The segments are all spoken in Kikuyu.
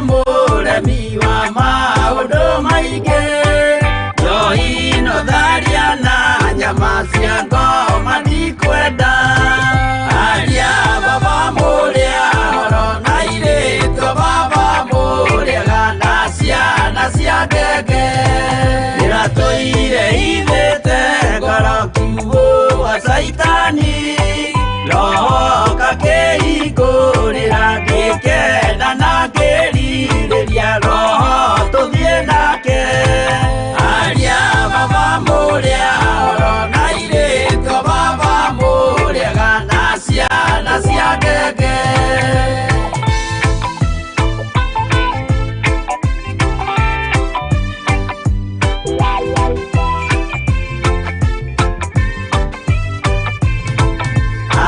Mũremi wa maũndũ maingĩ njohi no tharia na nyama cia ngoma ndikwenda aria baba mũrĩa horo na irĩtwo baba mũrĩega na ciana cia ngenge ndĩratũire ithĩte ngoro kiugũ wa caitani roho kakĩhingũrĩra ngĩkena na ngĩrirĩria roho tũthiĩ nake aria baba mũrĩa horo na irĩtwo baba mũrĩega na ciana cia ngenge.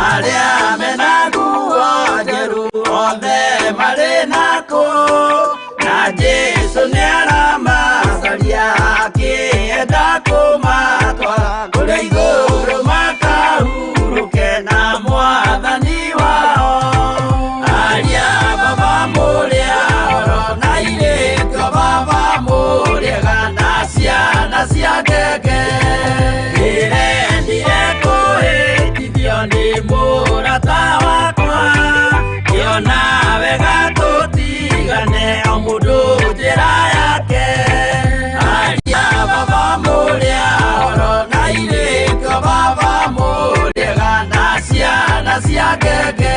Arĩa mena nguo njerũ othe marĩ nakũ na Jesũ nĩaramacaria akĩenda kũmatwara kũrĩa igũrũ makahurũke na mwathani wao aria baba mũrĩa horo na irĩtwo baba mũrĩega na ciana cia ngenge ndĩrendire kũhĩtithio nĩ mũrata wakwa ngĩona wega tũtigane o mũndũ njĩra yake aria baba mũrĩa horo na irĩtwo baba mũrĩega na ciana cia ngenge.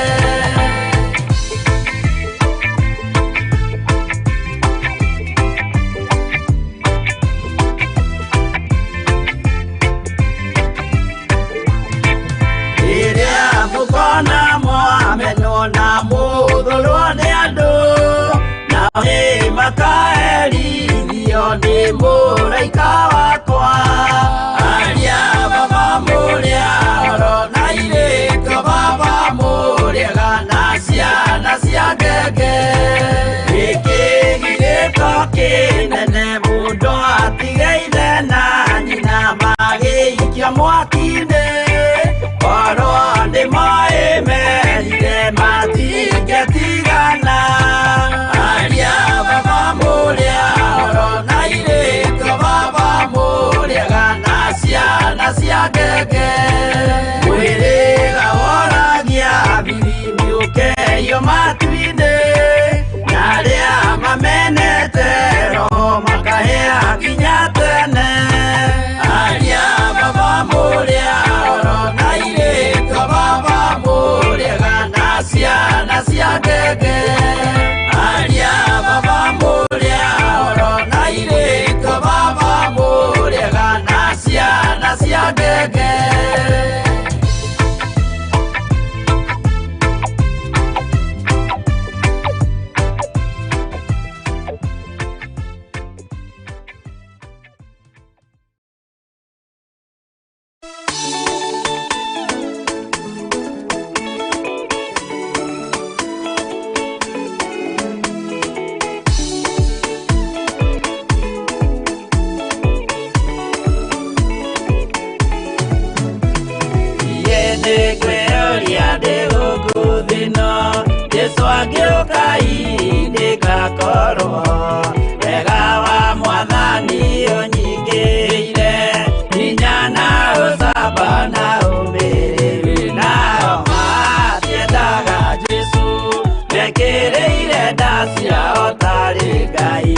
Rĩrĩa mũkona mwamenwo na mũthũrwo nĩ andũ nao nĩ makaherithio nĩ mũraika wakwa aria baba mũrĩa horo na irĩtwo baba mũrĩega na ciana cia ngenge gĩkĩ gĩgĩko kĩnene mũndũ atige ithe na nyina magĩikio mwaki-inĩ korwo nĩ moĩ merire matingĩtigana aria baba mũrĩa horo na irĩtwo baba mũrĩega na ciana cia ngenge mwĩrĩga woragia bibi mĩũkeio matu-inĩ na arĩa mamenete roho makahĩa nginya tene aria baba mũrĩa horo na irĩtwo baba mũrĩega na ciana cia ngenge aria baba mũrĩa horo na irĩtwo baba mũrĩega na ciana cia ngenge. Jesu agĩũka ndĩgakorwo wega wa mwathani ũnyingĩire hinya na ũcamba na ũmĩrĩru nao matiendaga Jesu mekĩrĩire nda ciao tarĩ Ngai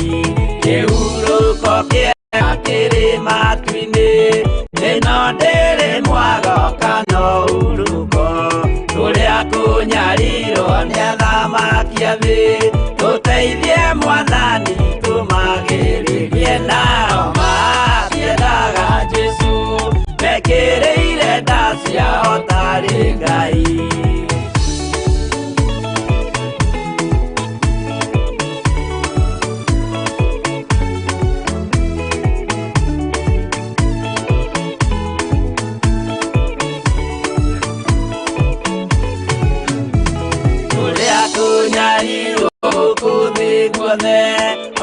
kĩhurũko kĩega kĩrĩ matu-inĩ ĩno ndĩrĩ mwago kana ũhurũko tũrĩa kũnyarirwo nĩ athamaki a thĩ tũteithie mwathani tũmagĩrĩrie nao matiendaga Jesu mekĩrĩire nda ciao tarĩ Ngai.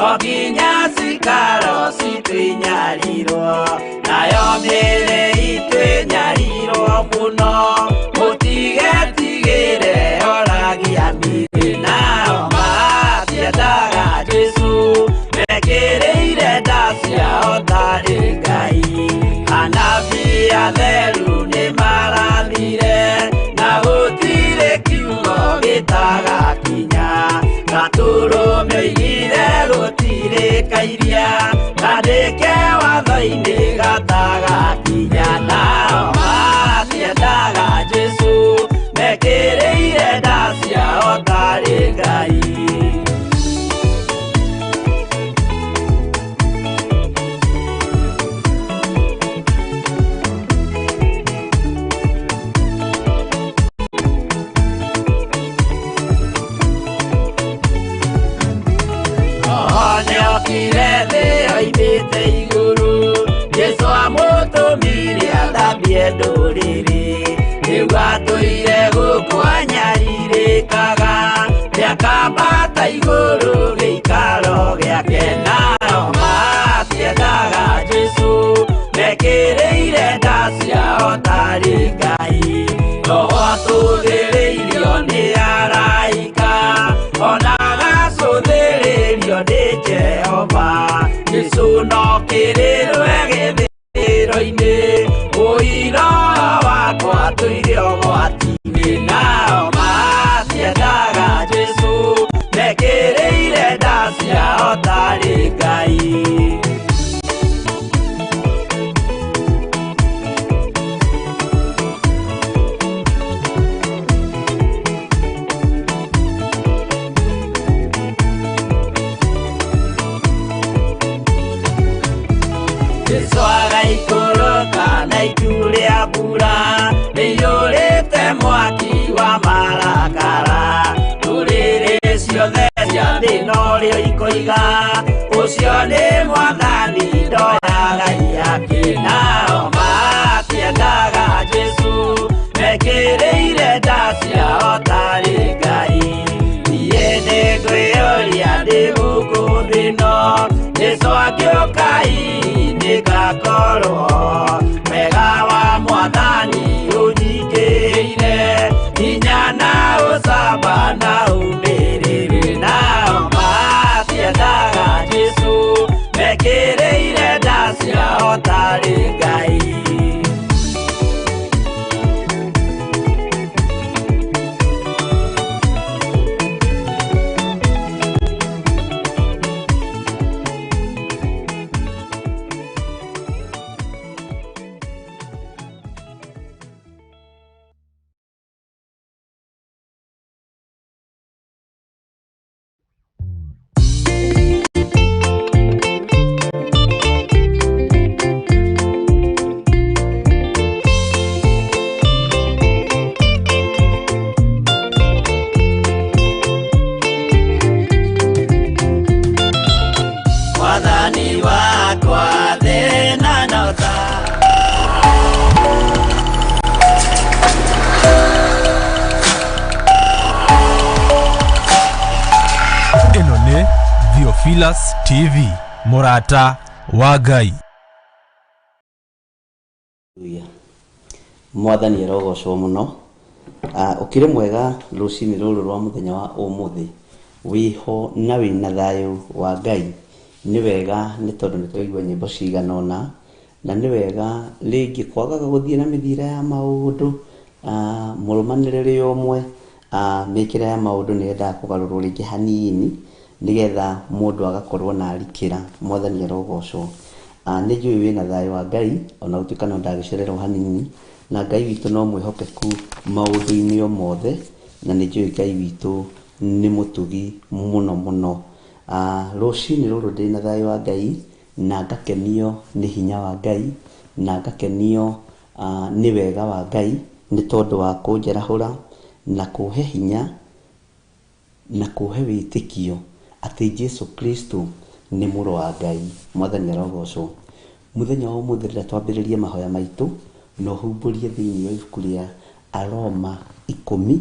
O nginya cikaro citũ inyarirwo nayo mĩĩrĩ itũ ĩnyarirwo. Atheru nĩ marathire na gũtirĩ kiugo gĩtagakinya Gatũrũme oigire gũtirĩ kairia kandĩke watho-inĩ gatagakinya Nao matiendaga Jesũ mekĩrĩire nda ciao tarĩ Ngai. Nĩokire thĩ oimĩte igũrũ Jesũ amũtũmire athambie ndũrĩrĩ Rĩu atũire gũkũ anyarirĩkaga Nĩakambata igũrũ gĩikaro gĩake Nao matiendaga Jesũ mekĩrĩire nda ciao tarĩ Ngai Roho atũthĩrĩirio nĩ araika Ona agacũthĩrĩrio nĩ Jehova Jesũ no kĩrĩrwe gĩthĩro-inĩ Ũira wakwa tũire ũgwati-inĩ Nao matiendaga Jesũ mekĩrĩire nda ciao tarĩ Ngai. Jesũ agaikũrũka na itu rĩa mbura rĩiyũrĩte mwaki wa marakara Ndũrĩrĩ ciothe cia thĩ norĩo ikoiga ũcio nĩ Mwathani ndoyaga iyake Nao matiendaga Jesũ mekĩrĩire nda ciao tarĩ Ngai Niĩ nĩngwĩyũria ndĩ gũkũ thĩ ĩno Jesũ akĩũka nĩngakorwo wega wa Mwathani ũnyingĩrĩire hinya na ũcamba na ũmĩrĩru Nao matiendaga Jesũ mekĩrĩire nda ciao tarĩ Ngai. Mwathani wakwa thĩna na ũta Ĩno nĩ Theophilus TV, mũrata wa Ngai. Mwathani arogocwo mũno. Ũkĩrĩ mwega rũcinĩ rũrũ rwa mũthenya wa ũmũthĩ wĩho na wĩna thayũ wa Ngai. Nĩ wega nĩ tondũ nĩ twaigua nyĩmbo cigana ũna na nĩ wega rĩngĩ kwagaga gũthiĩ na mĩthiĩre ya maũndũ mũrũmanĩrĩre ũmwe mĩkĩre ya maũndũ nĩ yendaga kũgarũrwo rĩngĩ hanini nĩgetha mũndũ agakorwo na arikĩra. Mwathani arogocwo. Nĩ njũĩ wĩna thayũ wa Ngai ona gũtuĩka no ndagĩcererwo hanini na Ngai witũ no mwĩhokeku maũndũ-inĩ o mothe na nĩ njũĩ Ngai witũ nĩ mũtugi mũno mũno. Rũcinĩ rũrũ ndĩna thayũ wa Ngai na ngakenio nĩ hinya wa Ngai na ngakenio nĩ wega wa Ngai nĩ tondũ wa kũnjarahũra na kũhe hinya na kũhe wĩtĩkio atĩ Jesũ Kristo nĩ mũrũ wa Ngai. Mwathani arogocwo. Mũthenya wa ũmũthĩ rĩrĩa twambĩrĩrie mahoya maitũ na ũhumbũrie thĩinĩ wa ibuku rĩa Aroma 10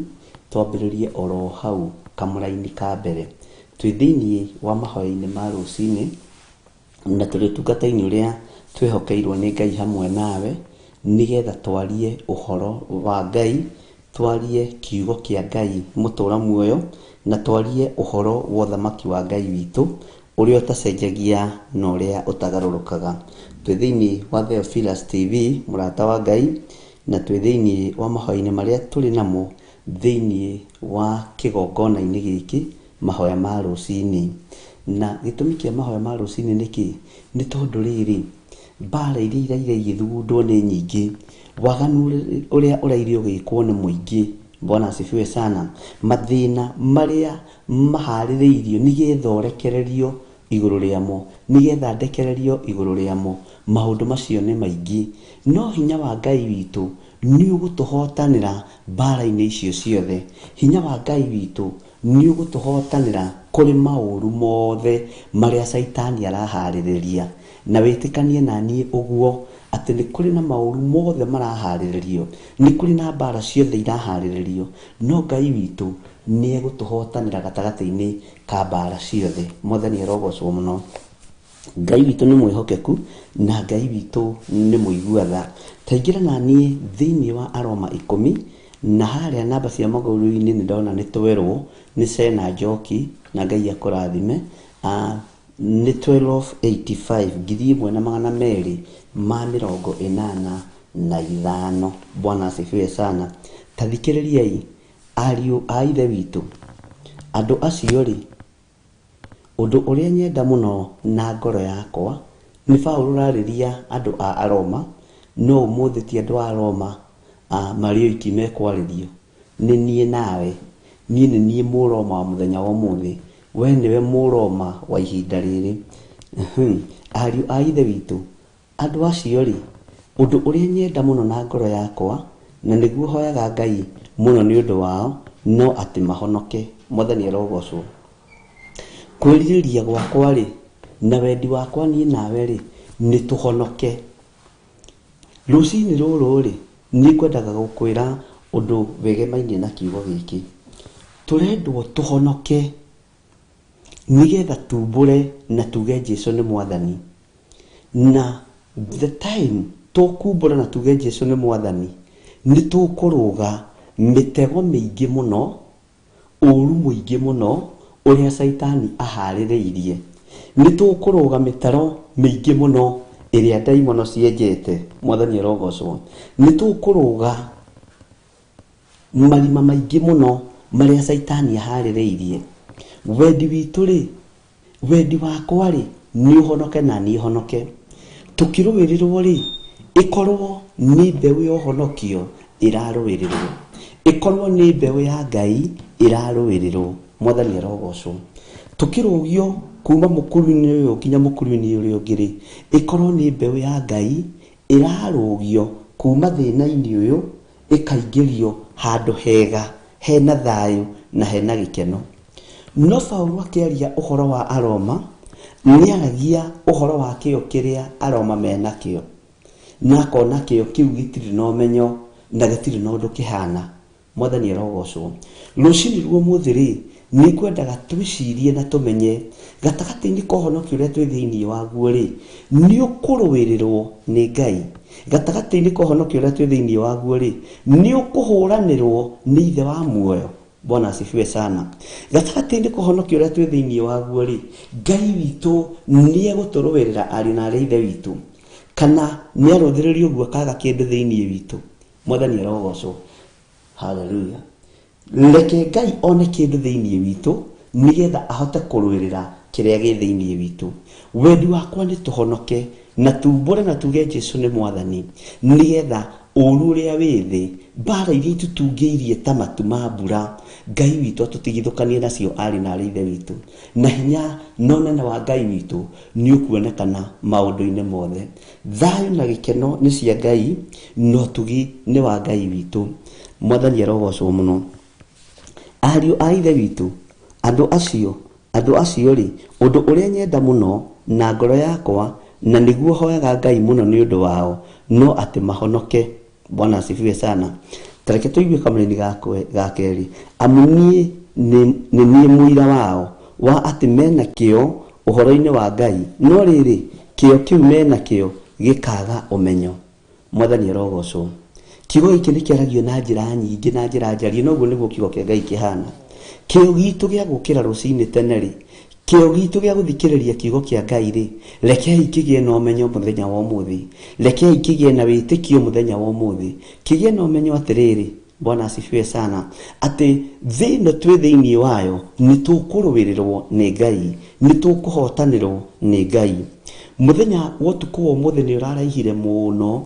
twambĩrĩrie oro hau kamũraini ka mbere. Twĩ thĩinĩ wa mahoya-inĩ ma rũcinĩ na tũrĩ ũtungata-inĩ ũrĩa twĩhokeirwo nĩ Ngai hamwe nawe nĩgetha twarie ũhoro wa Ngai, twarie kiugo kĩa Ngai mũtũra muoyo na twarie ũhoro wa ũthamaki wa Ngai witũ Ũrĩa ũtacenjagia na ũrĩa ũtagarũrũkaga. Twĩ thĩinĩ wa Theophilus TV, mũrata wa Ngai, na twĩ thĩinĩ wa mahoya-inĩ marĩa tũrĩ namo thĩinĩ wa kĩgongona-inĩ gĩkĩ, mahoya ma rũcinĩ. Na gĩtũmi kĩa mahoya ma rũcinĩ nĩ kĩ? Nĩ tondũ rĩrĩ, mbara iria iraire igĩthugundwo nĩ nyingĩ, waganu ũrĩa ũraire ũgĩkwo nĩ mũingĩ. Bwana asifiwe sana. Mathĩna marĩa maharĩrĩirio nĩgetha ũrekererio igũrũ rĩamo, nĩgetha ndekererio igũrũ rĩamo, maũndũ macio nĩ maingĩ. No hinya wa Ngai witũ nĩ ũgũtũhotanĩra mbara-inĩ icio ciothe. Hinya wa Ngai witũ nĩ ũgũtũhotanĩra kũrĩ maũru mothe marĩa Caitani araharĩrĩria. Na wĩtĩkanie na niĩ ũguo atĩ nĩ kũrĩ na maũru mothe maraharĩrĩrio, nĩ kũrĩ na mbara ciothe iraharĩrĩrio, no Ngai witũ nĩ egũtũhotanĩra gatagatĩ-inĩ ka mbara ciothe. Mwathani arogocwo mũno. Ngai witũ nĩ mwĩhokeku na Ngai witũ nĩ mũigua tha. Taingĩra na niĩ thĩinĩ wa Aroma 10, na harĩa namba cia magũrũ-inĩ nĩ ndona nĩ twerwo nĩ Sena Njoki, na Ngai akũrathime. Nĩ 1285, 1285. Bwana asifiwe sana. Tathikĩrĩriai ariũ a Ithe witũ, andũ acio rĩ, ũndũ ũrĩa nyenda mũno na ngoro yakwa nĩ Paũlũ ũrarĩria andũ a Aroma, no ũmũthĩ ti andũ a Roma marĩ oiki mekwarĩrio, nĩ niĩ nawe. Niĩ nĩ niĩ Mũroma wa mũthenya wa ũmũthĩ, we nĩwe Mũroma wa ihinda rĩrĩ. Ariũ a Ithe witũ, andũ acio rĩ, ũndũ ũrĩa nyenda mũno na ngoro yakwa, na nĩguo hoyaga Ngai mũno nĩ ũndũ wao, no atĩ mahonoke. Mwathani arogocwo. Kwĩrirĩria gwakwa rĩ, na wendi wakwa niĩ nawe rĩ, nĩ tũhonoke. Rũcinĩ rũrũ rĩ, nĩ ngwendaga gũkwĩra ũndũ wĩgemainie na kiugo gĩkĩ. Tũrendwo tũhonoke nĩgetha tumbũre na tuge Jesũ nĩ Mwathani. Na the time tũkumbũra na tuge Jesũ nĩ Mwathani, nĩ tũkũrũga mĩtego mĩingĩ mũno, ũru mũingĩ mũno ũrĩa Caitani aharĩrĩirie. Nĩ tũkũrũga mĩtaro mĩingĩ mũno ĩrĩa ndaimono cienjete. Mwathani arogocwo. Nĩ tũkũrũga marima maingĩ mũno marĩa Caitani aharĩrĩirie. Wendi witũ rĩ, wendi wakwa rĩ, nĩ ũhonoke na niĩ honoke. Tũkĩrũĩrĩrwo rĩ, ĩkorwo nĩ mbeũ ya ũhonokio ĩrarũĩrĩrwo, ĩkorwo nĩ mbeũ ya Ngai ĩrarũĩrĩrwo. Mwathani arogocwo. Tũkĩrũgio kuma mũkuru-inĩ ũyũ nginya mũkuru-inĩ ũrĩa ũngĩ rĩ, ĩkorwo nĩ mbeũ ya Ngai ĩrarũgio kuma thĩna-inĩ ũyũ ĩkaingĩrio handũ hega hena thayũ na hena gĩkeno. No Paũlũ akĩaria ũhoro wa Aroma, nĩaragia ũhoro wa kĩo kĩrĩa Aroma menakĩo, na akona kĩo kĩu gĩtirĩ na ũmenyo na gĩtirĩ na ũndũ kĩhana. Mwathani arogocwo. Rũcinĩ rwa ũmũthĩ rĩ, nĩ ngwendaga twĩcirie na tũmenye gatagatĩ-inĩ ka ũhonokio ũrĩa twĩ thĩinĩ waguo rĩ, nĩ ũkũrũĩrĩrwo nĩ Ngai. Gatagatĩ-inĩ ka ũhonokio ũrĩa twĩ thĩinĩ waguo rĩ, nĩ ũkũhũranĩrwo nĩ Ithe wa muoyo. Bwana asifiwe sana. Gatagatĩ-inĩ ka ũhonokio ũrĩa twĩ thĩinĩ waguo rĩ, Ngai witũ nĩ egũtũrũĩrĩra ariũ na arĩ Ithe witũ, kana nĩ arũthĩrĩrio ũguo akaga kĩndũ thĩinĩ witũ. Mwathani arogocwo. Hallelujah. Reke Ngai one kĩndũ thĩinĩ witũ nĩgetha ahote kũrũĩrĩra kĩrĩa gĩ thĩinĩ witũ. Wendi wakwa nĩ tũhonoke na tumbũre na tuge Jesũ nĩ Mwathani, nĩgetha ũru ũrĩa wĩ thĩ, mbara iria itũtungĩirie ta matu ma mbura, Ngai witũ atũtigithũkanie nacio arĩ na arĩ Ithe witũ. Na hinya na ũnene wa Ngai witũ nĩ ũkuonekana maũndũ-inĩ mothe. Thayũ na gĩkeno nĩ cia Ngai, na ũtugi nĩ wa Ngai witũ. Mwathani arogocwo mũno. Ariũ a Ithe witũ, andũ acio rĩ, ũndũ ũrĩa nyenda mũno na ngoro yakwa, na nĩguo hoyaga Ngai mũno nĩ ũndũ wao, no atĩ mahonoke. Bwana asifiwe sana. Tareke tũigue kamũrĩni ga kerĩ. Amu niĩ nĩ niĩ mũira wao wa atĩ mena kĩo ũhoro-inĩ wa Ngai, no rĩrĩ, kĩo kĩu mena kĩo gĩkaga ũmenyo. Mwathani arogocwo. Kiugo gĩkĩ nĩ kĩaragio na njĩra nyingĩ na njĩra njarie, no ũguo nĩguo kiugo kĩa Ngai kĩhana. Kĩo gitũ gĩa gũkĩra rũcinĩ tene rĩ, Kĩo gitũ gĩa gũthikĩrĩria kiugo kĩa Ngai rĩ, rekei kĩgĩe na ũmenyo mũthenya wa ũmũthĩ, rekei kĩgĩe na wĩtĩkio mũthenya wa ũmũthĩ, kĩgĩe na ũmenyo atĩrĩrĩ, Bwana asifiwe sana, atĩ thĩ ĩno twĩ thĩinĩ wayo nĩ tũkũrũĩrĩrwo nĩ Ngai, nĩ tũkũhotanĩrwo nĩ Ngai. Mũthenya wa ũtukũ wa ũmũthĩ nĩ ũraraihire mũno,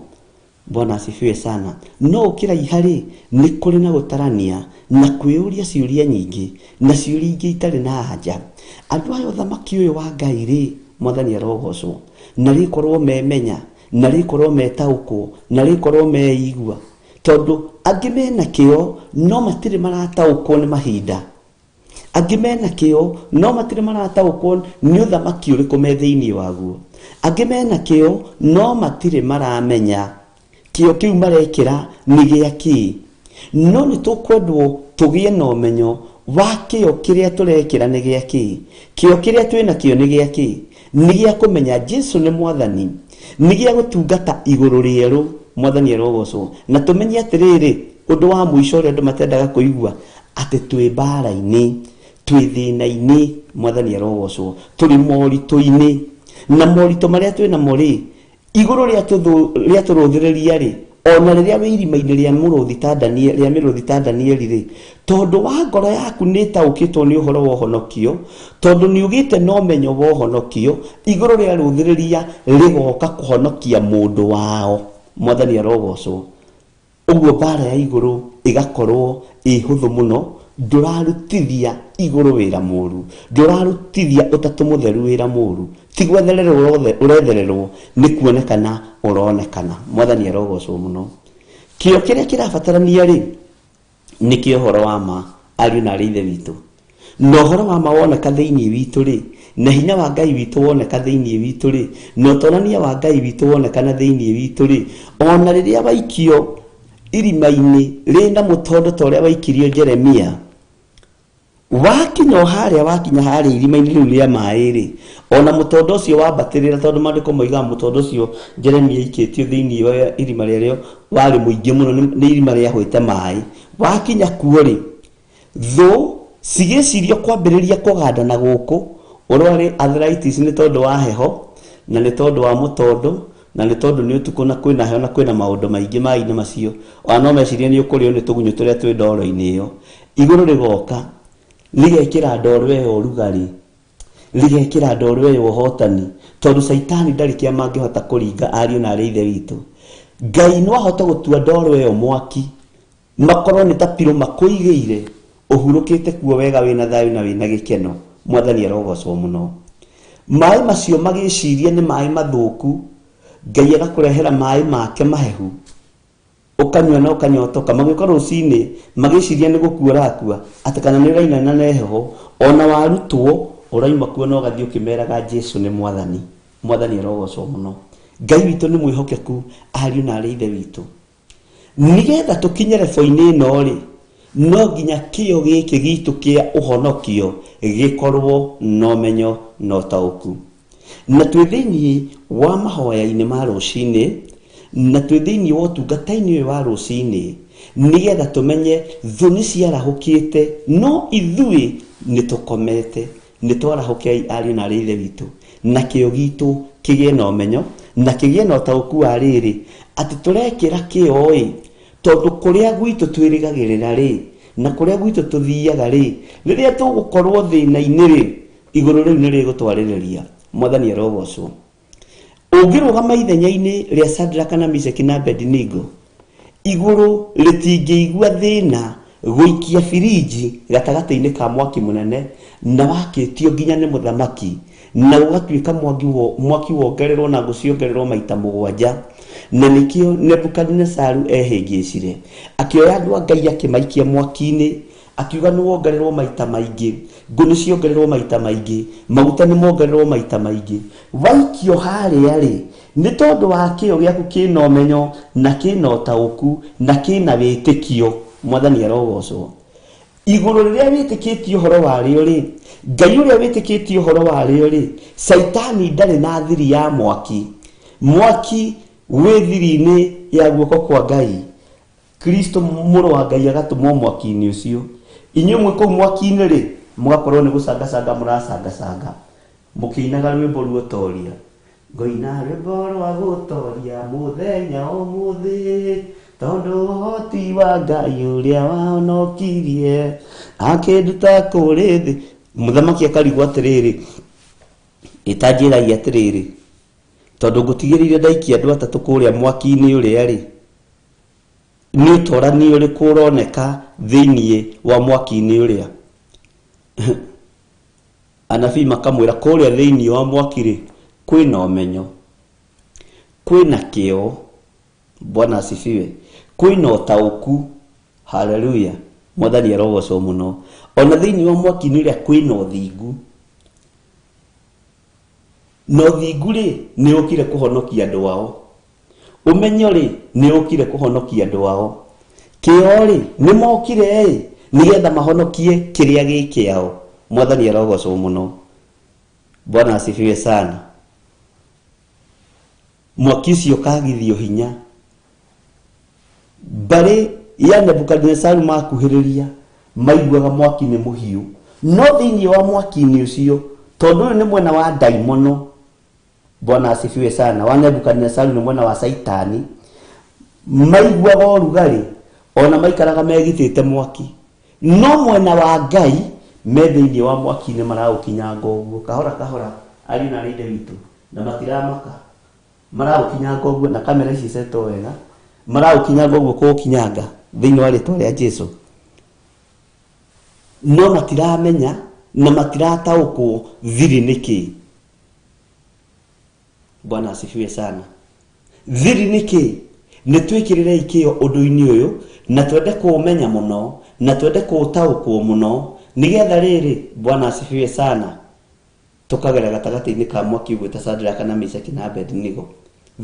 Bwana asifiwe sana. No ũkĩraiha rĩ, nĩ kũrĩ na gũtarania na kwĩyũria ciũria nyingĩ na ciũria ingĩ itarĩ na anja. Andũ aya ũthamaki ũyũ wa Ngai rĩ, Mwathani arogocwo, na rĩkorwo memenya, na rĩkorwo metaũkwo, na rĩkorwo meigua, tondũ angĩ mena kĩo no matirĩ marataũkwo nĩ mahinda, angĩ mena kĩo no matirĩ marataũkwo nĩ ũthamaki ũrĩkũ me thĩinĩ waguo, angĩ mena kĩo no matirĩ maramenya kĩo kĩu marekĩra nĩ gĩa kĩĩ. No nĩ tũkwendwo tũgĩe na ũmenyo wa kĩo kĩrĩa tũrekĩra nĩ gĩa kĩĩ, kĩo kĩrĩa twĩna kĩo nĩ gĩa kĩĩ, nĩ gĩa kũmenya Jesu nĩ Mwathani, nĩ gĩa gũtungata igũrũ rĩerũ, Mwathani arogocwo, na tũmenye atĩrĩrĩ, ũndũ wa mũico ũrĩa andũ matendaga kũigua, atĩ twĩ mbara-inĩ, twĩ thĩna-inĩ, Mwathani arogocwo, tũrĩ moritũ-inĩ, na moritũ marĩa twĩ namo rĩ, igũrũ rĩatũrũthĩrĩria rĩ, ona rĩrĩa wĩ irima-inĩ rĩa mũrũthi ta Danieli, rĩa mĩrũthi ta Danieli rĩ, tondũ wa ngoro yaku nĩ ĩtaũkĩtwo nĩ ũhoro wa ũhonokio, tondũ nĩ ũgĩte na ũmenyo wa ũhonokio, igũrũ rĩarũthĩrĩria rĩgoka kũhonokia mũndũ wao, Mwathani arogocwo. Ũguo mbara ya igũrũ ĩgakorwo ĩ hũthũ mũno, ndũrarutithia igũrũ wĩra mũru, ndũrarutithia ũtatũ mũtheru wĩra mũru, ti gwethererwo ũrethererwo, nĩ kuonekana ũronekana. Mwathani arogocwo mũno. Kĩo kĩrĩa kĩrabatarania rĩ, nĩ kĩa ũhoro wa ma, ariũ na arĩ ithe witũ. Na ũhoro wa ma woneka thĩinĩ witũ rĩ, na hinya wa Ngai witũ woneka thĩinĩ witũ rĩ, na ũtonania wa Ngai witũ wonekana thĩinĩ witũ rĩ, ona rĩrĩa waikio irima-inĩ rĩna mũtondo ta ũrĩa waikirio Jeremia, wakinya o harĩa, wakinya harĩa irima-inĩ rĩu rĩa maĩ rĩ, ona mũtondo ũcio wambatĩrĩra, tondũ maandĩko moigaga mũtondo ũcio Jeremia aikĩtio thĩinĩ wa irima rĩarĩo warĩ mũingĩ mũno, nĩ irima rĩahũĩte maĩ. Wakinya kuo rĩ, thũ cigĩcirio kwambĩrĩria kũganda na gũkũ, ũrwarĩ arthritis nĩ tondũ wa heho, na nĩ tondũ wa mũtondo, na nĩ tondũ nĩ ũtukũ na kwĩna heho na kwĩna maũndũ maingĩ maĩ-inĩ macio, ona no mecirie nĩ ũkũrĩo nĩ tũgunyũ tũrĩa twĩ ndoro-inĩ ĩyo. Igũrũ rĩgoka rĩgekĩra ndoro ĩyo ũrugarĩ, rĩgekĩra ndoro ĩyo ũhotani, tondũ caitani ndarĩ kĩama angĩhota kũringa ariũ na arĩ ithe witũ. Ngai no ahote gũtua ndoro ĩyo mwaki, makorwo nĩ ta pirũ makũigĩire, ũhurũkĩte kuo wega wĩna thayũ na wĩna gĩkeno. Mwathani arogocwo mũno. Maĩ macio magĩciria nĩ maĩ mathũku, Ngai agakũrehera maĩ make mahehu, ũkanyua na ũkanyotoka. Magĩũka rũcinĩ magĩciria nĩ gũkua ũrakua, atĩ kana nĩ ũrainana na heho, ona warutwo ũraima kuo na ũgathiĩ ũkĩmeraga Jesu nĩ Mwathani. Mwathani arogocwo mũno. Ngai witũ nĩ mwĩhokeku, ariũ na arĩ ithe witũ. Nĩgetha tũkinye rebo-inĩ ĩno rĩ, no nginya kĩo gĩkĩ gitũ kĩa ũhonokio gĩkorwo na ũmenyo na ũtaũku. Na twĩ thĩinĩ wa mahoya-inĩ ma rũcinĩ, na twĩ thĩinĩ wa ũtungata-inĩ ũyũ wa rũcinĩ, nĩgetha tũmenye thũ nĩ ciarahũkĩte, no ithuĩ nĩ tũkomete. Nĩ twarahũkei ariũ na arĩ ithe witũ, na kĩo gitũ kĩgĩe na ũmenyo na kĩgĩe na ũtaũku wa rĩrĩ, atĩ tũrekĩra kĩo-ĩ, tondũ kũrĩa gwitũ twĩrĩgagĩrĩra rĩ, na kũrĩa gwitũ tũthiaga rĩ, rĩrĩa tũgũkorwo thĩna-inĩ rĩ, igũrũ rĩu nĩ rĩgũtwarĩrĩria. Mwathani arogocwo. Ũngĩrũgama ithenya-inĩ rĩa Shadraka na Meshaki na Abednego, igũrũ rĩtingĩigua thĩna gũikia birinji gatagatĩ-inĩ ka mwaki mũnene na wakĩtio nginya nĩ mũthamaki, na gũgatuĩka mwaki wongererwo na ngũ ciongererwo maita mũgwanja. Na nĩkĩo Nebukadinesaru ehĩngĩcire, akĩoya andũ a Ngai akĩmaikia mwaki-inĩ, akiuga nĩ wongererwo maita maingĩ, ngũ nĩ ciongererwo maita maingĩ, maguta nĩ mongererwo maita maingĩ. Waikio harĩa rĩ, nĩ tondũ wa kĩo gĩaku kĩna ũmenyo na kĩna ũtaũku na kĩna wĩtĩkio. Mwathani arogocwo. Igũrũ rĩrĩa wĩtĩkĩtie ũhoro warĩo rĩ, Ngai ũrĩa wĩtĩkĩtie ũhoro warĩo rĩ, Caitani ndarĩ na thiri ya mwaki. Mwaki wĩ thiri-inĩ ya guoko kwa Ngai. Kristo mũrũ wa Ngai agatũmwo mwaki-inĩ ũcio. Inyuĩ mwĩ kũu mwaki-inĩ rĩ, Mũgakorwo nĩ gũcangacanga mũracangacanga mũkĩinaga rwĩmbo ruotoria. Ngoina rwĩmbo rwa gũtoria mũthenya ũmũthĩ, tondũ ũhoti wa Ngai ũrĩa wahonokirie akĩnduta kũrĩ thĩ. Mũthamaki akarigwo atĩrĩrĩ, ĩtanjĩragia atĩrĩrĩ, tondũ ngũtigĩrĩire ndaikia andũ atatũ kũrĩa mwaki-inĩ ũrĩa rĩ, nĩ ũtorani ũrĩkũ ũroneka thĩiniĩ wa mwaki-inĩ ũrĩa? Anabii makamwĩra kũrĩa thĩiniĩ wa mwaki rĩ, kwĩna ũmenyo, kwĩna kĩo, Bwana asifiwe, kwĩna ũtaũku, haleluya, Mwathani arogocwo mũno. Ona thĩiniĩ wa mwaki-inĩ ũrĩa kwĩna ũthingu, na ũthingu rĩ nĩ ũkire kũhonokia andũ ao, ũmenyo rĩ nĩ ũkire kũhonokia andũ ao, kĩo rĩ nĩ mokire ĩ nĩgetha mahonokie kĩrĩa gĩ kĩao. Mwathani arogocwo mũno. Bwana asifiwe sana. Mwaki ũcio ũkagithio hinya. Mbarĩ ya Nebukadinesaru makuhĩrĩria maiguaga mwaki nĩ mũhiũ, no thĩiniĩ wa mwaki-inĩ ũcio, tondũ ũyũ nĩ mwena wa ndaimono, Bwana asifiwe sana, wa Nebukadinesaru nĩ mwena wa Saitani, maiguaga ũrugarĩ ona maikaraga megitĩte mwaki, no mwena wa Ngai me thĩiniĩ wa mwaki-inĩ maraũkinyanga ũguo kahora kahora, ariũ na ithe witũ, na matiramaka, maraũkinyanga ũguo na kamera ici icetwo wega, maraũkinyanga ũguo kũũkinyanga thĩiniĩ wa rĩtwa rĩa Jesu, no matiramenya na matirataũkwo thiri nĩ kĩĩ. Bwana asifiwe sana. Thiri nĩ kĩĩ? Nĩ twĩkĩrĩrei kĩo ũndũ-inĩ ũyũ na twende kũũmenya mũno na twende kũũtaũkwo mũno, nĩgetha rĩrĩ, Bwana asifiwe sana, tũkagera gatagatĩ-inĩ ka mwaki ũguo ta Shadraka na Meshaki na Abednego,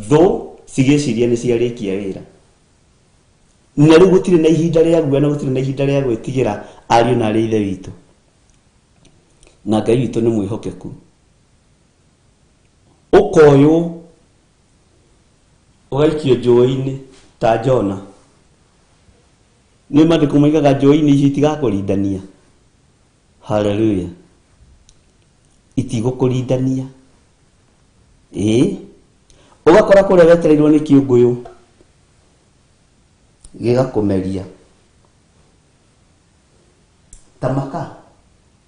thũ cigĩciria nĩ ciarĩkia wĩra, na rĩu gũtirĩ na ihinda rĩa guoya na gũtirĩ na ihinda rĩa gwĩtigĩra ariũ na arĩ ithe witũ, na Ngai witũ nĩ mwĩhokeku. Ũkoywo ũgaikio njũĩ-inĩ ta Jona, nĩ maandĩko moigaga njũĩ-inĩ icio itigakũrindania. Haleluya, itigũkũrindania. Ĩĩ, ũgakora kũrĩa wetereirwo nĩ kĩũngũyũ gĩgakũmeria ta maka,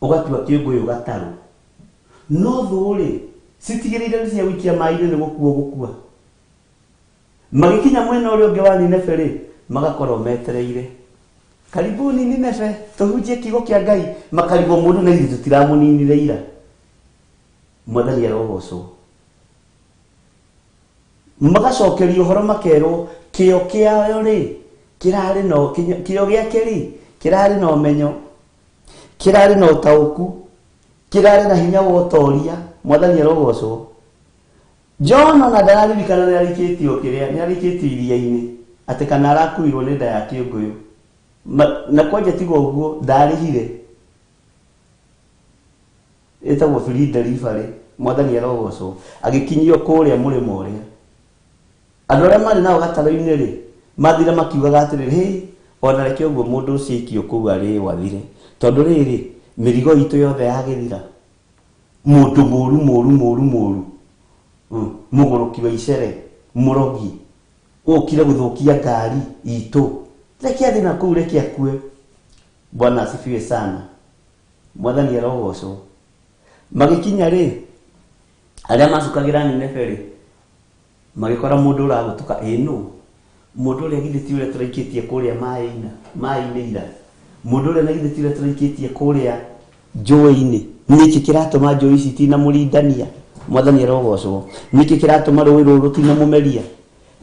ũgatua kĩũngũyũ gatarũ, no thũ rĩ citigĩrĩire nĩ cia gũikia maĩ-inĩ nĩ gũkua gũkua. Magĩkinya mwena ũrĩa ũngĩ wa Nineve rĩ, magakorwo metereire, karibuni Nineve, tũhunjie kiugo kĩa Ngai. Makarigwo mũndũ na ithuĩ tũtiramũninire ira. Mwathani arogocwo. Magacokerio ũhoro makerwo kĩo kĩao rĩ kĩrarĩ na kĩo gĩake rĩ kĩrarĩ na ũmenyo, kĩrarĩ na ũtaũku, kĩrarĩ na hinya wa ũtoria. Mwathani arogocwo. John ona ndararirikana nĩ arĩkĩtio kĩrĩa, nĩ arĩkĩtio iria-inĩ, atĩ kana arakuirwo nĩ nda ya kĩũngũyũ. Na kwanja tiga ũguo ndarĩhire, ĩtagwo free delivery. Mwathani arogocwo. Agĩkinyio kũrĩa mũrĩmo ũrĩa andũ arĩa marĩ nao gatarũ-inĩ rĩ mathire makiugaga atĩrĩrĩ, hĩ, ona reke ũguo mũndũ ũcio aikio kũu arĩo athire, tondũ rĩrĩ mĩrigo itũ yothe yagĩthira, mũndũ mũru mũru mũru mũru, mũgũrũki wa icere, mũrogi, ũkire gũthũkia ngari itũ, reke athiĩ na kũu, reke akue. Bwana asifiwe sana. Mwathani arogocwo. Magĩkinya rĩ, arĩa macukagĩra Nineve rĩ, magĩkora mũndũ ũragũtũka, ĩ nũ mũndũ ũrĩa githĩ ti ũrĩa tũraikĩtie kũrĩa maĩ-inĩ ira, mũndũ ũrĩa na githĩ ti ũrĩa tũraikĩtie kũrĩa njũĩ-inĩ, nĩkĩ kĩratũma njũĩ ici itinamũrindania? Mwathani arogocwo. Nĩkĩ kĩratũma rũĩ rũrũ rũtinamũmeria?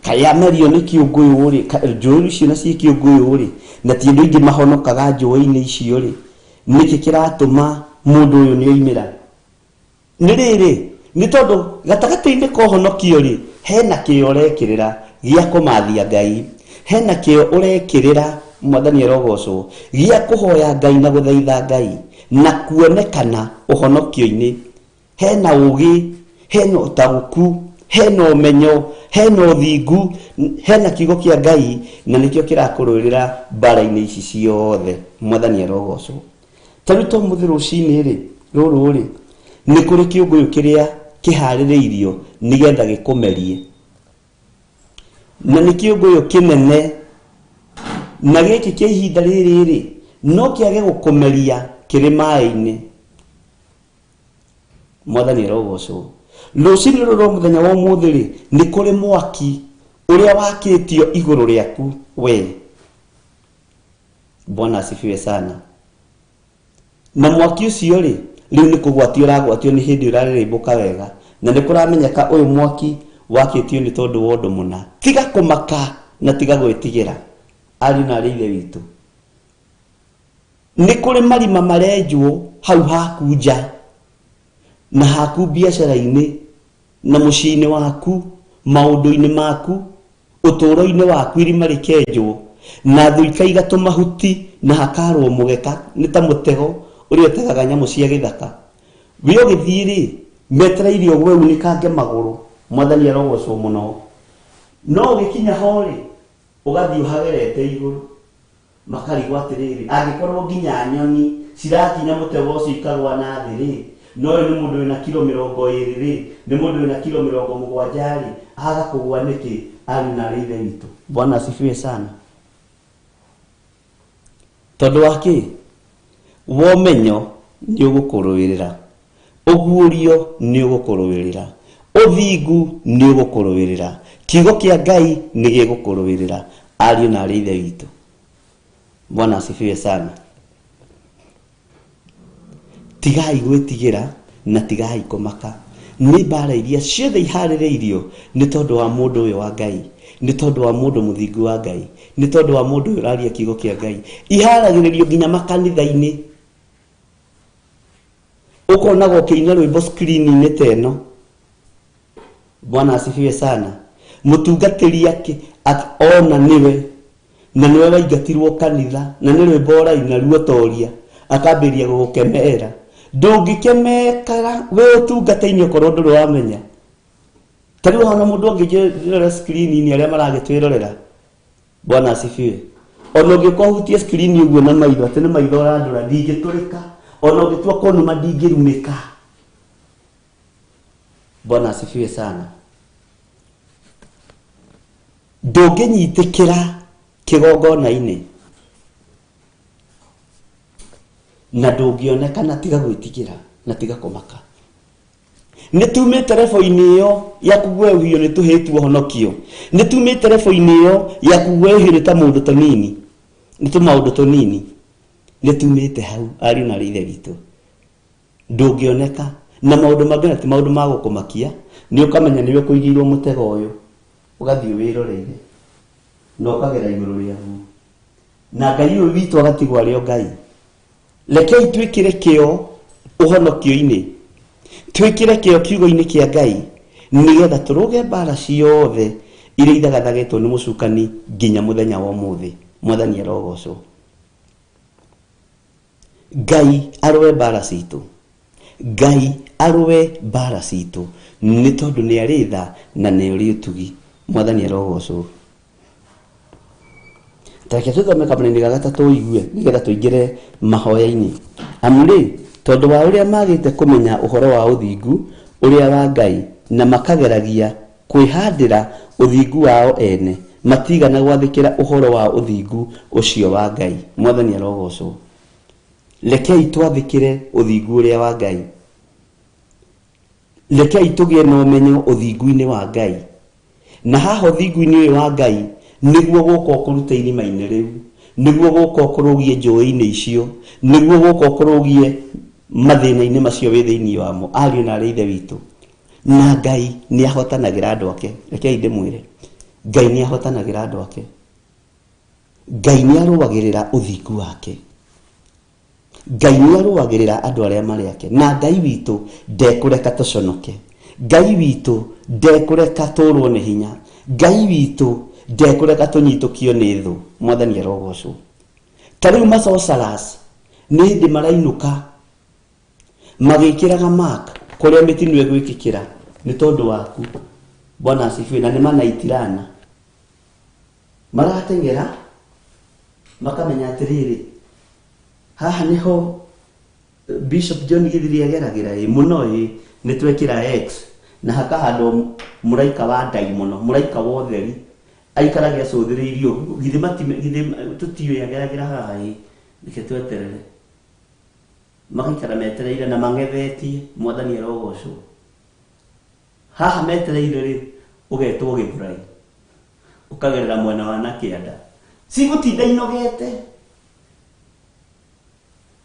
Kaĩ amerio nĩ kĩũngũyũ rĩ, njũĩ icio nacio kĩũngũyũ rĩ, na ti andũ aingĩ mahonokaga njũĩ-inĩ icio rĩ, nĩkĩ kĩratũma mũndũ ũyũ nĩ oimĩra? Nĩ rĩrĩ, nĩ tondũ gatagatĩ-inĩ ka ũhonokio rĩ, hena kĩo ũrekĩrĩra gĩa kũmathia Ngai, hena kĩo ũrekĩrĩra, Mwathani arogocwo, gĩa kũhoya Ngai na gũthaitha Ngai na kuonekana ũhonokio-inĩ. Hena ũgĩ, hena ũtaũku, hena ũmenyo, hena ũthingu, hena kiugo kĩa Ngai, na nĩkĩo kĩrakũrũĩrĩra mbara-inĩ ici ciothe. Mwathani arogocwo. Ta rĩu to mũthĩ rũcinĩ rĩ rũrũ rĩ nĩ kũrĩ kĩũngũyũ kĩrĩa kĩharĩrĩirio nĩgetha gĩkũmerie, na nĩ kĩũngũyũ kĩnene, na gĩkĩ kĩa ihinda rĩrĩ rĩ no kĩage gũkũmeria kĩrĩ maĩ-inĩ. Mwathani arogocwo. Rũcinĩ rũrũ rwa mũthenya wa ũmũthĩ rĩ nĩ kũrĩ mwaki ũrĩa wakĩtio igũrũ rĩaku we. Bwana asifiwe sana. Na mwaki ũcio rĩ rĩu nĩ kũgwatio ũragwatio nĩ hĩndĩ ũrarĩrĩmbũka wega, na nĩ kũramenyeka ũyũ mwaki wakĩtio nĩ tondũ wa ũndũ mũna. Tiga kũmaka na tiga gwĩtigĩra, ariũ na arĩ ithe witũ. Nĩ kũrĩ marima marenjwo hau haku nja na haku biacara-inĩ na mũciĩ-inĩ waku, maũndũ-inĩ maku, ũtũũro-inĩ waku, irima rĩkenjwo na thũ ikaiga tũmahuti na hakarwo mũgeka nĩ ta mũtego ũrĩa ũtegaga nyamũ cia gĩthaka. We ũgĩthiĩ rĩ metereire ũgwe unĩkange magũrũ. Mwathani arogocwo mũno. No ũgĩkinya ho rĩ ũgathiĩ ũhagerete igũrũ, makarigwo atĩrĩrĩ, angĩkorwo nginya nyoni cirakinya mũtego ũcio ikagwa na thĩ rĩ, no ũyũ nĩ mũndũ wĩna kiro 20 rĩ, nĩ mũndũ wĩna kiro 70 rĩ, aga kũgwa nĩkĩ? Ariũ na arĩ ithe witũ. Bwana asifiwe sana. Tondũ wa kĩ? Womenyo nĩ ũgũkũrũĩrĩra, ũguũrio nĩ ũgũkũrũĩrĩra, ũthingu nĩ ũgũkũrũĩrĩra, kiugo kĩa Ngai nĩ gĩgũkũrũĩrĩra, ariũ na arĩ ithe witũ. Bwana asifiwe sana. Tigai gwĩtigĩra na tigai kũmaka. Nĩ mbara iria ciothe iharĩrĩirio nĩ tondũ wa mũndũ ũyũ wa Ngai, nĩ tondũ wa mũndũ mũthingu wa Ngai, nĩ tondũ wa mũndũ ũyũ ũraria kiugo kĩa Ngai. Iharagĩrĩrio nginya makanitha-inĩ. Ũkonaga ũkĩina rwĩmbo screen-inĩ ta ĩno. Bwana asifiwe sana. Mũtungatĩri ona nĩwe, na nĩwe waingatirwo kanitha, na nĩ rwĩmbo ũraina ruo toria, akambĩrĩria gũgũkemera. Ndũngĩkemekara wĩ ũtungata-inĩ okorwo ndũrĩ wamenya. Ta rĩu ona mũndũ angĩnjĩrora screen-inĩ arĩa maragĩtwĩrorera. Bwana asifiwe. Ona ũngĩũka ũhutie screen ũguo na maitho, atĩ nĩ maitho ũrandora, ndingĩtũrĩka. Ona ũngĩtua kũnuma ndingĩrumĩka. Bwana asifiwe sana. Ndũngĩnyitĩkĩra kĩgongona-inĩ na ndũngĩonekana, tiga gwĩtigĩra na tiga kũmaka. Nĩ tumĩte rebo-inĩ ĩyo ya kũguoyohio nĩ tũhĩtu ũhonokio. Nĩ tumĩte rebo-inĩ ĩyo ya kũguoyohio nĩ ta maũndũ tũnini, nĩ tũmaũndũ tũnini. Nĩ tumĩte hau, ariũ na arĩ ithe witũ. Ndũngĩoneka na maũndũ mangĩ na ti maũndũ ma gũkũmakia, nĩ ũkamenya nĩwe kũigĩirwo mũtego ũyũ, ũgathiĩ wĩroreire na ũkagera igũrũ rĩaguo, na Ngai ũyũ witũ agatigwo arĩ o Ngai. Rekei twĩkĩre kĩo ũhonokio-inĩ, twĩkĩre kĩo kiugo-inĩ kĩa Ngai, nĩgetha tũrũge mbara ciothe iria ithagathagĩtwo nĩ mũcukani nginya mũthenya wa ũmũthĩ. Mwathani arogocwo. Ngai arũe mbara citũ, Ngai arũe mbara citũ, nĩ tondũ nĩ arĩ tha na nĩ ũrĩ ũtugi. Mwathani arogocwo. Tareke tũthome kabuku-inĩ ga gatatũ ũigue nĩgetha tũingĩre mahoya-inĩ. Amu rĩ, tondũ wa ũrĩa magĩte kũmenya ũhoro wa ũthingu ũrĩa wa Ngai na makageragia kwĩhandĩra ũthingu wao ene, matigana gwathĩkĩra ũhoro wa ũthingu ũcio wa Ngai. Mwathani arogocwo. Rekei twathĩkĩre ũthingu ũrĩa wa Ngai. Rekei tũgĩe na ũmenyo ũthingu-inĩ wa Ngai. Na haha ũthingu-inĩ ũyũ wa Ngai nĩguo gũka ũkũrute irima-inĩ rĩu, nĩguo gũka ũkũrũgie njũĩ-inĩ icio, nĩguo gũka ũkũrũgie mathĩna-inĩ macio wĩ thĩinĩ wamo, ariũ na arĩ ithe witũ. Na Ngai nĩ ahotanagĩra andũ ake. Rekei ndĩmwĩre, Ngai nĩ ahotanagĩra andũ ake. Ngai nĩ arũagĩrĩra ũthingu wake. Ngai nĩ arũagĩrĩra andũ arĩa marĩ ake. Na Ngai witũ ndekũreka tũconoke. Ngai witũ ndekũreka tũrwo nĩ hinya. Ngai witũ ndekũreka tũnyitũkio nĩ thũ. Mwathani arogocwo. Ta rĩu macocaras nĩ hĩndĩ marainũka magĩkĩraga mark kũrĩa mĩtino ĩgwĩkĩkĩra nĩ tondũ waku. Bwana asifiwe. Na nĩ manaitirana marateng'era makamenya atĩrĩrĩ, haha nĩho Bishop John Githiri ageragĩra ĩ mũno ĩ nĩ twekĩra X na hakahandwo mũraika wa ndaimono, mũraika wa ũtheri aikarage acũthĩrĩirie ũguo. Githĩ githĩ tũtiũĩ ageragĩra haha ĩ, reke tweterere. Magaikara metereire na mang'ethetie, Mwathani arogocwo. Haha metereire rĩ, ũgetwo Gĩthũrai, ũkagerera mwena wa na kĩanda, cigũtinda inogete.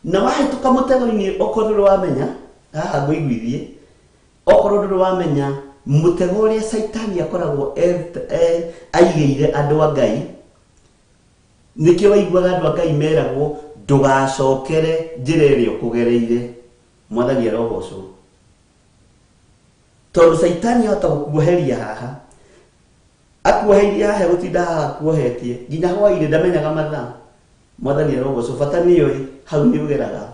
Na wahĩtũka mũtego-inĩ, okorwo ndũrĩ wamenya, haha ngũiguithie, okorwo ndũrĩ wamenya mũtego ũrĩa Caitani akoragwo aigĩire andũ a Ngai, nĩkĩo waiguaga andũ a Ngai meragwo ndũgacokere njĩra ĩrĩa ũkũgereire. Mwathani arogocwo. Tondũ Caitani ahota gũkuoheria haha, akuoheirie haha, gũtinda haha akuohetie nginya hwainĩ, ndamenyaga mathaa. Mwathani arogocwo. Bata nĩoĩ hau nĩ ũgeraga.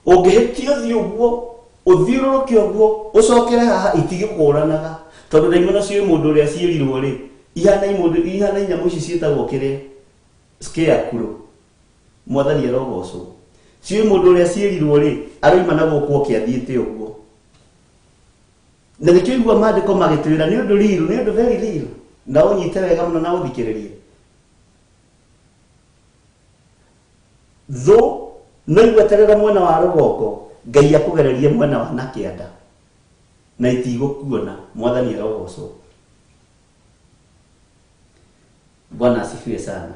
Ũngĩhĩtia ũthiĩ ũguo, ũthiũrũrũke ũguo, ũcokere haha, itigĩkũranaga. Tondũ ndaimono ciũĩ mũndũ ũrĩa ciĩrirwo rĩ, ihana mũndũ, ihana nyamũ ici ciĩtagwo kĩrĩa scarecrow. Mwathani arogocwo. Ciũĩ mũndũ ũrĩa ciĩrirwo rĩ, aroima na gũkũ oke athiĩte ũguo. Na nĩkĩo igua maandĩko magĩtwĩra nĩ ũndũ riru, nĩ ũndũ very real, na ũnyite wega mũno na ũthikĩrĩrie. Thũ no igweterera mwena wa rũgongo, Ngai akũgererie mwena wa na kĩanda, na itigũkuona. Mwathani arogocwo. Bwana asifiwe sana.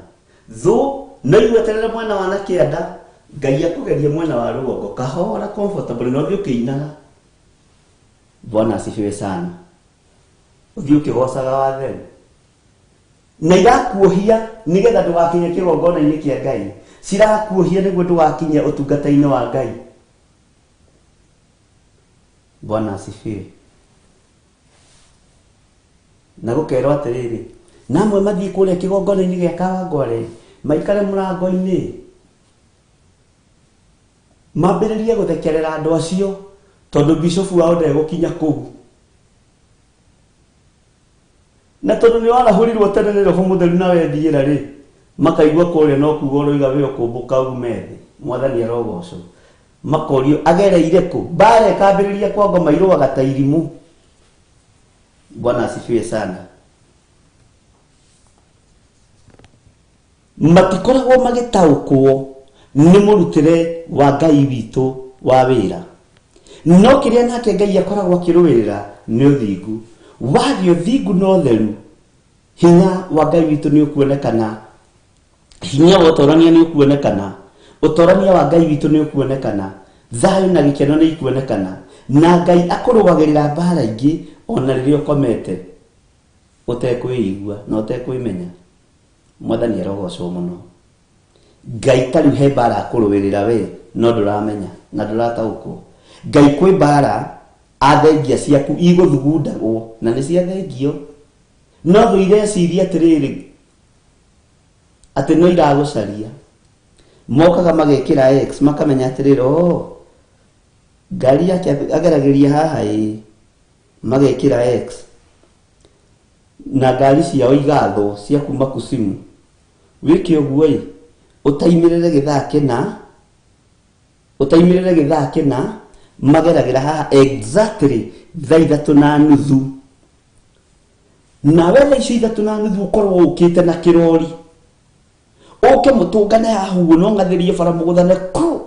Thũ no igweterera mwena wa na kĩanda, Ngai akũgerie mwena wa rũgongo, kahora comfortable, na ũthiĩ ũkĩinaga. Bwana asifiwe sana. Ũthiĩ ũkĩgocaga watheru. Na irakuohia nĩgetha ndũgakinye kĩgongona-inĩ kĩa Ngai. Cirakuohia nĩguo ndũgakinye ũtungata-inĩ wa Ngai. Bwana asifiwe. Na gũkerwo atĩrĩrĩ, na amwe mathiĩ kũrĩa kĩgongona-inĩ gĩa Kawangware, maikare mũrango-inĩ, mambĩrĩrie gũthekerera andũ acio, tondũ bishofu wao ndegũkinya kũu. Na tondũ nĩ warahũrirwo tene nĩ Roho Mũtheru na wethiĩra rĩ, makaigua kũrĩa no kuga ũroiga we ũkũmbũka ume thĩ. Mwathani arogocwo. Makorio agereire kũ? Mbara ĩkambĩrĩria kwa ngoma irũaga ta irimũ. Bwana asifiwe sana. Matikoragwo magĩtaũkwo nĩ mũrutĩre wa Ngai witũ wa wĩra. No kĩrĩa nake Ngai akoragwo akĩrũĩrĩra nĩ ũthingu. Wagĩa ũthingu na ũtheru, hinya wa Ngai witũ nĩ ũkuonekana, hinya wa ũtorania nĩ ũkuonekana, ũtorania wa Ngai witũ nĩ ũkuonekana, thayũ na gĩkeno nĩ ikuonekana, na Ngai akũrũagĩrĩra mbara ingĩ ona rĩrĩa ũkomete ũtekwĩigua na ũtekwĩmenya. Mwathani arogocwo mũno. Ngai ta rĩu he mbara akũrũĩrĩra we, no ndũramenya na ndũrataũkwo. Ngai kwĩ mbara athengia ciaku igũthugundagwo na nĩ cia thengio, no thũ ireciria atĩrĩrĩ atĩ no iragũcaria. Mokaga magekĩra X, makamenya atĩrĩrĩ, oh, ngari yake ageragĩria haha ĩ, magekĩra X, na ngari ciao igathwo cia kuma Kusimu. Wĩke ũguo ĩ, ũtaimĩrĩre gĩthaa kĩna, ũtaimĩrĩre gĩthaa kĩna, mageragĩra haha exactly thaa ithatũ na nuthu. Nawe thaa icio ithatũ na nuthu ũkorwo ũkĩte na kĩrori, ũke mũtũngane haha ũguo, no ng'athĩrie bara mũgũthane ku.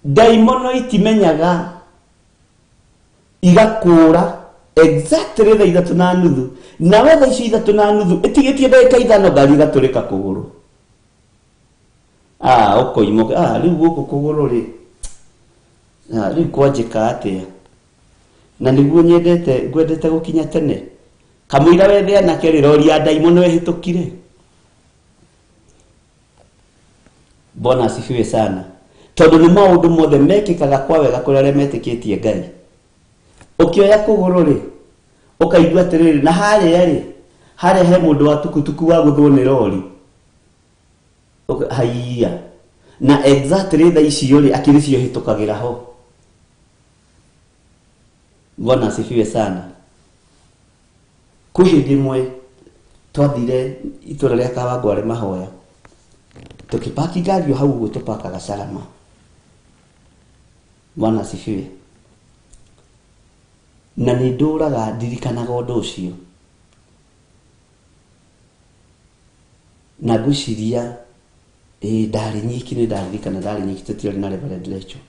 Ndaimono itimenyaga, igakũra exactly thaa ithatũ na nuthu. Nawe thaa icio ithatũ na nuthu ĩtigĩtie ndagĩka ithano, ngari ĩgatũrĩka kũgũrũ. Ũkoima, rĩu gũkũ kũgũrũ rĩ, rĩu kwanjĩka atĩa? Na nĩguo nyendete, ngwendete gũkinya tene. Kamũira wethe anake rĩ, rori ya ndaimono ĩhĩtũkire. Bwana asifiwe sana. Tondũ nĩ maũndũ mothe mekĩkaga kwa wega kũrĩ arĩa metĩkĩtie Ngai. Ũkĩoya kũgũrũ rĩ, ũkaigua atĩrĩrĩ, na harĩa rĩ, harĩa he mũndũ wa tukutuku wa gũthwo nĩ rori. Haiya. Na exactly thaa icio rĩ, akĩrĩ cio hĩtũkagĩra ho. Bwana asifiwe sana. Kwĩ hĩndĩ ĩmwe twathire itũra rĩa Kawangware mahoya, tũkĩpaki ngari o hau ũguo tũpakaga Salama. Bwana asifiwe. Na nĩ ndũraga ndirikanaga ũndũ ũcio na ngwĩciria ĩĩ ndarĩ nyiki, nĩ ndaririkana ndarĩ nyiki, tũtiarĩ na Reverend Rachel.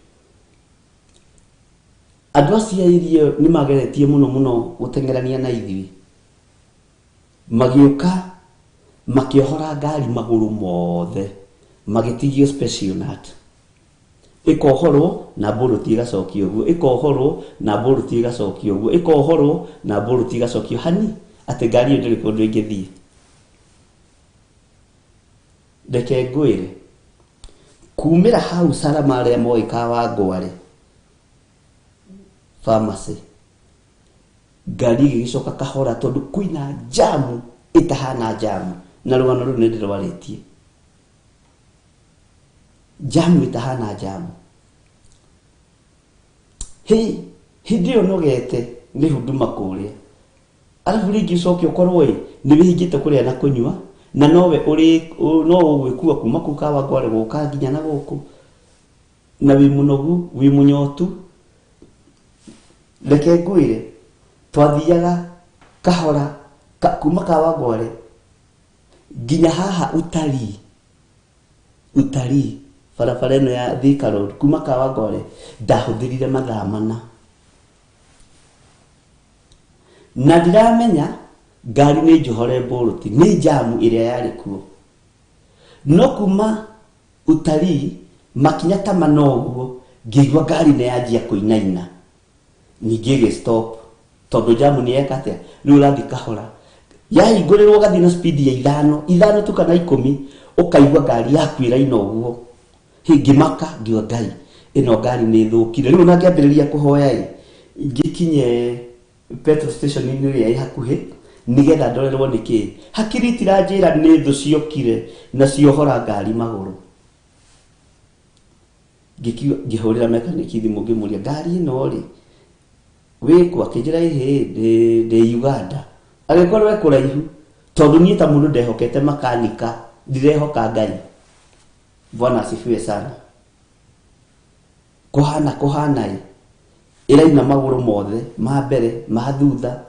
Andũ acio a area ĩyo nĩ mageretie mũno mũno gũteng'erania na ithuĩ, magĩũka makĩohora ngari magũrũ mothe, magĩtigio special nut, ĩkohorwo na mbũrũti ĩgacokio ũguo, ĩkohorwo na mbũrũti ĩgacokio ũguo, ĩkohorwo na mbũrũti ĩgacokio hani atĩ ngari ĩyo ndĩrĩ kũndũ ĩngĩthiĩ. Reke ngwĩre, kumĩra hau Salama arĩa moĩ Kawangware pharmacy, ngari ĩgĩgĩcoka kahora tondũ kwĩna jamu ĩtahana jamu, na rũgano rũu nĩ ndĩrwarĩtie. Jamu ĩtahana jamu. Hĩ, hĩndĩ ĩyo nogete nĩ huduma kũrĩa, arabu rĩngĩ ũcoke ũkorwo ĩ nĩ wĩhingĩte kũrĩa na kũnyua, na nowe ũrĩ no ũgwĩkua kuma kũu Kawangware gũka nginya na gũkũ, na wĩ mũnogu, wĩ mũnyotu. Reke ngwĩre, twathiaga kahora kuma Kawangware nginya haha Utalii, Utalii barabara ĩno ya Thika Road, kuma Kawangware ndahũthĩrire mathaa mana, na ndiramenya ngari nĩ njohore mbũrũti nĩ jamu ĩrĩa yarĩ kuo. No kuma Utalii makinya ta mana ũguo, ngĩigua ngari nĩ yanjia kũinaina, ningĩ ĩgĩ stop tondũ jamu nĩ yeka atĩa, rĩu ũrathiĩ kahora, yahingũrĩrwo ũgathiĩ na speed ya ithano ithano tu kana ikũmi, ũkaigua ngari yaku ĩraina ũguo. Ngĩmaka, ngiuga Ngai, ĩno ngari nĩ ĩthũkire. Rĩu ona ngĩambĩrĩria kũhoya ĩ, ngĩkinye petrol station ĩrĩa ĩ hakuhĩ nĩgetha ndorerwo nĩ kĩĩ. Hakiri itiranjĩra nĩ thũ ciokire na ciohora ngari magũrũ. Ngĩhũrĩra mekaniki thimũ ngĩmũria ngari ĩno rĩ wĩkũ, akĩnjĩra ĩhĩ ndĩ Uganda. Agĩkorwo e kũraihu tondũ niĩ ta mũndũ ndehokete makanika, ndirehoka Ngai. Bwana asifiwe sana. Kũhana kũhana ĩ, ĩraina magũrũ mothe ma mbere ma thutha,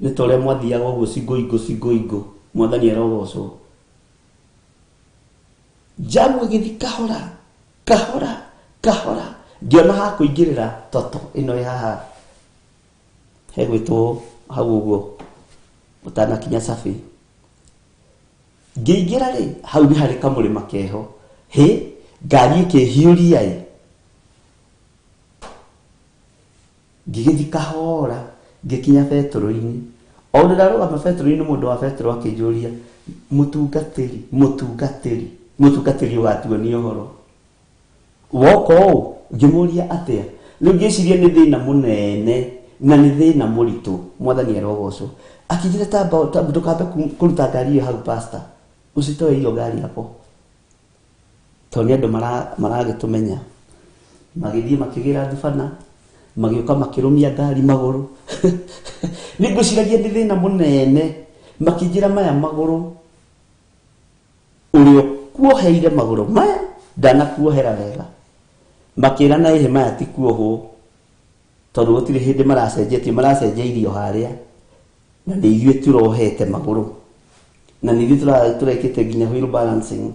nĩ ta ũrĩa mwathiaga ũguo cingoingo cingoingo. Mwathani arogocwo. Jamu ĩgĩthiĩ kahora kahora kahora, ngĩona ha kũingĩrĩra toto ĩno ĩ haha hegwĩtwo hau ũguo ũtanakinya Cabi. Ngĩingĩra rĩ, hau nĩ harĩ kamũrĩma keho, hĩ ngari ĩkĩhiũria ĩ, ngĩgĩthiĩ kahora ngĩkinya betũrũ-inĩ. O ũndũ ndarũgama betũrũ-inĩ, mũndũ wa betũrũ akĩnjũria, mũtungatĩri, mũtungatĩri, mũtungatĩri ũgatuonia ũhoro woka ũũ. Ngĩmũria atĩa, rĩu ngĩciria nĩ thĩna mũnene na nĩ thĩna mũritũ. Mwathani arogocwo. Akĩnjĩra tamba ndũkambe kũruta ngari ĩyo hau pastor, ũcitoe hiyo ngari hapo, tondũ nĩ andũ maragĩtũmenya. Magĩthiĩ makĩgĩra thubana, magĩũka makĩrũmia ngari magũrũ. Nĩ ngwĩciragia nĩ thĩna mũnene. Makĩnjĩra maya magũrũ ũrĩa ũkuoheire magũrũ maya ndanakuohera wega. Makĩra na ĩhĩ maya ti kuohwo, tondũ gũtirĩ hĩndĩ maracenjetie, maracenjeirio harĩa, na nĩ ithuĩ tũrohete magũrũ, na nĩ ithuĩ tũrekĩte nginya wheel balancing.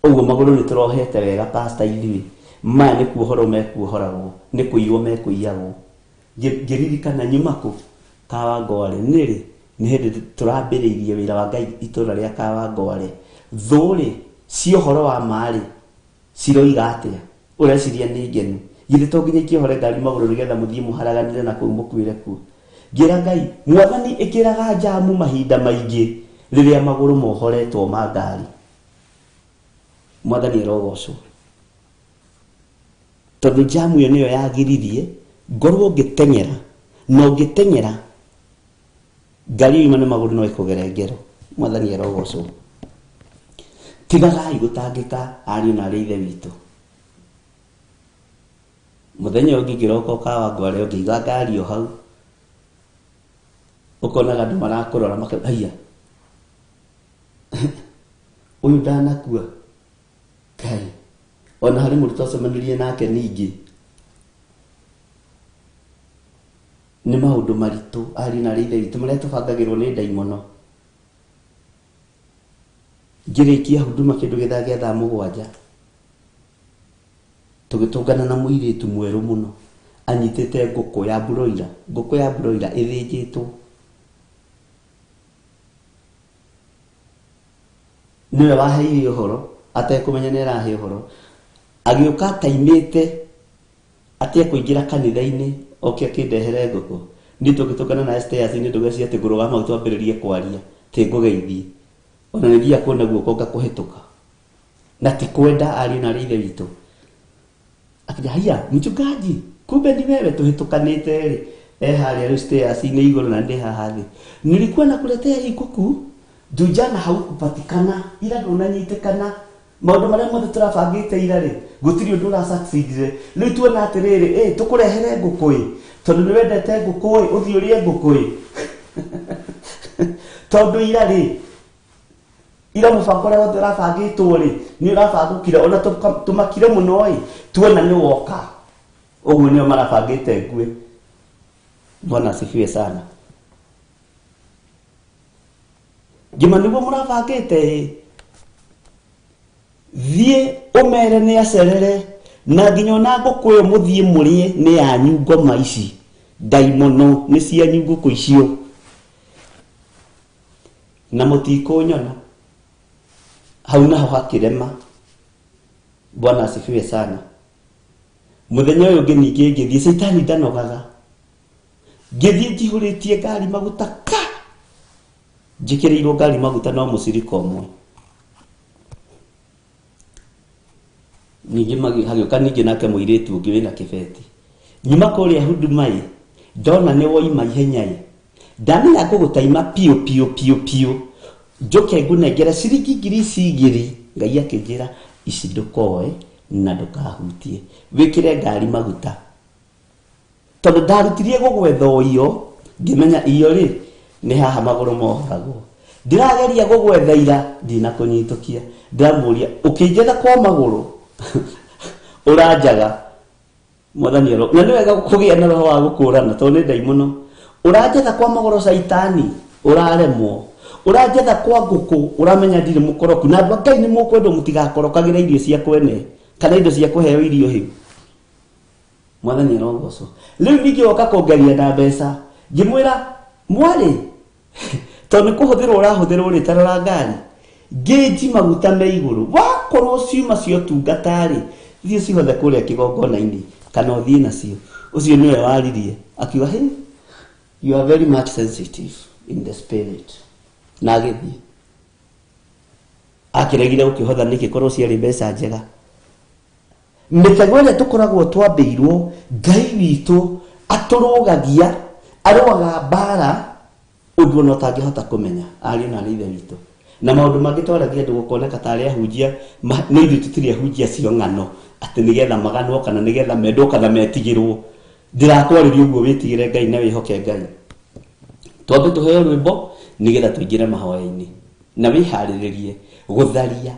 Ũguo magũrũ nĩ tũrohete wega pastor ithuĩ, maya nĩ kuohorwo mekuohoragwo, nĩ kũiywo mekũiyagwo. Ngĩririkana nyuma kũ Kawangware, nĩrĩ nĩ hĩndĩ tũrambĩrĩirie wĩra wa Ngai itũra rĩa Kawangware. Thũ rĩ cia ũhoro wa ma rĩ ciroiga atĩa? Ũreciria nĩ ngenu, githĩ to nginya ikĩohore ngari magũrũ nĩgetha mũthiĩ mũharaganĩre na kũu mũkuĩre kuo? Ngĩra Ngai, Mwathani ĩkĩraga jamu mahinda maingĩ rĩrĩa magũrũ mohoretwo ma ngari. Mwathani arogocwo, tondũ jamu ĩyo nĩyo yagiririe ngorwo ngĩteng'era, na ũngĩteng'era ngari yuma nĩ magũrũ no ĩkũgere ngero. Mwathani arogocwo. Tigagai gũtangĩka ariũ na arĩ ithe witũ. Mũthenya ũngĩ ngĩroka Kawangware ngĩiga ngari o hau, ũkonaga andũ marakũrora makauga haiya, ũyũ ndanakua. Ngai, ona harĩ mũrutwo acemanirie nake ningĩ Nĩ maũndũ maritũ ariũ na arĩ ithe witũ marĩa tũbangagĩrwo nĩ ndaimono. Ngĩrĩkia huduma kĩndũ gĩthaa gĩa thaa 7 tũgĩtũngana na mũirĩtu mwerũ mũno anyitĩte ngũkũ ya broiler, ngũkũ ya broiler ĩthĩnjĩtwo. Nĩwe waheire ũhoro atekũmenya nĩ arahe ũhoro, agĩũka ataimĩte atĩ ekũingĩra kanitha-inĩ oke akĩndehere ngũkũ. Niĩ tũgĩtũngana na stairs-inĩ ndũgecirie atĩ ngũrũgama hau twambĩrĩrie kwaria, tĩ ngũgeithie. Ona nĩ thiaga kuona guoko ngakũhĩtũka. Na ti kwenda ariũ na arĩ ithe witũ. Akĩnjĩra, haiya mchungaji, kumbe ni wewe tũhĩtũkanĩte rĩ. Harĩa rĩu stairs-inĩ igũrũ na ndĩ haha thĩ. Nilikuwa nakuletea hii kuku juu jana haukupatikana, ila ndũnanyitĩkana. Maũndũ marĩa mothe tũrabangĩte ira rĩ, gũtirĩ ũndũ ũra-succeedire. Rĩu tuona atĩrĩrĩ, tũkũrehere ngũkũ ĩ, tondũ nĩ wendete ngũkũ ĩ, ũthiĩ ũrĩe ngũkũ ĩ. Tondũ ira rĩ, ira mũbango ũrĩa wothe ũrabangĩtwo rĩ, nĩ ũrabangũkire, ona tũmakire mũno ĩ, tuona nĩ woka. Ũguo nĩo marabangĩte ngue. Bwana asifiwe sana. Ngĩma nĩguo mũrabangĩte ĩ, thiĩ ũmere nĩ acerere, na nginya ona ngũkũ ĩyo mũthiĩ mũrĩe nĩ yanyu ngoma ici. Ndaimono nĩ cianyu ngũkũ icio. Na mũtikũnyona. Hau naho hakĩrema. Bwana asifiwe sana. Mũthenya ũyũ ũngĩ ningĩ ngĩthiĩ, caitani ndanogaga. Ngĩthiĩ njihũrĩtie ngari maguta ka. Njĩkĩrĩirwo ngari maguta no mũcirika ũmwe. Ningĩ hagĩũka ningĩ nake mũirĩtu ũngĩ wĩna kĩbeti. Nyuma kũrĩa huduma ĩ, ndona nĩ woima ihenya ĩ. Ndamenya ngũgũtaima piũ piũ piũ piũ. Njoke ngũnengere ciringi ngiri ici igĩrĩ. Ngai akĩnjĩra ici ndũkoe na ndũkahutie. Wĩkĩre ngari maguta. Tondũ ndarutirie gũgwetha o iyo, ngĩmenya iyo rĩ, nĩ haha magũrũ mohoragwo. Ndĩrageria gũgwetha ira, ndinakũnyitũkia. Ndĩramũria, ũkĩnjetha kwa magũrũ, ũranjaga. Mwathani aro, na nĩ wega kũgĩa na roho wa gũkũrana, tondũ nĩ ndaimono. Ũranjetha kwa magũrũ caitani, ũraremwo. Ũranjetha kwa ngũkũ, ũramenya ndirĩ mũkoroku. Na andũ a Ngai nĩ mũkwendwo mũtigakorokagĩre irio cia kwene, kana indo cia kũheo irio hĩu. Mwathani arogocwo. Rĩu ningĩ woka kũngeria na mbeca, ngĩmwĩra, mwarĩ, tondũ nĩ kũhũthĩrwo ũrahũthĩrwo rĩ, ta rora ngari. Ngĩnji maguta me igũrũ. Wakorwo ciuma cia ũtungata rĩ, thiĩ cihothe kũrĩa kĩgongona-inĩ, kana ũthiĩ nacio. Ũcio nĩwe waririe, akiuga, hey, you are very much sensitive in the spirit. Na agĩthiĩ. Akĩregire gũkĩhotha nĩkĩ korwo ciarĩ mbeca njega. Mĩtego ĩrĩa tũkoragwo twambĩirwo, Ngai witũ atũrũgagia, arũaga mbara ũndũ ona ũtangĩhota kũmenya, ariũ na arĩ ithe witũ. Na maũndũ mangĩ twaragia andũ gũkoneka ta arĩa ahunjia, nĩ ithuĩ tũtirĩ ahunjia acio ng'ano, atĩ nĩgetha maganwo kana nĩgetha mendwo kana metigĩrwo. Ndĩrakwarĩria ũguo wĩtigĩre Ngai na wĩhoke Ngai. Twambe tũheo rwĩmbo nĩgetha tũingĩre mahoya-inĩ na wĩharĩrĩrie gũtharia.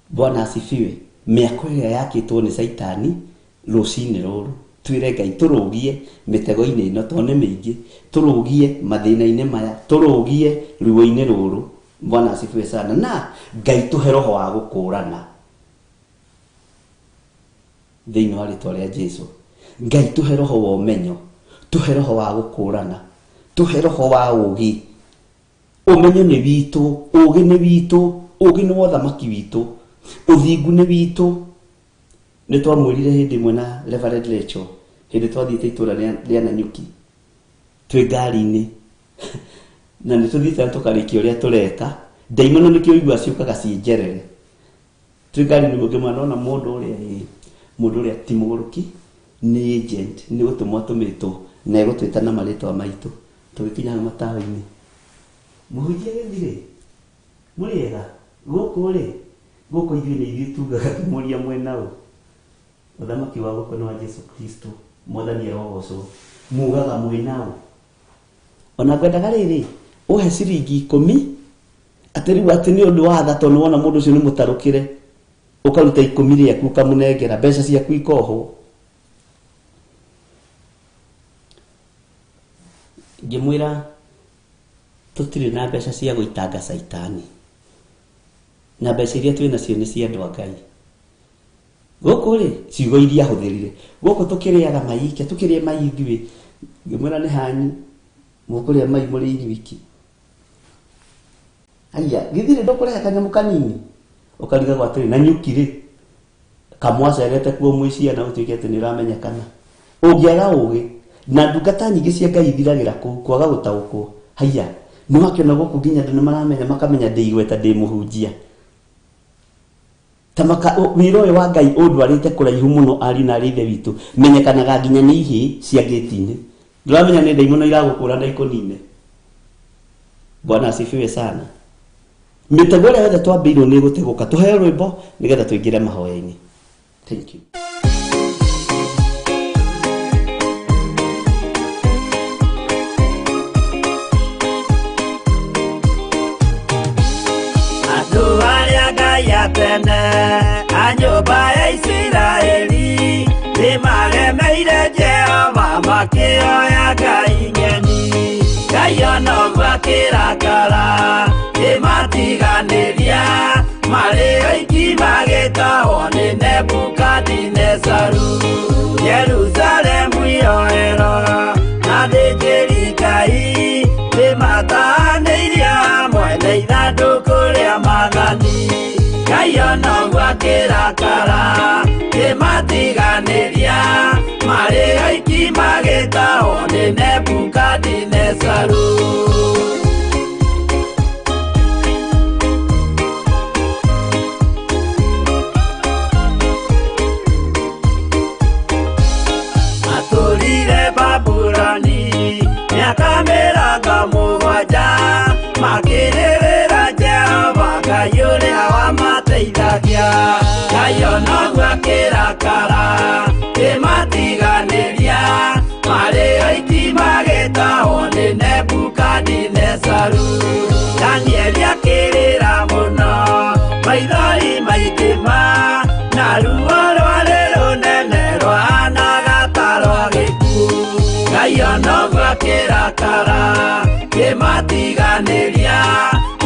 Bwana asifiwe. Mĩako ĩrĩa yakĩtwo nĩ caitani rũcinĩ rũrũ, twĩre Ngai tũrũgie mĩtego-inĩ ĩno tondũ nĩ mĩingĩ, tũrũgie mathĩna-inĩ maya, tũrũgie ruo-inĩ rũrũ. Bwana asifiwe sana. Na Ngai tũhe roho wa gũkũrana thĩinĩ wa rĩtwa rĩa Jesũ. Ngai tũhe roho wa ũmenyo, tũhe roho wa gũkũrana, tũhe roho wa ũũgĩ. Ũmenyo nĩ witũ, ũũgĩ nĩ witũ, ũũgĩ nĩ wa ũthamaki witũ, ũthingu nĩ witũ. Nĩ twamwĩrire hĩndĩ ĩmwe na Reverend Rachel, hĩndĩ twathiĩte itũũra rĩa Nanyuki twĩ ngari-inĩ, na nĩ tũthiĩte na tũkarĩkia ũrĩa tũreka. Ndaimono nĩkĩo ũiguaga ciũkaga ciĩ njerere. Twĩ ngari-inĩ ũguo ngĩmwĩra, nona mũndũ ũrĩa ĩ, mũndũ ũrĩa ti mũgũrũki, nĩ agent, nĩ gũtũmwo atũmĩtwo, na egũtwĩta na marĩtwa maitũ. Tũgĩkinya hau matawa-inĩ, mũhunjia gĩthirĩ, mũrĩega, gũkũ rĩ, gũkũ ithuĩ nĩ ithuĩ tugaga ngĩmũria mwena ũ. Ũthamaki wa gũkũ nĩ wa Jesũ Kristo, Mwathani arogocwo. Mugaga mwena ũ. Ona ngwendaga rĩrĩ, ũhe ciringi 10, atĩ rĩu atĩ nĩ ũndũ wa tha tondũ nĩwona mũndũ ũcio nĩ mũtarũkĩre, ũkaruta 10 rĩaku ũkamũnengera, mbeca ciaku ikohwo. Ngĩmwĩra tũtirĩ na mbeca cia gũitanga caitani, na mbeca iria twĩ nacio nĩ cia andũ a Ngai. Gũkũ rĩ, ciugo iria ahũthĩrire, gũkũ tũkĩrĩaga mai ike, tũkĩrĩe mai ithuĩ. Ngĩmwĩra nĩ hanyu, mũkũrĩa mai mũrĩ inyuiki. Aya, githĩ ndũkũrehe kanyamũ kanini? Ũkarigagwo atĩrĩ, na nyuki rĩ, kamwacerete kuo mwĩ ciana ũtuĩke atĩ nĩ ũramenyekana. Ũngĩaga ũgĩ, na ndungata nyingĩ cia Ngai ithiragĩra kũu, kwaga gũtaũkwo. Haiya, nĩ wakĩona gũkũ nginya andũ nĩ maramenya, makamenya ndĩ igweta, ndĩ mũhunjia. Ta maka, wĩra ũyũ wa Ngai ũndwarĩte kũraihu mũno ariũ na arĩ ithe witũ, menyekanaga nginya nĩ ihĩĩ cia ngĩti-inĩ. Ndũramenya nĩ ndaimono iragũkũra na ikũnine. Bwana asifiwe sana. Mĩtego ĩrĩa yothe twambĩirwo nĩ ĩgũtegũka. Tũheo rwĩmbo nĩgetha tũingĩre mahoya-inĩ. Thank you. Andũ arĩa Ngai a tene a nyũmba ya Isiraeli nĩmaremeire Jehova makĩoya ngai ng'eni. Ngai ona ũguo akĩrakara kĩmatiganĩria, marĩ oiki magĩtahwo nĩ Nebukadinezaru. Jerusalemu yoerwo na athĩnjĩri Ngai nĩmatahanĩirie hamwe na ithandũkũ rĩa maathani. Ngai ona ũguo akĩrakara kĩmatiganĩria, marĩ oiki magĩtahwo nĩ Nebukadinezaru. Matũrire Babuloni mĩaka mĩrongo mũgwanja, makĩrĩrĩra Jehova Ngai ũrĩa wamateithagia. Ngai ona ũguo akĩrakara kĩmatiganĩria, marĩ oiki magĩtahwo nĩ Nebukadinezaru. Danieli akĩrĩra mũno, maithori maingĩ ma, na ruo rwarĩ rũnene rwahanaga ta rwa gĩkuũ. Ngai ona ũguo akĩrakara kĩmatiganĩria,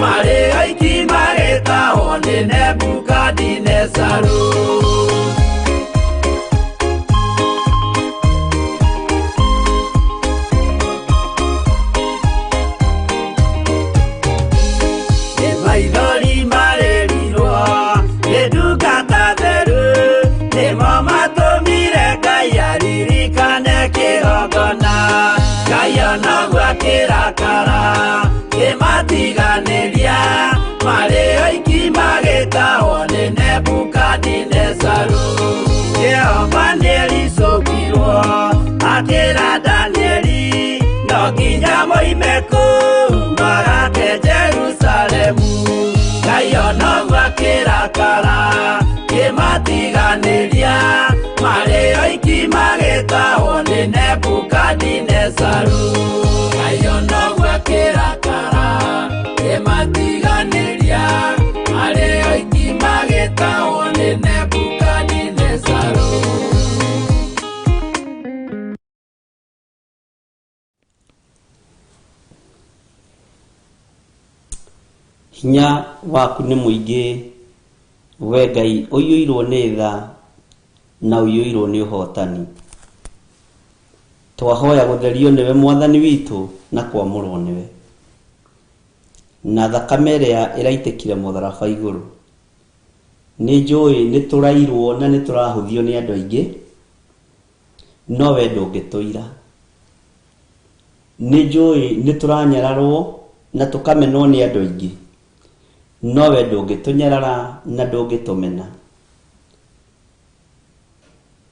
marĩ oiki magĩtahwo nĩ Nebukadinezaru. Nĩ maithori marĩrirwo nĩ ndungata theru, nĩmo matũmire Ngai aririkane kĩgongona. Ngai ona ũguo akĩrakara kĩmatiganĩria, marĩ oiki magĩtahwo nĩ Nebukadinezaru. Jehova nĩericũkirwo akĩra Danieli, no nginya moime kũu magake Jerusalemu. Ngai ona ũguo akĩrakara kĩmatiganĩria, marĩ oiki magĩtahwo nĩ Nebukadinezaru. Ngai ona ũguo akĩrakara kĩmatiganĩria, marĩ oiki magĩtahwo nĩ Nebukadinezaru. Hinya waku nĩ mũingĩ, we Ngai ũiyũirwo nĩ tha na ũiyũirwo nĩ ũhotani. Twahoya gũtherio nĩwe Mwathani witũ na kwamũrwo nĩwe. Na thakame ĩrĩa ĩraitĩkire mũtharaba igũrũ. Nĩ njũĩ nĩ tũrairwo na nĩ tũrahũthio nĩ andũ aingĩ, no we ndũngĩtũira. Nĩ njũĩ nĩ tũranyararwo na tũkamenwo nĩ andũ aingĩ, no we ndũngĩtũnyarara na ndũngĩtũmena.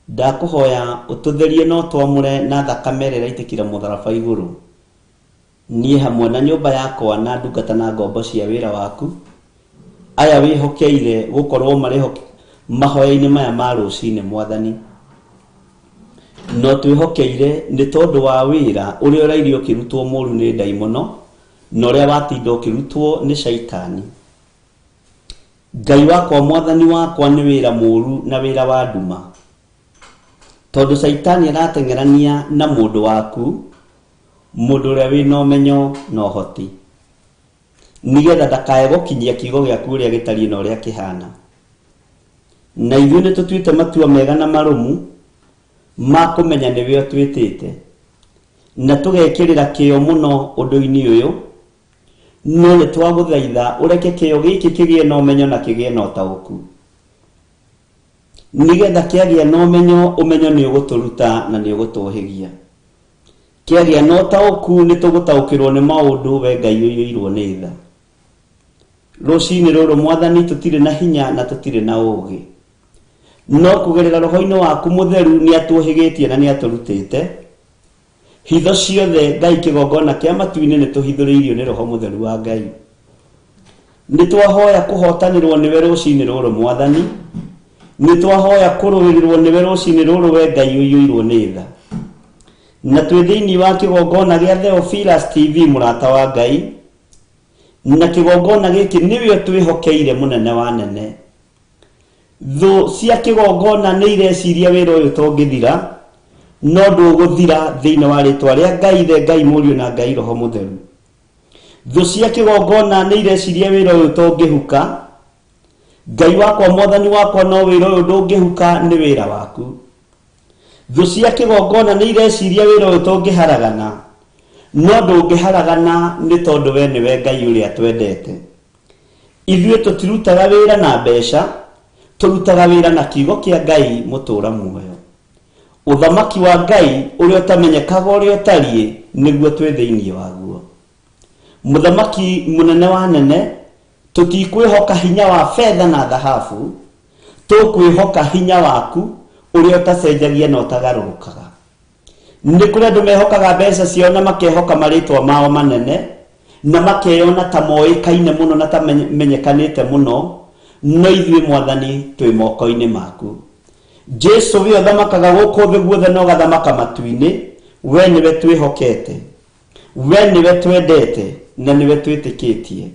Ndakũhoya ũtũtherie na ũtwamũre na thakame ĩrĩa ĩraitĩkire mũtharaba igũrũ. Niĩ hamwe na nyũmba yakwa na ndungata na ngombo cia wĩra waku, aya wĩhokeire gũkorwo marĩ mahoya-inĩ maya ma rũcinĩ Mwathani. No twĩhokeire nĩ tondũ wa wĩra ũrĩa ũraire ũkĩrutwo mũru nĩ ndaimono, na ũrĩa watinda ũkĩrutwo nĩ caitani. Ngai wakwa Mwathani wakwa nĩ wĩra mũru na wĩra wa nduma. Tondũ caitani arateng'erania na mũndũ waku, Mũndũ ũrĩa wĩna ũmenyo na ũhoti, nĩgetha ndakae gũkinyia kiugo gĩaku ũrĩa gĩtariĩ na ũrĩa kĩhana. Na ithuĩ nĩ tũtuĩte matua mega na marũmu ma kũmenya nĩwe ũtwĩtĩte, na tũgekĩrĩra kĩyo mũno ũndũ-inĩ ũyũ. No nĩ twagũthaitha ũreke kĩyo gĩkĩ kĩgĩe na ũmenyo na kĩgĩe na ũtaũku, nĩgetha kĩagĩa na ũmenyo, ũmenyo nĩ ũgũtũruta na nĩ ũgũtũhĩgia. Kĩagĩa na ũtaũku, nĩ tũgũtaũkĩrwo nĩ maũndũ. We Ngai ũiyũirwo nĩ tha, rũcinĩ rũrũ Mwathani, tũtirĩ na hinya na tũtirĩ na ũũgĩ, no kũgerera roho-inĩ waku mũtheru nĩ atũhĩgĩtie na nĩ atũrutĩte hitho ciothe. Ngai, kĩgongona kĩa matu-inĩ nĩ tũhithũrĩirio nĩ Roho Mũtheru wa Ngai. Nĩ twahoya kũhotanĩrwo nĩwe rũcinĩ rũrũ, Mwathani. Nĩ twahoya kũrũĩrĩrwo nĩwe rũcinĩ rũrũ, we Ngai ũiyũirwo nĩ tha. Na twĩ thĩinĩ wa kĩgongona gĩa Theophilus TV, mũrata wa Ngai, na kĩgongona gĩkĩ nĩwe twĩhokeire, mũnene wa nene. Thũ cia kĩgongona nĩ ireciria wĩra ũyũ tũngĩthira, no ndũgũthira thĩinĩ wa rĩtwa rĩa Ngai Ithe, Ngai Mũriũ na Ngai Roho Mũtheru. Thũ cia kĩgongona nĩ ireciria wĩra ũyũ tũngĩhuka. Ngai wakwa, Mwathani wakwa, no wĩra ũyũ ndũngĩhuka, nĩ wĩra waku. Thũ cia kĩgongona nĩ ireciria wĩra ũyũ tũngĩharagana, no ndũngĩharagana, nĩ tondũ we nĩwe Ngai ũrĩa twendete. Ithuĩ tũtirutaga wĩra na mbeca, tũrutaga wĩra na kiugo kĩa Ngai mũtũũra muoyo. Ũthamaki wa Ngai ũrĩa ũtamenyekaga ũrĩa ũtariĩ nĩguo twĩ thĩinĩ waguo. Mũthamaki mũnene wa nene, tũtikwĩhoka hinya wa betha na thahabu, tũkwĩhoka hinya waku ũrĩa ũtacenjagia na ũtagarũrũkaga. Nĩ kũrĩ andũ mehokaga mbeca ciao na makehoka marĩtwa mao manene na makeyona ta moĩkaine mũno na ta menyekanĩte mũno, no ithuĩ, Mwathani, twĩ moko-inĩ maku. Jesu, we ũthamakaga gũkũ thĩ guothe na ũgathamaka matu-inĩ, we nĩwe twĩhokete, we nĩwe twendete na nĩwe twĩtĩkĩtie.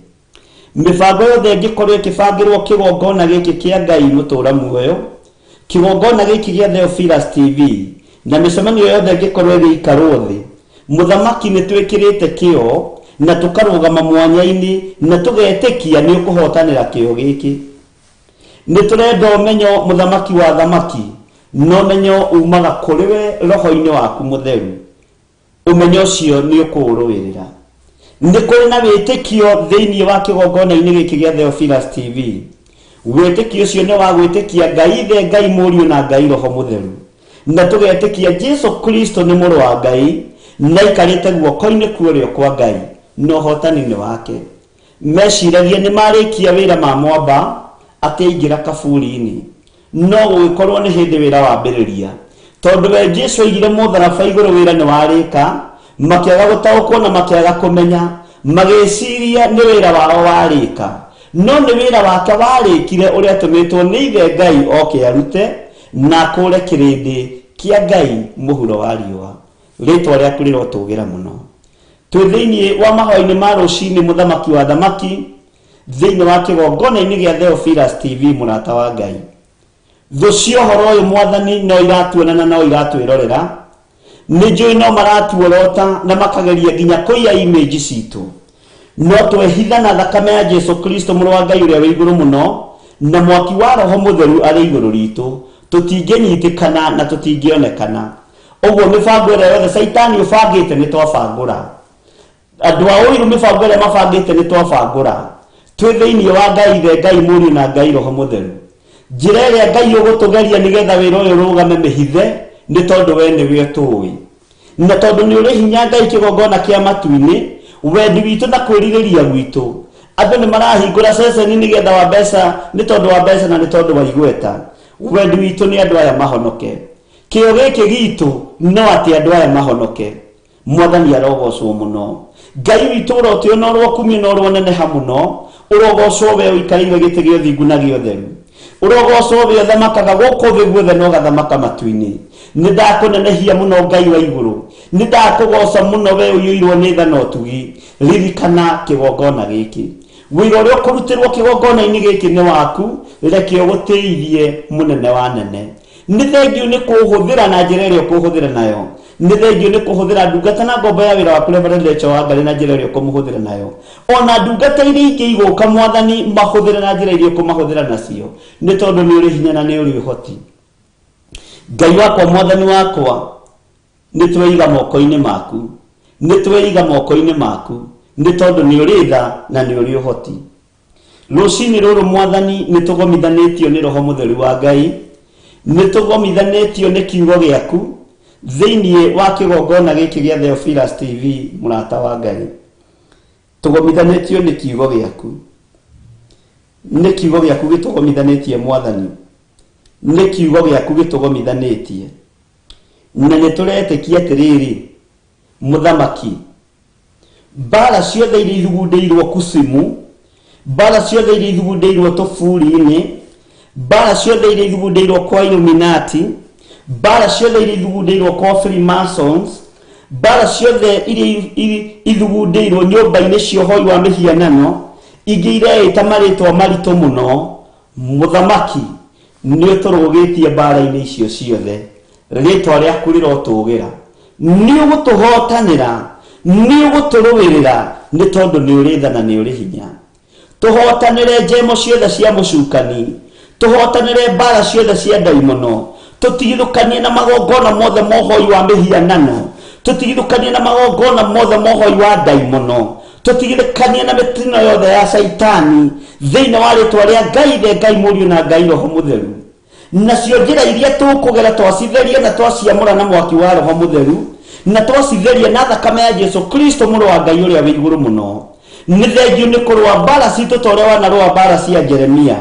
Mĩbango yothe ĩngĩkorwo ĩkĩbangĩrwo kĩgongona gĩkĩ kĩa Ngai mũtũũra muoyo, kĩgongona gĩkĩ gĩa Theophilus TV, na mĩcemanio yothe ĩngĩkorwo ĩgĩikarwo thĩ, Mũthamaki, nĩ twĩkĩrĩte kĩo na tũkarũgama mwanya-inĩ na tũgetĩkia nĩ ũkũhotanĩra kĩo gĩkĩ. Nĩ tũrenda ũmenyo, Mũthamaki wa thamaki, na ũmenyo umaga kũrĩ we roho-inĩ waku mũtheru. Ũmenyo ũcio nĩ ũkũũrũĩrĩra. Nĩ kũrĩ na wĩtĩkio thĩinĩ wa kĩgongona-inĩ gĩkĩ gĩa Theophilus TV. Wĩtĩkio ũcio nĩ wa gwĩtĩkia Ngai Ithe, Ngai Mũriũ na Ngai Roho Mũtheru, na tũgetĩkia Jesu Kristo nĩ mũrũ wa Ngai na aikarĩte guoko-inĩ kwa ũrĩo kwa Ngai na ũhotani-inĩ wake. Meciragia nĩ marĩkia wĩra ma mwamba atĩ aingĩra kaburi-inĩ, no gũgĩkorwo nĩ hĩndĩ wĩra wambĩrĩria, tondũ we Jesu aigire mũtharaba igũrũ wĩra nĩ warĩka. Makĩaga gũtaũkwo na makĩaga kũmenya, magĩciria nĩ wĩra wao warĩka, no nĩ wĩra wake warĩkire ũrĩa atũmĩtwo nĩ Ithe Ngai oke arute na akũre kĩrĩndĩ kĩa Ngai mũhuro wa riũa. Rĩtwa rĩaku rĩrotũgĩra mũno. Twĩ thĩinĩ wa mahoya-inĩ ma rũcinĩ, Mũthamaki wa thamaki, thĩinĩ wa kĩgongona-inĩ gĩa Theophilus TV, mũrata wa Ngai. Thũ cia ũhoro ũyũ, Mwathani, no iratuona na no iratwĩrorera. Nĩ njũĩ no maratuorota na makageria nginya kũiya image citũ, no twehitha na thakame ya Jesu Kristo, mũrũ wa Ngai ũrĩa wĩ igũrũ mũno, na mwaki wa Roho Mũtheru arĩ igũrũ ritũ, tũtingĩnyitĩkana na tũtingĩonekana. Ũguo mĩbango ĩrĩa yothe Caitani ũbangĩte nĩ twabangũra, andũ a ũiru mĩbango ĩrĩa mabangĩte nĩ twabangũra. Twĩ thĩinĩ wa Ngai Ithe, Ngai Mũriũ na Ngai Roho Mũtheru. Njĩra ĩrĩa Ngai ũgũtũgeria nĩgetha wĩra ũyũ ũrũgame mĩhithe, nĩ tondũ we nĩwe ũtũĩ na tondũ nĩ ũrĩ hinya. Ngai kĩgongona kĩa matu-inĩ, wendi witũ na kwĩrirĩria gwitũ, andũ nĩ marahingũra ceceni nĩgetha wa mbeca, nĩ tondũ wa mbeca na nĩ tondũ wa igweta. Wendi witũ nĩ andũ aya mahonoke. Kĩo gĩkĩ gitũ no atĩ andũ aya mahonoke. Mwathani arogocwo mũno. Ngai witũ ũrotĩo na ũrokumio na ũroneneha mũno. Ũrogocwo we ũikarĩire gĩtĩ gĩa ũthingu na gĩa ũtheru. Ũrogocwo we ũthamakaga gũkũ thĩ guothe na ũgathamaka matu-inĩ. Nĩ ndakũnenehia mũno, Ngai wa igũrũ. Nĩ ndakũgoca mũno, we ũiyũirwo nĩ tha na ũtugi. Ririkana kĩgongona gĩkĩ. Wĩra ũrĩa ũkũrutĩrwo kĩgongona-inĩ gĩkĩ nĩ waku, reke ũgũtĩithie, mũnene wa nene. Nĩ thengiũ nĩ kũhũthĩra na njĩra ĩrĩa ũkũhũthĩra nayo. Nĩ thengio nĩ kũhũthĩra ndungata na ngombo ya wĩra waku Reverend Rachel Wangari na njĩra ĩrĩa ũkũmũhũthĩra nayo. Ona ndungata iria ingĩ igũka Mwathani mahũthĩre na njĩra iria ũkũmahũthĩra nacio, nĩ tondũ nĩ ũrĩ hinya na nĩ ũrĩ ũhoti. Ngai wakwa, Mwathani wakwa, nĩ tweiga moko-inĩ maku, nĩ tweiga moko-inĩ maku, nĩ tondũ nĩ ũrĩ tha na nĩ ũrĩ ũhoti. Rũcinĩ rũrũ Mwathani nĩ tũgomithanĩtio nĩ Roho Mũtheru wa Ngai, nĩ tũgomithanĩtio nĩ kiugo gĩaku thĩinĩ wa kĩgongona gĩkĩ gĩa Theophilus TV, mũrata wa Ngai. Tũgomithanĩtio nĩ kiugo gĩaku, nĩ kiugo gĩaku gĩtũgomithanĩtie Mwathani, nĩ kiugo gĩaku gĩtũgomithanĩtie. Na nĩ tũretĩkia atĩrĩrĩ, Mũthamaki, mbara ciothe iria ithugundĩirwo kusimu, mbara ciothe iria ithugundĩirwo tũburi-inĩ, mbara ciothe iria ithugundĩirwo kwa Illuminati, mbara ciothe iria ithugundĩirwo kwa Freemasons, mbara ciothe iria ithugundĩirwo nyũmba-inĩ cia ũhoi wa mĩhianano, ingĩ ireĩta marĩtwa maritũ mũno, Mũthamaki, nĩ ũtũrũgĩtie mbara-inĩ icio ciothe. Rĩtwa rĩaku rĩrotũgĩra. Nĩ ũgũtũhotanĩra, nĩ ũgũtũrũĩrĩra, nĩ tondũ nĩ ũrĩ tha na nĩ ũrĩ hinya. Tũhotanĩre njemo ciothe cia mũcukani, tũhotanĩre mbara ciothe cia ndaimono, tũtigithũkanie na magongona mothe ma ũhoi wa mĩhianano, tũtigithũkanie na magongona mothe ma ũhoi wa ndaimono, tũtigithũkanie na mĩtino yothe ya Caitani, thĩinĩ wa rĩtwa rĩa Ngai Ithe, Ngai Mũriũ na Ngai Roho Mũtheru. Nacio njĩra iria tũkũgera twacitheria na twaciamũra na mwaki wa Roho Mũtheru, na twacitheria na thakame ya Jesu Kristo mũrũ wa Ngai ũrĩa wĩ igũrũ mũno. Nĩ thengio nĩ kũrũa mbara citũ ta ũrĩa wanarũa mbara cia Jeremia.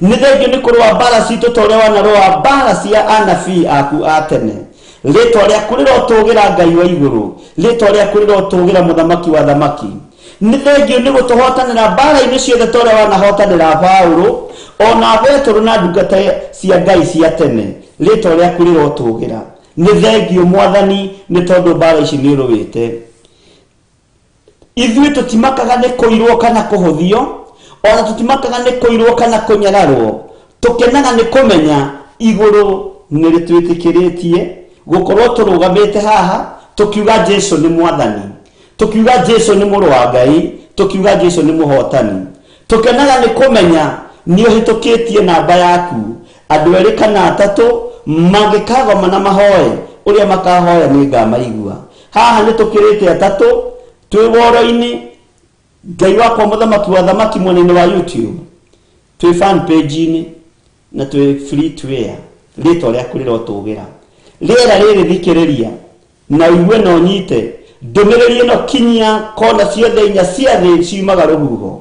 Nĩ thengio nĩ kũrũa mbara citũ ta ũrĩa wanarũa mbara cia anabii aku a tene. Rĩtwa rĩaku rĩrotũgĩra Ngai wa igũrũ, rĩtwa rĩaku rĩrotũgĩra Mũthamaki wa thamaki. Nĩ thengio nĩ gũtũhotanĩra mbara-inĩ ciothe ta ũrĩa wanahotanĩra Paulo, ona Petero na ndungata cia Ngai cia tene. Rĩtwa rĩaku rĩrotũgĩra. Nĩ thengio Mwathani nĩ tondũ mbara ici nĩ ũrũĩte. Ithuĩ tũtimakaga nĩ kũirwo kana kũhũthio, ona tũtimakaga nĩ kũirwo kana kũnyararwo. Tũkenaga nĩ kũmenya igũrũ nĩ rĩtwĩtĩkĩrĩtie gũkorwo tũrũgamĩte haha tũkiuga Jesu nĩ Mwathani, tũkiuga Jesu nĩ mũrũ wa Ngai, tũkiuga Jesu nĩ mũhotani. Tũkenaga nĩ kũmenya nĩ ũhĩtũkĩtie namba yaku. Andũ erĩ kana atatũ mangĩkagoma na mahoe, ũrĩa makahoya nĩ ngamaigua. Haha nĩ tũkĩrĩte atatũ twĩ woro-inĩ. Ngai wakwa Mũthamaki wa thamaki mwena-inĩ wa YouTube, twĩ fan page-inĩ na twĩ free to air. Rĩtwa rĩaku rĩrotũgĩra. Rĩera rĩrĩ thikĩrĩria na ũigue na ũnyite ndũmĩrĩri ĩno, kinyia kona ciothe inya cia thĩ ciumaga rũhuho.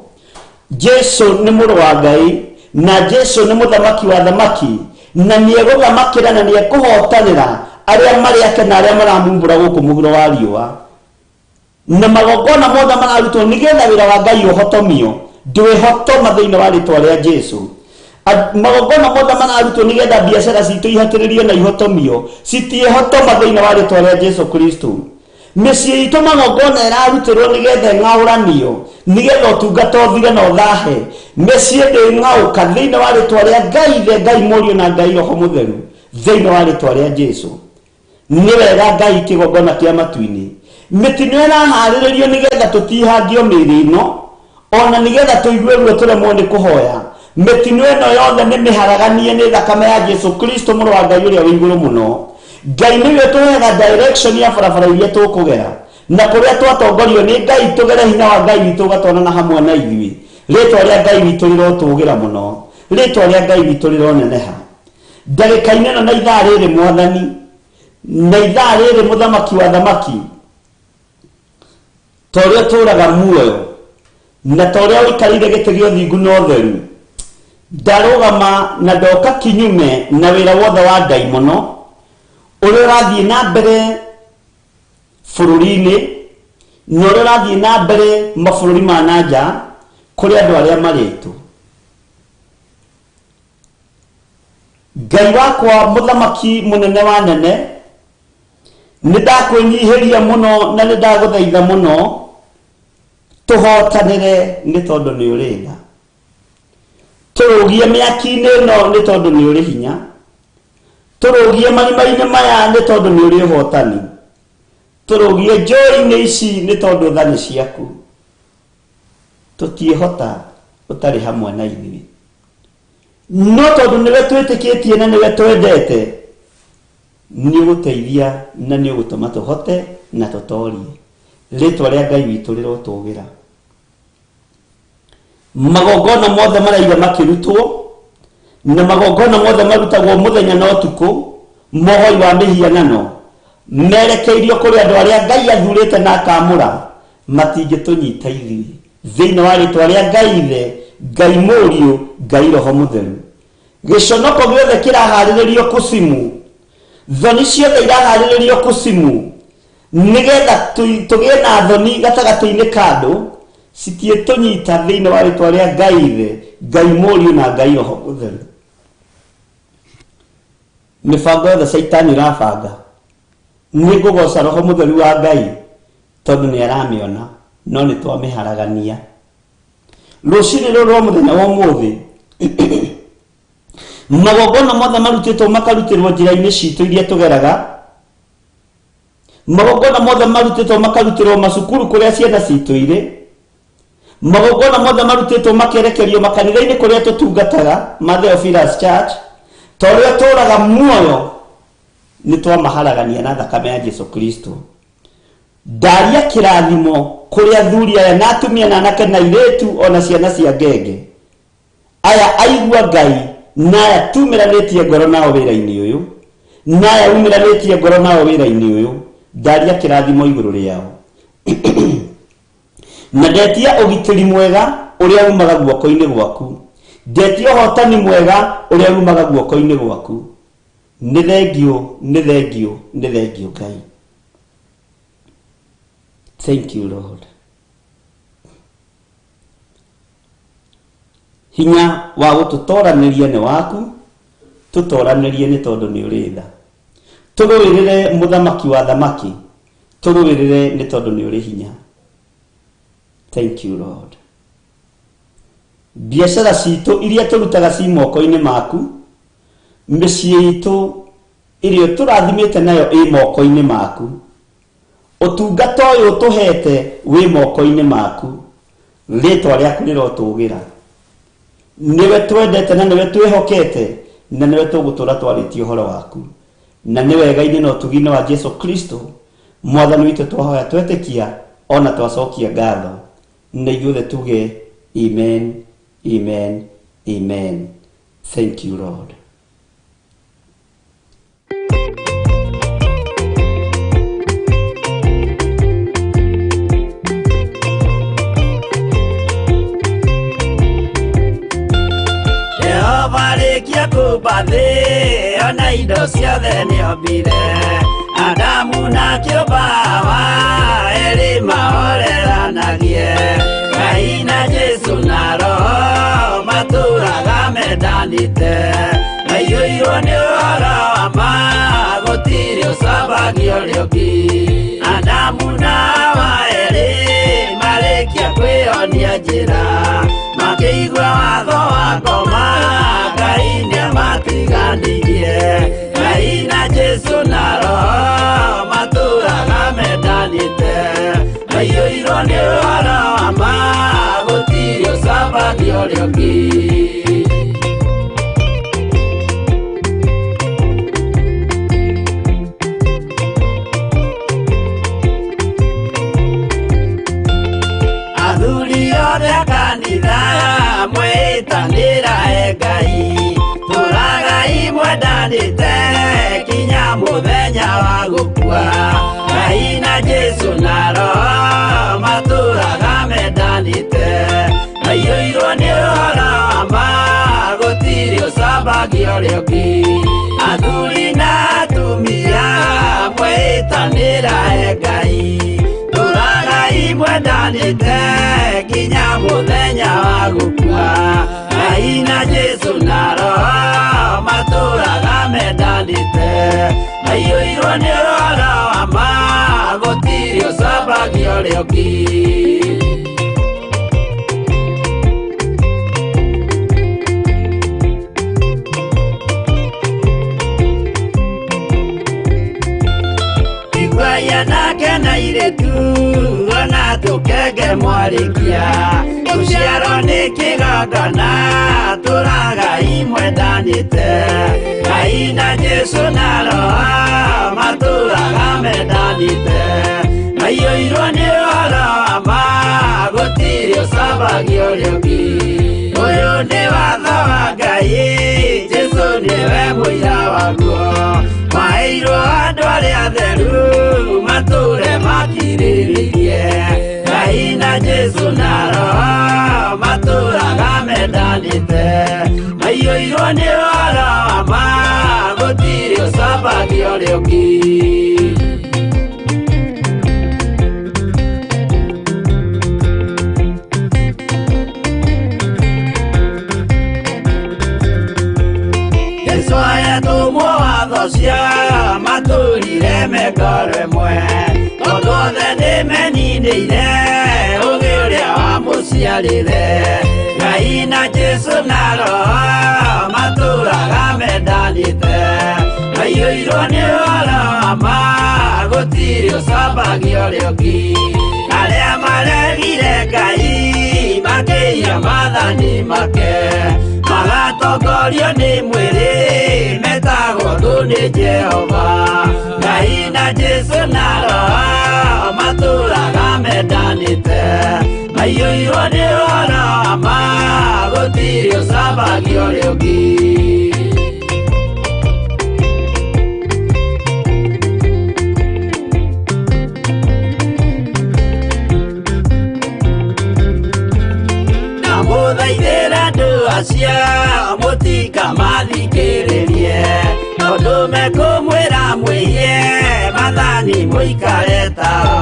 Jesu nĩ mũrũ wa Ngai na Jesu nĩ mũthamaki wa thamaki, na nĩ egũthamakĩra na nĩ ekũhotanĩra arĩa marĩ ake na arĩa maramumbũra gũkũ mũhuro wa riũa. Na magongona mothe mararutwo nĩgetha wĩra wa Ngai ũhotomio, ndwĩhotoma thĩinĩ wa rĩtwa rĩa Jesu. Magongona mothe mararutwo nĩgetha biacara citũ ihatĩrĩrio na ihotomio, citiĩhotoma thĩinĩ wa rĩtwa rĩa Jesu Kristo. Mĩciĩ itũ magongona ĩrarutĩrwo nĩgetha ĩng'aũranio, nĩgetha ũtungata ũthire na ũthahe. Mĩciĩ ndĩng'aũka thĩinĩ wa rĩtwa rĩa Ngai Ithe, Ngai Mũriũ na Ngai Roho Mũtheru, thĩinĩ wa rĩtwa rĩa Jesu. Nĩ wega Ngai kĩgongona kĩa matu-inĩ. Mĩtino ĩraharĩrĩrio nĩgetha tũtihangio mĩĩrĩ ĩno, ona nĩgetha tũigue ruo tũremwo nĩ kũhoya. Mĩtino ĩno yothe nĩ mĩharaganie nĩ thakame ya Jesu Kristo mũrũ wa Ngai ũrĩa wĩ igũrũ mũno. Ngai nĩwe ũtũheaga direction ya barabara iria tũkũgera, na kũrĩa twatongorio nĩ Ngai tũgere hinya wa Ngai witũ ũgatwarana hamwe na ithuĩ. Rĩtwa rĩa Ngai witũ rĩrotũgĩra mũno, rĩtwa rĩa Ngai witũ rĩroneneha. Ndagĩka-inĩ ĩno na ithaa rĩrĩ Mwathani, na ithaa rĩrĩ Mũthamaki wa thamaki, ta ũrĩa ũtũũraga muoyo na ta ũrĩa ũikarĩire gĩtĩ gĩa ũthingu na ũtheru, ndarũgama na ndoka kinyume na wĩra wothe wa ndaimono ũrĩa ũrathiĩ na mbere bũrũri-inĩ na ũrĩa ũrathiĩ na mbere mabũrũri ma na nja kũrĩ andũ arĩa marĩ aitũ. Ngai wakwa Mũthamaki mũnene wa nene, nĩ ndakwĩnyihĩria mũno na nĩ ndagũthaitha mũno, tũhotanĩre nĩ tondũ nĩ ũrĩ tha. Tũrũgie mĩaki-inĩ ĩno nĩ tondũ nĩ ũrĩ hinya. Tũrũgie marima-inĩ maya nĩ tondũ nĩ ũrĩ ũhotani. Tũrũgie njũĩ-inĩ ici nĩ tondũ tha nĩ ciaku. Tũtiĩhota ũtarĩ hamwe na ithuĩ. No tondũ nĩwe twĩtĩkĩtie na nĩwe twendete, nĩ ũgũteithia na nĩ ũgũtũma tũhote na tũtorie. Rĩtwa rĩa Ngai witũ rĩrotũgĩra. Magongona mothe maraiga makĩrutwo, na magongona mothe marutagwo mũthenya na ũtukũ, mohoi wa mĩhianano, merekeirio kũrĩ andũ arĩa Ngai athurĩte na akamũra, matingĩtũnyita ithuĩ. Thĩinĩ wa rĩtwa rĩa Ngai Ithe, Ngai Mũriũ, Ngai Roho Mũtheru. Gĩconoko gĩothe kĩraharĩrĩrio kũcimu, thoni ciothe iraharĩrĩrio kũcimu, nĩgetha tũgĩe na thoni gatagatĩ-inĩ ka andũ, citiĩtũnyita thĩinĩ wa rĩtwa rĩa Ngai Ithe, Ngai Mũriũ na Ngai Roho Mũtheru. Mĩbango yothe Caitani ũrabanga, nĩ ngũgoca Roho Mũtheru wa Ngai tondũ nĩ aramĩona, no nĩ twamĩharagania. Rũcinĩ rũrũ rwa mũthenya wa ũmũthĩ, magongona mothe marutĩtwo makarutĩrwo njĩra-inĩ citũ iria tũgeraga, magongona mothe marutĩtwo makarutĩrwo macukuru kũrĩa ciana citũ irĩ, magongona mothe marutĩtwo makerekerio makanitha-inĩ kũrĩa tũtungataga ma Theophilus Church, ta ũrĩa tũraga muoyo nĩ twamaharagania na thakame ya Jesu Kristo. Ndaria kĩrathimo kũrĩ athuri aya na atumia na anake na airĩtu ona ciana cia ngenge. Aya aigua Ngai na aya tumĩranĩtie ngoro nao wĩra-inĩ ũyũ, na aya umĩranĩtie ngoro nao wĩra-inĩ ũyũ, ndaria kĩrathimo igũrũ rĩao. Na ndetia ũgitĩri mwega ũrĩa umaga guoko-inĩ gwaku, ndetia ũhotani mwega ũrĩa umaga guoko-inĩ gwaku. Nĩ thengiũ, nĩ thengiũ, nĩ thengiũ Ngai. Thank you Lord. Hinya wa gũtũtoranĩria nĩ waku, tũtoranĩrie nĩ tondũ nĩ ũrĩ tha. Tũrũĩrĩre mũthamaki wa thamaki, tũrũĩrĩre nĩ tondũ nĩ ũrĩ hinya. Thank you Lord. Biacara citũ iria tũrutaga ci moko-inĩ maku, mĩciĩ itũ ĩrĩa tũrathimĩte nayo ĩ moko-inĩ maku, ũtungata ũyũ ũtũhete wĩ moko-inĩ maku, rĩtwa rĩaku rĩrotũgĩra. Nĩwe twendete na nĩwe twĩhokete na nĩwe tũgũtũra twarĩtie ũhoro waku, na nĩ wega-inĩ na ũtugi-inĩ wa Jesu Kristo mwathani witũ twahoya twetĩkia ona twacokia ngatho, na ithuothe tuge amen, amen, amen. Thank you Lord. Jehova rĩkia kũmba thĩ ona indo ciothe nĩombire, Adamu na kĩũmba Hawa erĩ mahoreranagie, Ngai na Jesu na Roho matũraga mendanĩte, maiyũirwo nĩ ũhoro wa ma gũtirĩ ũcambagio ũrĩa ũngĩ. Adamu na Hawa erĩ marĩkia kwĩyonia njĩra, makĩigua watho wa ngoma, Ngai nĩamatiganirie. Ngai na Jesu na Roho matũraga mendanĩte, maiyũirwo nĩ ũhoro wa ma gũtirĩ ũcambagio ũrĩa ũngĩ. Athuri othe a kanitha mwĩtanĩra e Ngai, tũragai mwendanĩte kinya mũthenya wa gũkua. Ngai na Jesu na Roho matũraga mendanĩte, maiyũirwo nĩ ũhoro wa ma gũtirĩ ũcambagio ũrĩa ũngĩ. Athuri na atumia mwĩtanĩra e Ngai, tũragai mwendanĩte kinya mũthenya wa gũkua. Ngai na Jesu na Roho matũraga mendanĩte, maiyũirwo nĩ ũhoro wa ma gũtirĩ ũcambagio ũrĩa ũngĩ. Iguai anake mehia Gũciarwo nĩ kĩgongona tũraga imwendanĩte Ngai na Jesũ na Roho matũraga mendanĩte Maiyũirwo nĩ ũhoro wa ma gũtirĩ ũcambagia ũrĩa ũngĩ Ũyũ nĩ watho wa Ngai Jesũ nĩwe mũira waguo Maheirwo andũ arĩa atheru matũre makirĩrĩirie Ngai na Jesũ na Roho matũraga mendanĩte Maiyũirwo nĩ ũhoro wa ma gũtirĩ ũcambagia ũrĩa ũngĩ Jesũ ayatũmwo watho cia matũrire mengoro ĩmwe Tondũ othe nĩmeninĩire ũgĩ ũrĩa wamũciarire Ngai na Jesũ na Roho matũraga mendanĩte Maiyũirwo nĩ ũhoro wa ma gũtirĩ ũcambagia ũrĩa ũngĩ Arĩa maregire Ngai makĩiya maathani make Magatongorio nĩ mwĩrĩ metagwo thũ nĩ Jehova Ngai na Jesũ na Roho matũraga mendanĩte Maiyũirwo nĩ ũhoro wa ma gũtirĩ ũcambagia ũrĩa ũngĩ Ndamũthaithĩra andũ acio mũtikamathikĩrĩrie Tondũ mekũmwĩra mwĩhie maathani mũikare tao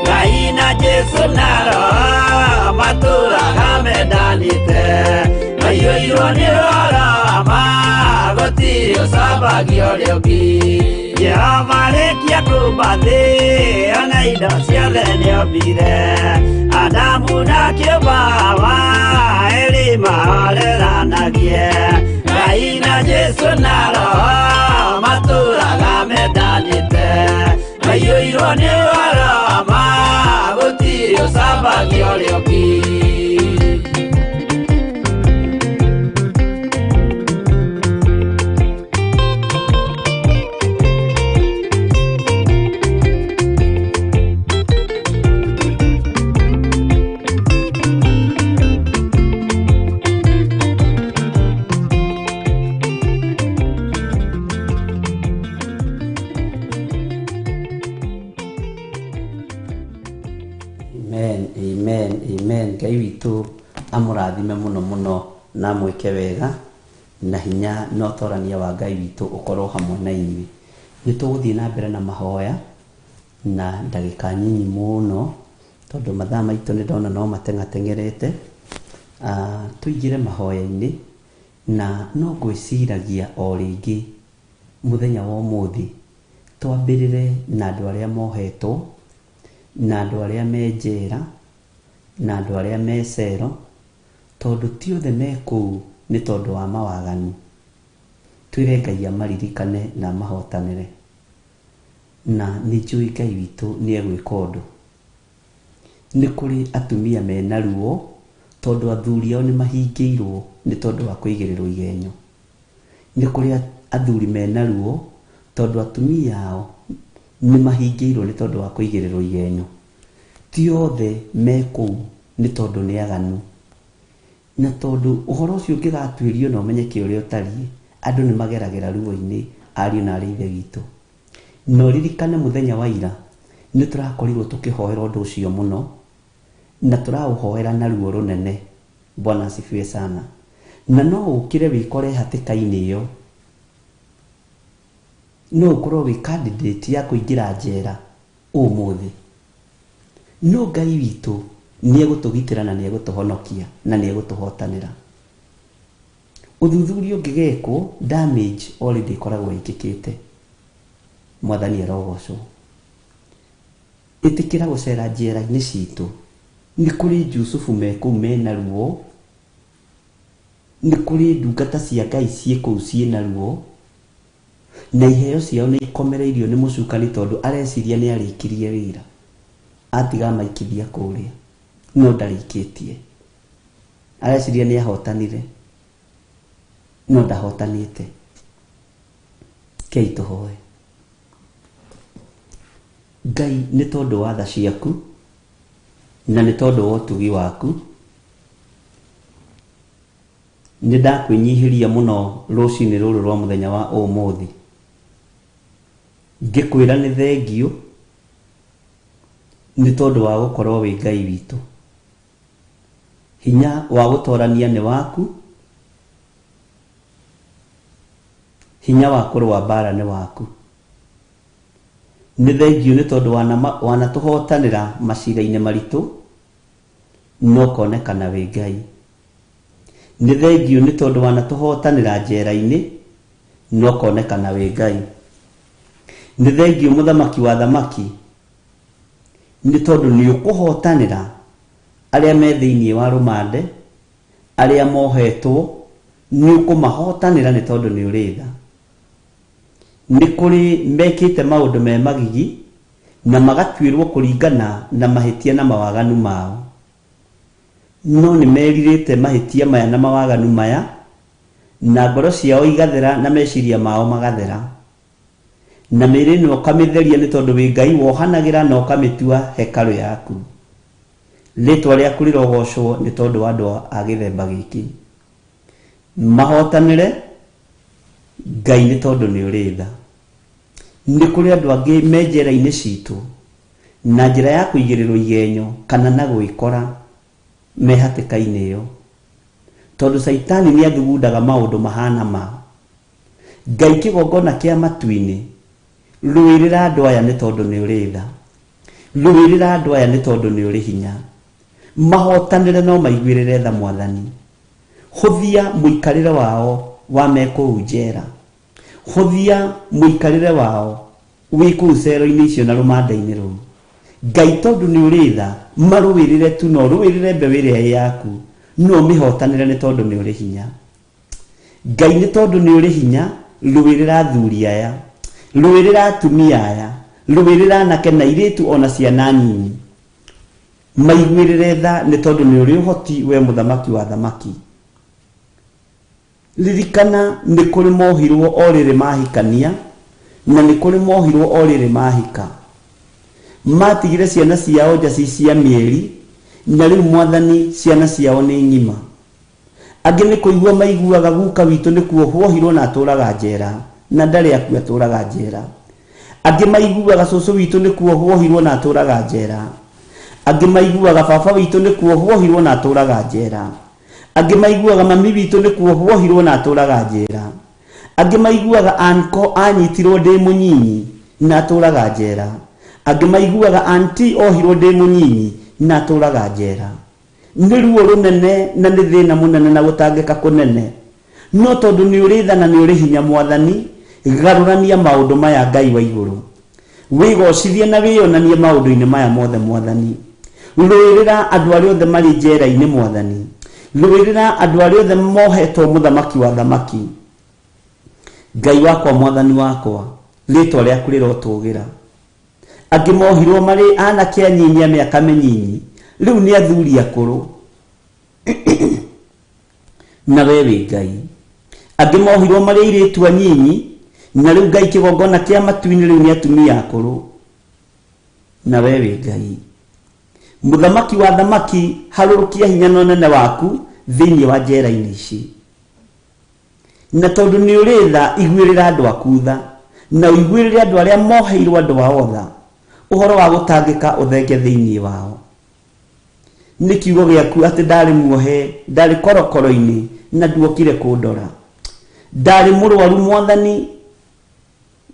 Ngai na Jesũ na Roho matũraga mendanĩte Maiyũirwo nĩ ũhoro wa ma gũtirĩ ũcambagia ũrĩa ũngĩ Jehova arĩkia kũũmba thĩ ona indo ciothe nĩombire Adamu na kĩũmba Hawa erĩ mahoreranagie Ngai na Jesũ na Roho matũraga mendanĩte Maiyũirwo nĩ ũhoro wa ma gũtirĩ ũcambagia ũrĩa ũngĩ Amen, amen, amen. Ngai witũ amũrathime mũno mũno na amwĩke wega na hinya na ũtorania wa Ngai witũ ũkorwo hamwe na inyuĩ. Nĩ tũgũthiĩ na mbere na mahoya na ndagĩka nyinyi mũno tondũ mathaa maitũ nĩ ndona no mateng'ateng'erete. Tũingĩre mahoya-inĩ na no ngwĩciragia o rĩngĩ mũthenya wa ũmũthĩ twambĩrĩre na andũ arĩa mohetwo na andũ arĩa me njera na andũ arĩa me cero tondũ ti othe me kũu nĩ tondũ wa mawaganu. Twĩre Ngai amaririkane na amahotanĩre na nĩ njũĩ Ngai witũ nĩ egwĩka ũndũ. Nĩ kũrĩ atumia mena ruo tondũ athuri ao nĩ mahingĩirwo nĩ tondũ wa kũigĩrĩrwo igenyo. Nĩ kũrĩ athuri mena ruo tondũ atumia ao nĩ mahingĩirwo nĩ tondũ wa kũigĩrĩrwo igenyo. Ti othe me kũu nĩ tondũ nĩ aganu. Na tondũ ũhoro ũcio ũngĩgatuĩrio na ũmenyeke ũrĩa ũtariĩ, andũ nĩ mageragĩra ruo-inĩ ariũ na arĩ ithe witũ. Na ũririkane mũthenya wa ira nĩ tũrakorirwo tũkĩhoera ũndũ ũcio mũno na tũraũhoera na ruo rũnene. Bwana asifiwe sana. Na no ũkĩre wĩkore hatĩka-inĩ ĩyo, no ũkorwo wĩ candidate ya kũingĩra njera ũmũthĩ. No Ngai witũ nĩ egũtũgitĩra na nĩ egũtũhonokia na nĩ egũtũhotanĩra. Ũthuthuria ũngĩgekwo damage already ĩkoragwo ĩkĩkĩte. Mwathani arogocwo. Ĩtĩkĩra gũcera njera-inĩ citũ. Nĩ kũrĩ Jusufu me kũu mena ruo, nĩ kũrĩ ndungata cia Ngai ciĩ kũu ciĩna ruo, na iheo ciao nĩ ikomereirio nĩ mũcukani tondũ areciria nĩ arĩkirie wĩra atiga maikithia kũrĩa. No ndarĩkĩtie. Areciria nĩ ahotanire, no ndahotanĩte. Kei tũhoe. Ngai, nĩ tondũ wa tha ciaku na nĩ tondũ wa ũtugi waku, nĩ ndakwĩnyihĩria mũno rũcinĩ rũrũ rwa mũthenya wa ũmũthĩ, ngĩkwĩra nĩ thengiũ nĩ tondũ wa gũkorwo wĩ Ngai witũ. Hinya wa gũtorania nĩ waku, hinya wa kũrũa mbara nĩ waku. Nĩ thengiũ nĩ tondũ wanatũhotanĩra macira-inĩ maritũ, no konekana wĩ Ngai. Nĩ thengiũ nĩ tondũ wanatũhotanĩra njera-inĩ, no konekana wĩ Ngai. Nĩ thengiũ mũthamaki wa thamaki, nĩ tondũ nĩ ũkũhotanĩra arĩa me thĩinĩ wa rũmande, arĩa mohetwo, nĩ ũkũmahotanĩra nĩ tondũ nĩ ũrĩ tha. Nĩ kũrĩ mekĩte maũndũ me magigi na magatuĩrwo kũringana na mahĩtia na mawaganu mao, no nĩ merirĩte mahĩtia maya na mawaganu maya, na ngoro ciao igathera na meciria mao magathera, na mĩĩrĩ ĩno ũkamĩtheria nĩ tondũ wĩ Ngai wohanagĩra na ũkamĩtua hekarũ yaku. Rĩtwa rĩaku rĩrogocwo nĩ tondũ wa andũ a gĩthemba gĩkĩ. Mahotanĩre Ngai nĩ tondũ nĩ ũrĩ tha. Nĩ kũrĩ andũ angĩ me njera-inĩ citũ na njĩra ya kũigĩrĩrwo igenyo kana na gwĩkora me hatĩka-inĩ ĩyo, tondũ Caitani nĩ athugundaga maũndũ mahana ma. Ngai kĩgongona kĩa matu-inĩ, rũĩrĩra andũ aya nĩ tondũ nĩ ũrĩ tha. Rũĩrĩra andũ aya nĩ tondũ nĩ ũrĩ hinya. Mahotanĩre no maiguĩrĩre tha Mwathani. Hũthia mũikarĩre wao wa me kũu njera. Hũthia mũikarĩre wao wĩ kũu cero-inĩ icio na rũmande-inĩ rũu. Ngai tondũ nĩ ũrĩ tha, marũĩrĩre tu na ũrũĩrĩre mbeũ ĩrĩa ĩ yaku, no ũmĩhotanĩre nĩ tondũ nĩ ũrĩ hinya. Ngai nĩ tondũ nĩ ũrĩ hinya, rũĩrĩra athuri aya, rũĩrĩra atumia aya, rũĩrĩra anake na airĩtu ona ciana nini. Maiguĩrĩre tha nĩ tondũ nĩ ũrĩ ũhoti we mũthamaki wa thamaki. Ririkana nĩ kũrĩ mohirwo o rĩrĩ mahikania, na nĩ kũrĩ mohirwo o rĩrĩ mahika. Matigire ciana ciao nja ci cia mĩeri, na rĩu Mwathani ciana ciao nĩ ng'ima. Angĩ nĩ kũigua maiguaga guka witũ nĩ kuohwo na atũraga njera, na ndarĩ akua atũraga njera. Angĩ maiguaga cũcũ witũ nĩ kuohwo na atũraga njera. Angĩ maiguaga baba witũ nĩ kuohwo na atũraga njera. Angĩ maiguaga mami witũ nĩ kuohwo na atũraga njera. Angĩ maiguaga anko anyitirwo ndĩ mũnyinyi na atũraga njera. Angĩ maiguaga anti ohirwo ndĩ mũnyinyi na atũraga njera. Nĩ ruo rũnene na nĩ thĩna mũnene na gũtangĩka kũnene, no tondũ nĩ ũrĩ tha na nĩ ũrĩ hinya Mwathani, garũrania maũndũ maya Ngai wa igũrũ. Wĩgocithie na wĩyonanie maũndũ-inĩ maya mothe Mwathani. Rũĩrĩra andũ arĩa othe marĩ njera-inĩ Mwathani. Rũĩrĩra andũ arĩa othe mohetwo mũthamaki wa thamaki. Ngai wakwa Mwathani wakwa, rĩtwa rĩaku rĩrotũgĩra. Angĩ mohirwo marĩ anake anyinyi a mĩaka mĩnyinyi, rĩu nĩ athuri akũrũ. Na we wĩ Ngai. Angĩ mohirwo marĩ airĩtu anyinyi, na rĩu Ngai kĩgongona kĩa matu-inĩ rĩu nĩ atumia akũrũ. Na we wĩ Ngai. Mũthamaki wa thamaki, harũrũkia hinya na ũnene waku thĩinĩ wa njera-inĩ ici. Na tondũ nĩ ũrĩ tha, iguĩrĩra andũ aku tha, na ũiguĩrĩre andũ arĩa moheirwo andũ ao tha, ũhoro wa gũtangĩka ũthenge thĩinĩ wao. Nĩ kiugo gĩaku atĩ ndarĩ muohe, ndarĩ korokoro-inĩ, na nduokire kũndora. Ndarĩ mũrwaru Mwathani,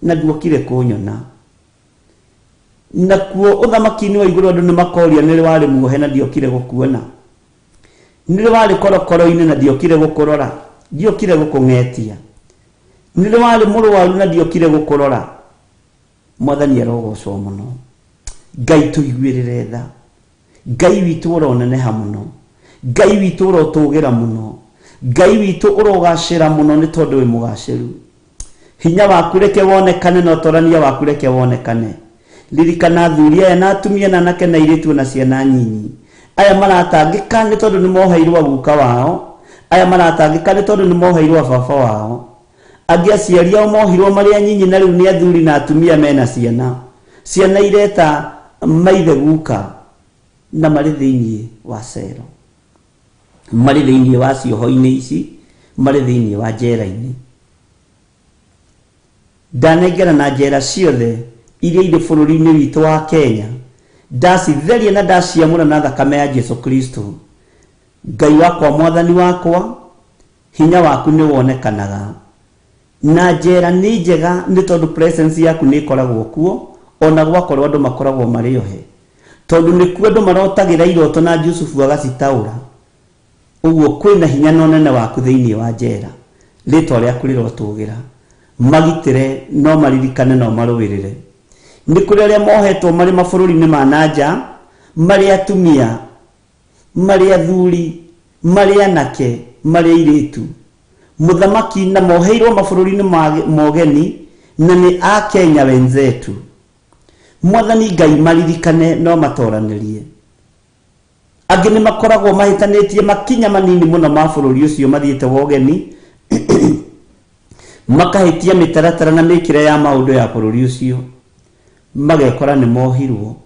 na nduokire kũnyona. Nakuo ũthamaki-inĩ wa igũrũ andũ nĩ makoria nĩ rĩ warĩ muohe na ndiokire gũkuona. Nĩ rĩ warĩ korokoro-inĩ na ndiokire gũkũrora, ndiokire gũkũng'etia. Nĩ rĩ warĩ mũrwaru na ndiokire gũkũrora. Mwathani arogocwo mũno. Ngai tũiguĩrĩre tha. Ngai witũ ũroneneha mũno. Ngai witũ ũrotũgĩra mũno. Ngai witũ ũrogacĩra mũno nĩ tondũ wĩ mũgacĩru. Hinya waku reke wonekane na ũtorania waku reke wonekane. Ririkana athuri aya na atumia na anake na airĩtu na ciana nyinyi. Aya maratangĩka nĩ tondũ nĩ moheirwo guka wao. Aya maratangĩka nĩ tondũ nĩ moheirwo baba wao. Angĩ aciari ao mohirwo marĩ anyinyi na rĩu nĩ athuri na atumia mena ciana. Ciana ireta maithe guka na marĩ thĩinĩ wa cero, marĩ thĩinĩ wa cioho-inĩ ici, marĩ thĩinĩ wa njera-inĩ. Ndanengera na njera ciothe iria irĩ bũrũri-inĩ witũ wa Kenya, ndacitheria na ndaciamũra na thakame ya Jesu Kristo. Ngai wakwa, mwathani wakwa, hinya waku nĩ wonekanaga. Na njera nĩ njega nĩ tondũ presence yaku nĩ ĩkoragwo kuo, ona gwakorwo andũ makoragwo marĩ ohe, tondũ nĩkuo andũ marotagĩra iroto na Jusufu agacitaũra. Ũguo kwĩna hinya na ũnene waku thĩinĩ wa njera. Rĩtwa rĩaku rĩrotũgĩra. Magitĩre, no maririkane, no marũĩrĩre. Nĩ kũrĩ arĩa mohetwo marĩ mabũrũri-inĩ ma na nja, marĩ atumia, marĩ athuri, marĩ anake, marĩ airĩtu. Mũthamaki na moheirwo mabũrũri-inĩ mogeni na nĩ a Kenya wenzetu. Mwathani Ngai maririkane no matoranĩrie. Angĩ nĩ makoragwo mahĩtanĩtie makinya manini mũno ma bũrũri ũcio mathiĩte wogeni, makahĩtia mĩtaratara na mĩkĩre ya maũndũ ya bũrũri ũcio, magekora nĩ mohirwo.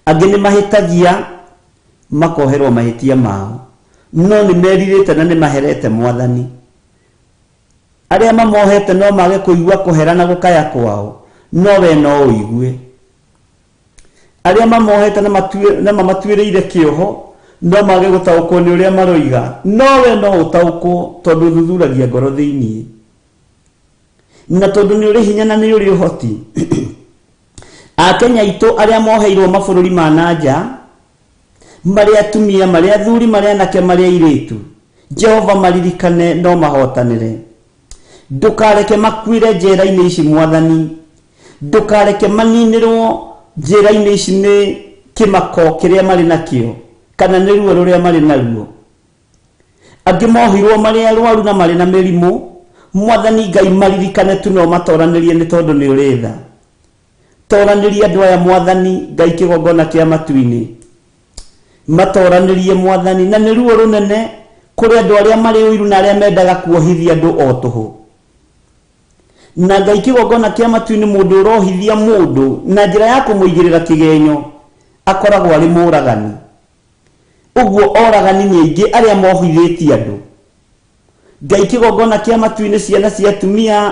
Angĩ nĩ mahĩtagia makoherwo mahĩtia mao, no nĩ merirĩte na nĩ maherete mwathani. Arĩa mamohete no mage kũigua kũhera na gũkaya kwao, no we no ũigue. Arĩa mamohete na mamatuĩrĩire kĩoho no mage gũtaũkwo nĩ ũrĩa maroiga, no we no ũtaũkwo tondũ ũthuthuragia ngoro thĩinĩ. Na tondũ nĩ ũrĩ hinya na nĩ ũrĩ ũhoti. Akenya aitũ arĩa moheirwo mabũrũri ma na nja, marĩ atumia, marĩ athuri, marĩ anake, marĩ airĩtu, Jehova maririkane no mahotanĩre. Ndũkareke makuĩre njera-inĩ ici mwathani. Ndũkareke maninĩrwo njera-inĩ ici nĩ kĩmako kĩrĩa marĩ nakĩo, kana nĩ ruo rũrĩa marĩ naruo. Angĩ mohirwo marĩ arwaru na marĩ na mĩrimũ, mwathani Ngai maririkane tu no matoranĩrie nĩ tondũ nĩ ũrĩ tha. Toranĩria andũ aya mwathani Ngai kĩgongona kĩa matu-inĩ. Matoranĩrie mwathani, na nĩ ruo rũnene kũrĩ andũ arĩa marĩ ũiru na arĩa mendaga kuohithia andũ o tũhũ. Na Ngai kĩgongona kĩa matu-inĩ, mũndũ ũrohithia mũndũ na njĩra ya kũmũigĩrĩra kĩgenyo akoragwo arĩ mũragani. Ũguo oragani nĩ aingĩ arĩa mohithĩtie andũ. Ngai kĩgongona kĩa matu-inĩ, ciana cia atumia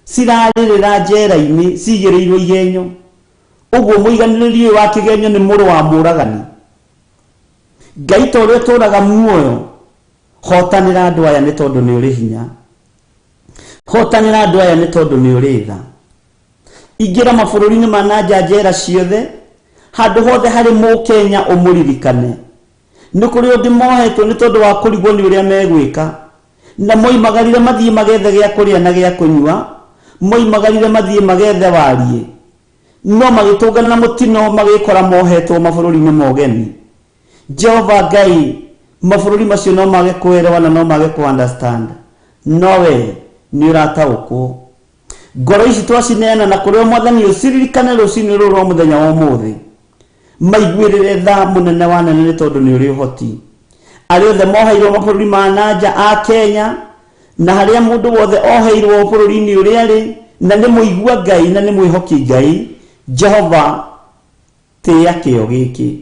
cirarĩrĩra njera-inĩ cigĩrĩirwo igenyo. Ũguo mũiganĩrĩri ũyũ wa kĩgenyo nĩ mũrũ wa mũragani. Ngai ta ũrĩa ũtũũraga muoyo, hotanĩra andũ aya nĩ tondũ nĩ ũrĩ hinya. Hotanĩra andũ aya nĩ tondũ nĩ ũrĩ tha. Ingĩra mabũrũri-inĩ ma na nja njera ciothe, handũ hothe harĩ mũkenya ũmũririkane. Nĩ kũrĩ ũngĩ mohetwo nĩ tondũ wa kũrigwo nĩ ũrĩa megwĩka, na moimagarire mathiĩ magethe gĩa kũrĩa na gĩa kũnyua, moimagarire mathiĩ magethe wariĩ, no magĩtũngana na mũtino magĩkora mohetwo mabũrũri-inĩ mogeni. Jehova Ngai, mabũrũri macio no mage kũerewa na no mage kũ understand, no we nĩ ũrataũkwo. Ngoro ici twacineana na kũrĩ o mwathani, ũciririkane rũcinĩ rũrũ rwa mũthenya wa ũmũthĩ. Maiguĩrĩre tha mũnene wa nene nĩ tondũ nĩ ũrĩ ũhoti. Arĩa othe moheirwo mabũrũri ma na nja a Kenya, na harĩa mũndũ wothe oheirwo bũrũri-inĩ ũrĩa arĩ, na nĩ mũigua Ngai na nĩ mwĩhoki Ngai, Jehova tĩĩa kĩo gĩkĩ,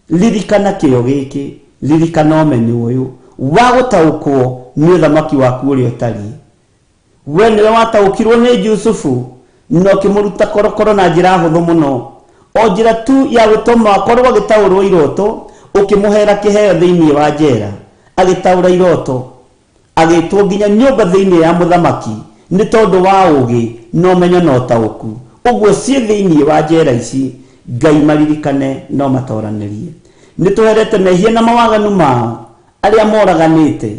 ririkana kĩo gĩkĩ, ririkana ũmenyo ũyũ wa gũtaũkwo nĩ ũthamaki waku ũrĩa ũtariĩ. We nĩwe wataũkirwo nĩ Jusufu na ũkĩmũruta korokoro na njĩra hũthũ mũno, o njĩra tu ya gũtũma akorwo agĩtaũrwo iroto, ũkĩmũhera kĩheo thĩinĩ wa njera, agĩtaũra iroto, agĩtwo nginya nyũmba thĩinĩ ya mũthamaki nĩ tondũ wa ũũgĩ na ũmenyo na ũtaũku. Ũguo ciĩ thĩinĩ wa njera ici, Ngai maririkane no matoranĩrie. Nĩ tũherete mehia na mawaganu mao arĩa moraganĩte,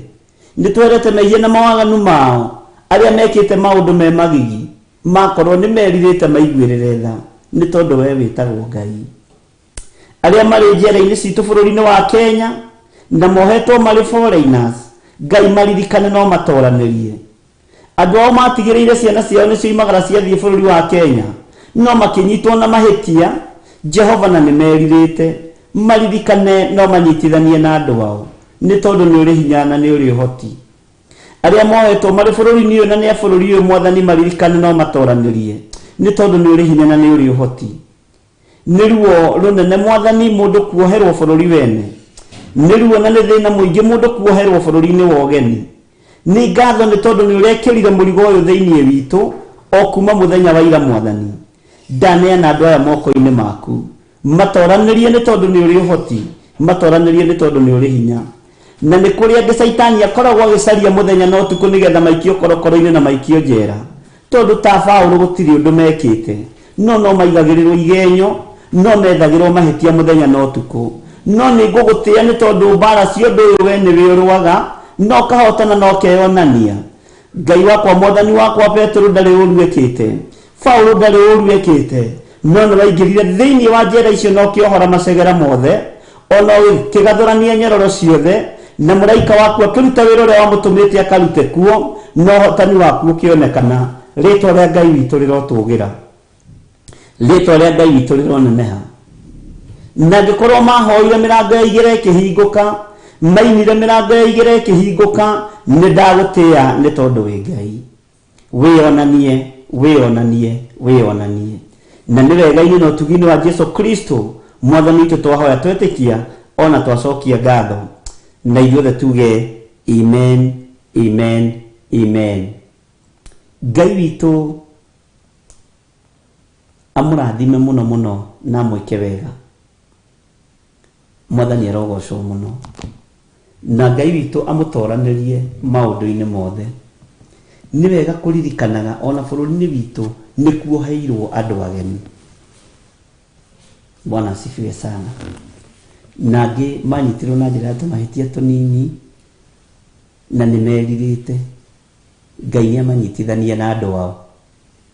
nĩ tũherete mehia na mawaganu mao arĩa mekĩte maũndũ me magigi, makorwo nĩ merirĩte maiguĩrĩre tha nĩ tondũ we wĩtagwo Ngai. Arĩa marĩ njera-inĩ citũ bũrũri-inĩ wa Kenya na mohetwo marĩ foreigners, Ngai maririkane no matoranĩrie. Andũ ao matigĩrĩire ciana ciao nĩcio imagara ciathiĩ bũrũri wa Kenya, no makĩnyitwo na mahĩtia, Jehova na nĩ merirĩte. Maririkane no manyitithanie na andũ ao, nĩ tondũ nĩ ũrĩ hinya na nĩ ũrĩ ũhoti. Arĩa mohetwo marĩ bũrũri-inĩ ũyũ na nĩ a bũrũri ũyũ, Mwathani, maririkane no matoranĩrie, nĩ tondũ nĩ ũrĩ hinya na nĩ ũrĩ ũhoti. Nĩ ruo rũnene, Mwathani, mũndũ kuoherwo bũrũri wene. Nĩ ruo na nĩ thĩna mũingĩ mũndũ kuoherwo bũrũri-inĩ wa ũgeni. Nĩ ngatho nĩ tondũ nĩ ũrekĩrire mũrigo ũyũ thĩinĩ witũ o kuma mũthenya wa ira. Mwathani, ndaneana andũ aya moko-inĩ maku. Matoranĩrie nĩ tondũ nĩ ũrĩ ũhoti, matoranĩrie nĩ tondũ nĩ ũrĩ hinya. Na nĩ kũrĩ angĩ Caitani akoragwo agĩcaria mũthenya na ũtukũ nĩgetha maikio korokoro-inĩ na maikio njera, tondũ ta Paũlũ gũtirĩ ũndũ mekĩte, no no maigagĩrĩrwo igenyo, no methagĩrwo mahĩtia mũthenya na ũtukũ. No nĩ ngũgũtĩĩa nĩ tondũ mbara cia ũndũ ũyũ we nĩwe ũrũaga na ũkahotana na ũkeyonania. Ngai wakwa, Mwathani wakwa, Petero ndarĩ ũru ekĩte, Paũlũ ndarĩ ũru ekĩte, no nĩ waingĩrire thĩinĩ wa njera icio na ũkĩohora macegera mothe, ona ũkĩgathũrania nyororo ciothe, na mũraika waku akĩruta wĩra ũrĩa wamũtũmĩte akarute kuo, na ũhotani waku ũkĩonekana. Rĩtwa rĩa Ngai witũ rĩrotũgĩra, rĩtwa rĩa Ngai witũ rĩroneneha. Na angĩkorwo mahoire mĩrango ya igĩra ĩkĩhingũka, mainire mĩrango ya igĩra ĩkĩhingũka, nĩ ndagũtĩĩa nĩ tondũ wĩ Ngai. Wĩonanie, wĩonanie, wĩonanie. Na nĩ wega-inĩ na ũtugi-inĩ wa Jesu Kristo Mwathani witũ twahoya, twetĩkia ona twacokia ngatho, na ithuothe tuge amen, amen, amen. Ngai witũ amũrathime mũno mũno na amwĩke wega. Mwathani arogocwo mũno, na Ngai witũ amũtoranĩrie maũndũ-inĩ mothe. Nĩ wega kũririkanaga ona bũrũri-inĩ witũ nĩ kuoheirwo andũ ageni. Bwana asifiwe sana. Na angĩ manyitirwo na njĩra ya tũmahĩtia tũnini na nĩ merirĩte. Ngai nĩ amanyitithanie na andũ ao.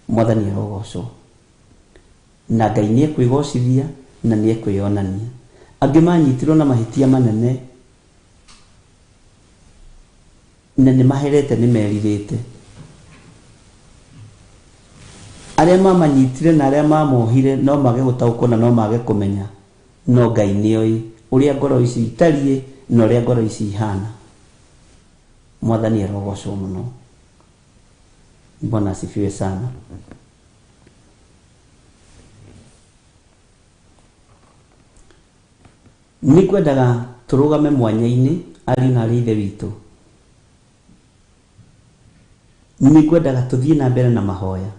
Mwathani arogocwo. Na Ngai nĩ ekwĩgocithia na nĩ ekwĩyonania. Angĩ manyitirwo na mahĩtia manene na nĩ maherete, nĩ merirĩte. Arĩa mamanyitire na arĩa mamohire no mage gũtaũkwo na no mage kũmenya, no Ngai nĩoĩ ũrĩa ngoro ici itariĩ na ũrĩa ngoro ici ihana. Mwathani arogocwo mũno. Bwana asifiwe sana. Nĩ ngwendaga tũrũgame mwanya-inĩ, ariũ na arĩ ithe witũ. Nĩ ngwendaga tũthiĩ na mbere na mahoya,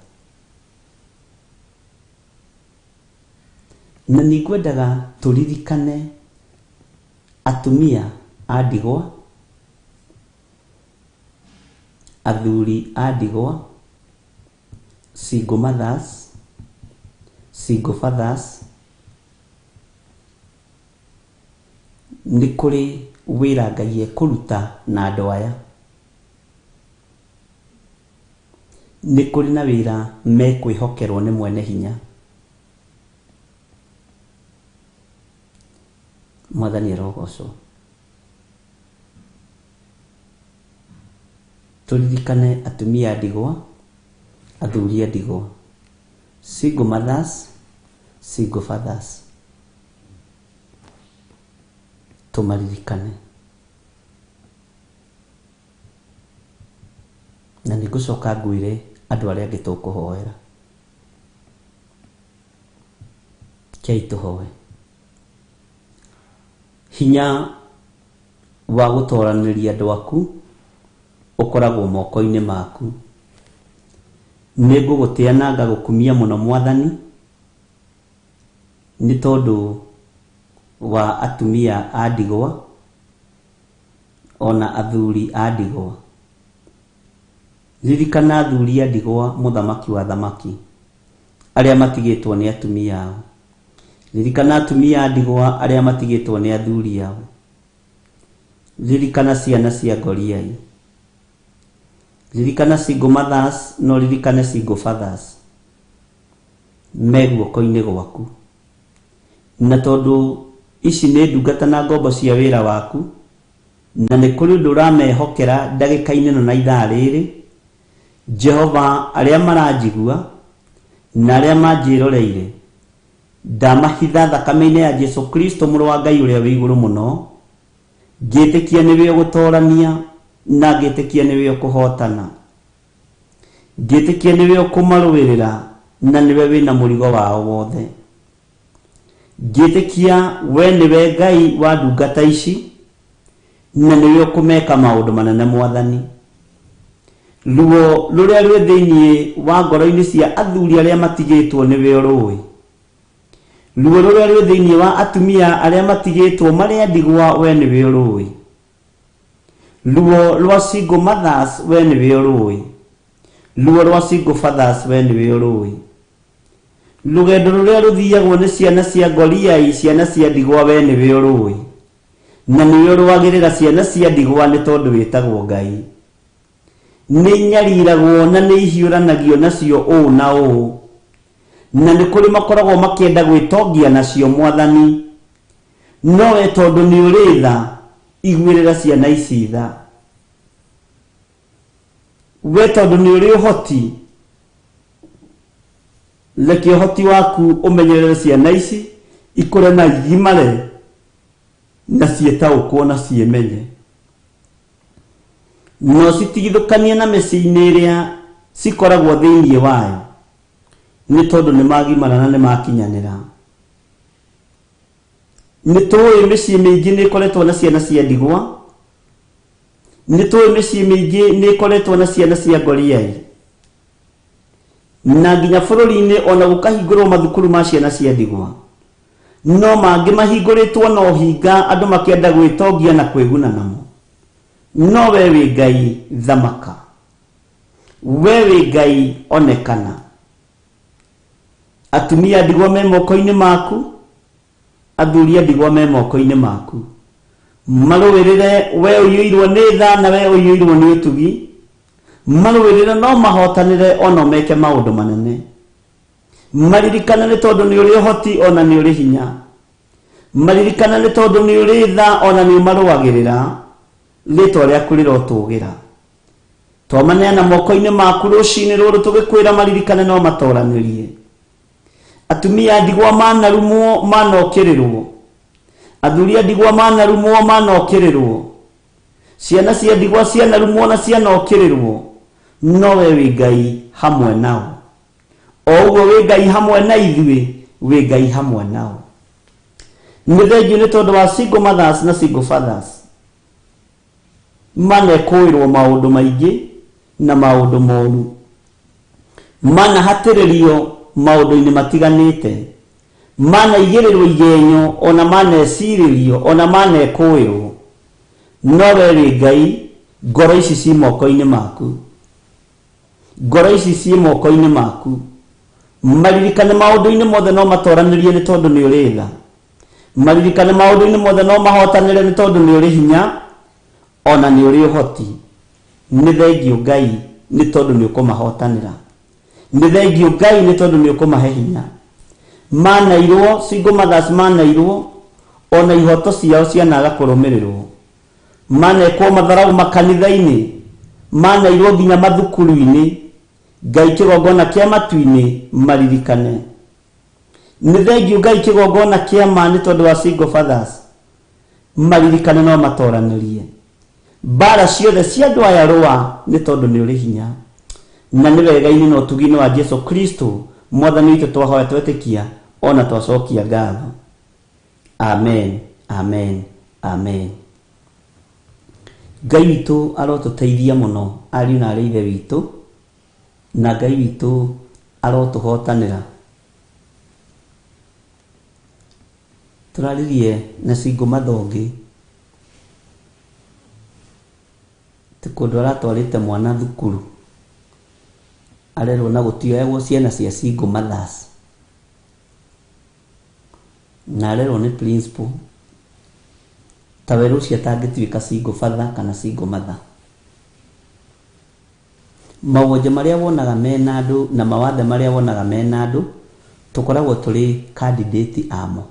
na nĩ ngwendaga tũririkane atumia a ndigwa, athuri a ndigwa, single mothers, single fathers. Nĩ kũrĩ wĩra Ngai ekũruta na andũ aya. Nĩ kũrĩ na wĩra mekwĩhokerwo nĩ mwene hinya. Mwathani arogocwo. Tũririkane atumia a ndigwa, athuri a ndigwa, single mothers, single fathers, tũmaririkane. Na nĩ ngũcoka ngwĩre andũ arĩa angĩ tũkũhoera. Kei tũhoe. Hinya wa gũtoranĩria andũ aku ũkoragwo moko-inĩ maku. Nĩ ngũgũtĩa na ngagũkumia mũno, Mwathani, nĩ tondũ wa atumia a ndigwa ona athuri a ndigwa. Ririkana athuri a ndigwa, Mũthamaki wa thamaki, arĩa matigĩtwo nĩ atumia ao. Ririkana atumia a ndigwa arĩa matigĩtwo nĩ athuri ao. Ririkana ciana cia ngoriai. Ririkana single mothers, no ririkane single fathers me guoko-inĩ gwaku. Na tondũ ici nĩ ndungata na ngombo cia wĩra waku, na nĩ kũrĩ ũndũ ũramehokera ndagĩka-inĩ ĩno na ithaa rĩrĩ, Jehova, arĩa maranjigua na arĩa manjĩroreire. Ndamahitha thakame-inĩ ya Jesu Kristo mũrũ wa Ngai ũrĩa wĩ igũrũ mũno. Ngĩtĩkia nĩwe ũgũtorania na ngĩtĩkia nĩwe ũkũhotana. Ngĩtĩkia nĩwe ũkũmarũĩrĩra na nĩwe wĩna mũrigo wao wothe. Ngĩtĩkia we nĩwe Ngai wa ndungata ici na nĩwe ũkũmeka maũndũ manene Mwathani. Ruo rũrĩa rwĩ thĩinĩ wa ngoro-inĩ cia athuri arĩa matigĩtwo nĩwe ũrũĩ. Ruo rũrĩa rwĩ thĩinĩ wa atumia arĩa matigĩtwo marĩ a ndigwa we nĩwe ũrũĩ. Ruo rwa single mothers we nĩwe ũrũĩ. Ruo rwa single fathers we nĩwe ũrũĩ. Rũgendo rũrĩa rũthiagwo nĩ ciana cia ngoriai, ciana cia ndigwa we nĩwe ũrũĩ. Na nĩwe ũrũagĩrĩra ciana cia ndigwa nĩ tondũ wĩtagwo Ngai. Nĩ nyariragwo na nĩ ihiũranagio nacio ũũ na ũũ. Na nĩ kũrĩ makoragwo makĩenda gwĩtongia nacio Mwathani. No we tondũ nĩ ũrĩ tha, iguĩrĩra ciana ici tha. We tondũ nĩ ũrĩ ũhoti, reke ũhoti waku ũmenyerere ciana ici ikũre na igimare na ciĩtaũkwo na ciĩmenye. No citigithũkanie na mĩciĩ-inĩ ĩrĩa cikoragwo thĩinĩ wayo nĩ tondũ nĩ magimara na nĩ makinyanĩra. Nĩ tũĩ mĩciĩ mĩingĩ nĩ ĩkoretwo na ciana cia ndigwa. Nĩ tũĩ mĩciĩ mĩingĩ nĩ ĩkoretwo na ciana cia ngoriai. Na nginya bũrũri-inĩ ona gũkahingũrwo mathukuru ma ciana cia ndigwa. No mangĩ mahingũrĩtwo na ũhinga andũ makĩenda gwĩtongia na kwĩguna namo. No we wĩ Ngai thamaka. We wĩ Ngai onekana. Atumia ndigwa me moko-inĩ maku, athuri a ndigwa me moko-inĩ maku. Marũĩrĩre we ũiyũirwo nĩ tha na we ũiyũirwo nĩ ũtugi. Marũĩrĩre no mahotanĩre ona meke maũndũ manene. Maririkane nĩ tondũ nĩ ũrĩ ũhoti ona nĩ ũrĩ hinya. Maririkane nĩ tondũ nĩ ũrĩ tha ona nĩ ũmarũagĩrĩra. Rĩtwa rĩaku rĩrotũgĩra. Twamaneana moko-inĩ maku rũcinĩ rũrũ tũgĩkwĩra maririkane no matoranĩrie. Atumia ndigwa manarumwo manokĩrĩrwo. Athuri a ndigwa manarumwo manokĩrĩrwo. Ciana cia ndigwa cianarumwo na cianokĩrĩrwo. No we wĩ Ngai hamwe nao. O ũguo wĩ Ngai hamwe na ithuĩ, wĩ Ngai hamwe nao. Nĩ thengiũ nĩ tondũ wa single mothers na single fathers. Manekũĩrwo maũndũ maingĩ na maũndũ moru. Manahatĩrĩrio maũndũ-inĩ matiganĩte. Manaigĩrĩrwo igenyo ona manecirĩrio ona manekũĩrwo. No we wĩ Ngai, ngoro ici ci moko-inĩ maku. Ngoro ici ci moko-inĩ maku. Maririkane maũndũ-inĩ mothe no matoranĩrie nĩ tondũ nĩ ũrĩ tha. Maririkane maũndũ-inĩ mothe no mahotanĩre nĩ tondũ nĩ ũrĩ hinya ona nĩ ũrĩ ũhoti. Nĩ thengiũ Ngai nĩ tondũ nĩ ũkũmahotanĩra. Nĩ thengiũ Ngai nĩ tondũ nĩ ũkũmahe hinya. Manairwo, single mothers manairwo ona ihoto ciao cianaga kũrũmĩrĩrwo. Manekwo matharau makanitha-inĩ, manairwo nginya mathukuru-inĩ. Ngai kĩgongona kĩa matu-inĩ maririkane. Nĩ thengiũ Ngai kĩgongona kĩa ma nĩ tondũ wa single fathers. Maririkane no matoranĩrie. Mbara ciothe cia andũ aya rũa nĩ tondũ nĩ ũrĩ hinya. Na nĩ wega-inĩ na ũtugi-inĩ wa Jesu Kristo Mwathani witũ twahoya twetĩkia ona twacokia ngatho. Amen, amen, amen. Ngai witũ arotũteithia mũno ariũ na arĩ ithe witũ, na Ngai witũ arotũhotanĩra. Tũraririe na single mother ũngĩ ti kũndũ aratwarĩte mwana thukuru arerwo na gũtioyagwo ciana cia single mothers na arerwo nĩ principal ta werũ ũcio atangĩtuĩka single father kana single mother. Mawonje marĩa wonaga mena andũ na mawathe marĩa wonaga mena andũ tũkoragwo tũrĩ candidate amo.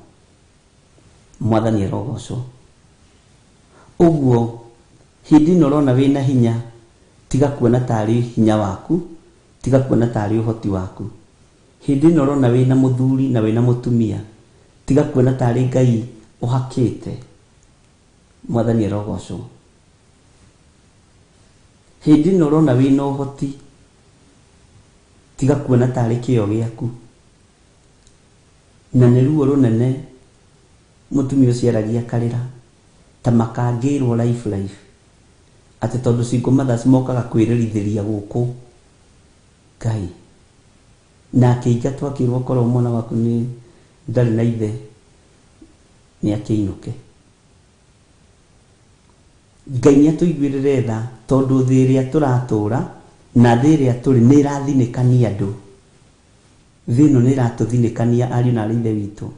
Mwathani arogocwo. Ũguo hĩndĩ ĩno ũrona wĩna hinya, tiga kuona tarĩ hinya waku, tiga kuona tarĩ ũhoti waku. Hĩndĩ ĩno ũrona wĩna mũthuri na wĩna mũtumia, tiga kuona tarĩ Ngai ũhakĩte. Mwathani arogocwo. Hĩndĩ ĩno ũrona wĩna ũhoti, tiga kuona tarĩ kĩo gĩaku. Na nĩ ruo rũnene mũtumia ũcio aragia akarĩra ta makangĩrwo life life, atĩ tondũ single mothers mokaga kwĩrerithĩria gũkũ. Ngai na akĩingatwo akĩrwo korwo mwana waku nĩ ndarĩ na ithe nĩ akĩinũke. Ngai nĩ atũiguĩrĩre tha, tondũ thĩ ĩrĩa tũratũra na thĩ ĩrĩa tũrĩ nĩ ĩrathinĩkania andũ. Thĩ ĩno nĩ ĩratũthinĩkania ariũ na aarĩ ithe witũ.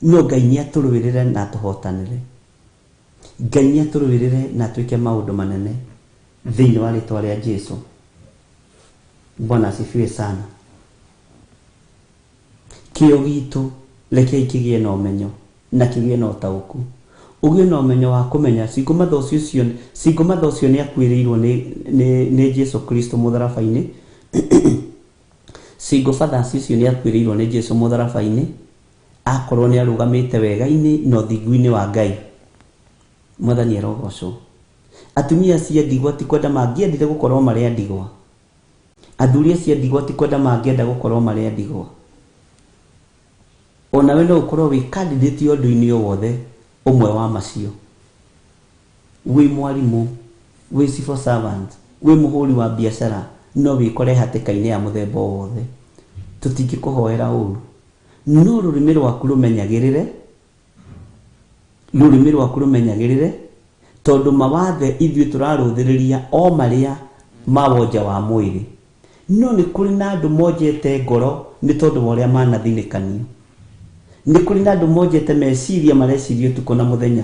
No Ngai nĩ atũrũĩrĩre na atũhotanĩre. Ngai nĩ atũrũĩrĩre na atwĩke maũndũ manene thĩinĩ wa rĩtwa rĩa Jesu. Bwana asifiwe sana. Kĩo gitũ rekei kĩgĩe na ũmenyo na kĩgĩe na ũtaũku. Ũgĩe na ũmenyo wa kũmenya single mother ũcio, single mother ũcio nĩ akuĩrĩirwo nĩ Jesu Kristo mũtharaba-inĩ. Single fathers ũcio nĩ akuĩrĩirwo nĩ Jesu mũtharaba-inĩ, akorwo nĩ arũgamĩte wega-inĩ na ũthingu-inĩ wa Ngai. Mwathani arogocwo. Atumia acio a ndigwa ti kwenda mangĩendire gũkorwo marĩ a ndigwa. Athuri acio a ndigwa ti kwenda mangĩenda gũkorwo marĩ a ndigwa. Onawe no ũkorwo wĩ candidate ũndũ-inĩ o wothe ũmwe wa macio. Wĩ mwarimũ, wĩ civil servant, wĩ mũhũri wa biacara, no wĩkore hatĩka-inĩ ya mũthemba o wothe. Tũtingĩkũhoera ũru. No rũrĩmĩ rwaku rũmenyagĩrĩre, rũrĩmĩ rwaku rũmenyagĩrĩre, tondũ mawathe ithuĩ tũrarũthĩrĩria o marĩa ma wonja wa mwĩrĩ. No nĩ kũrĩ na andũ monjete ngoro nĩ tondũ wa ũrĩa manathinĩkanio. Nĩ kũrĩ na andũ monjete meciria mareciria ũtukũ na mũthenya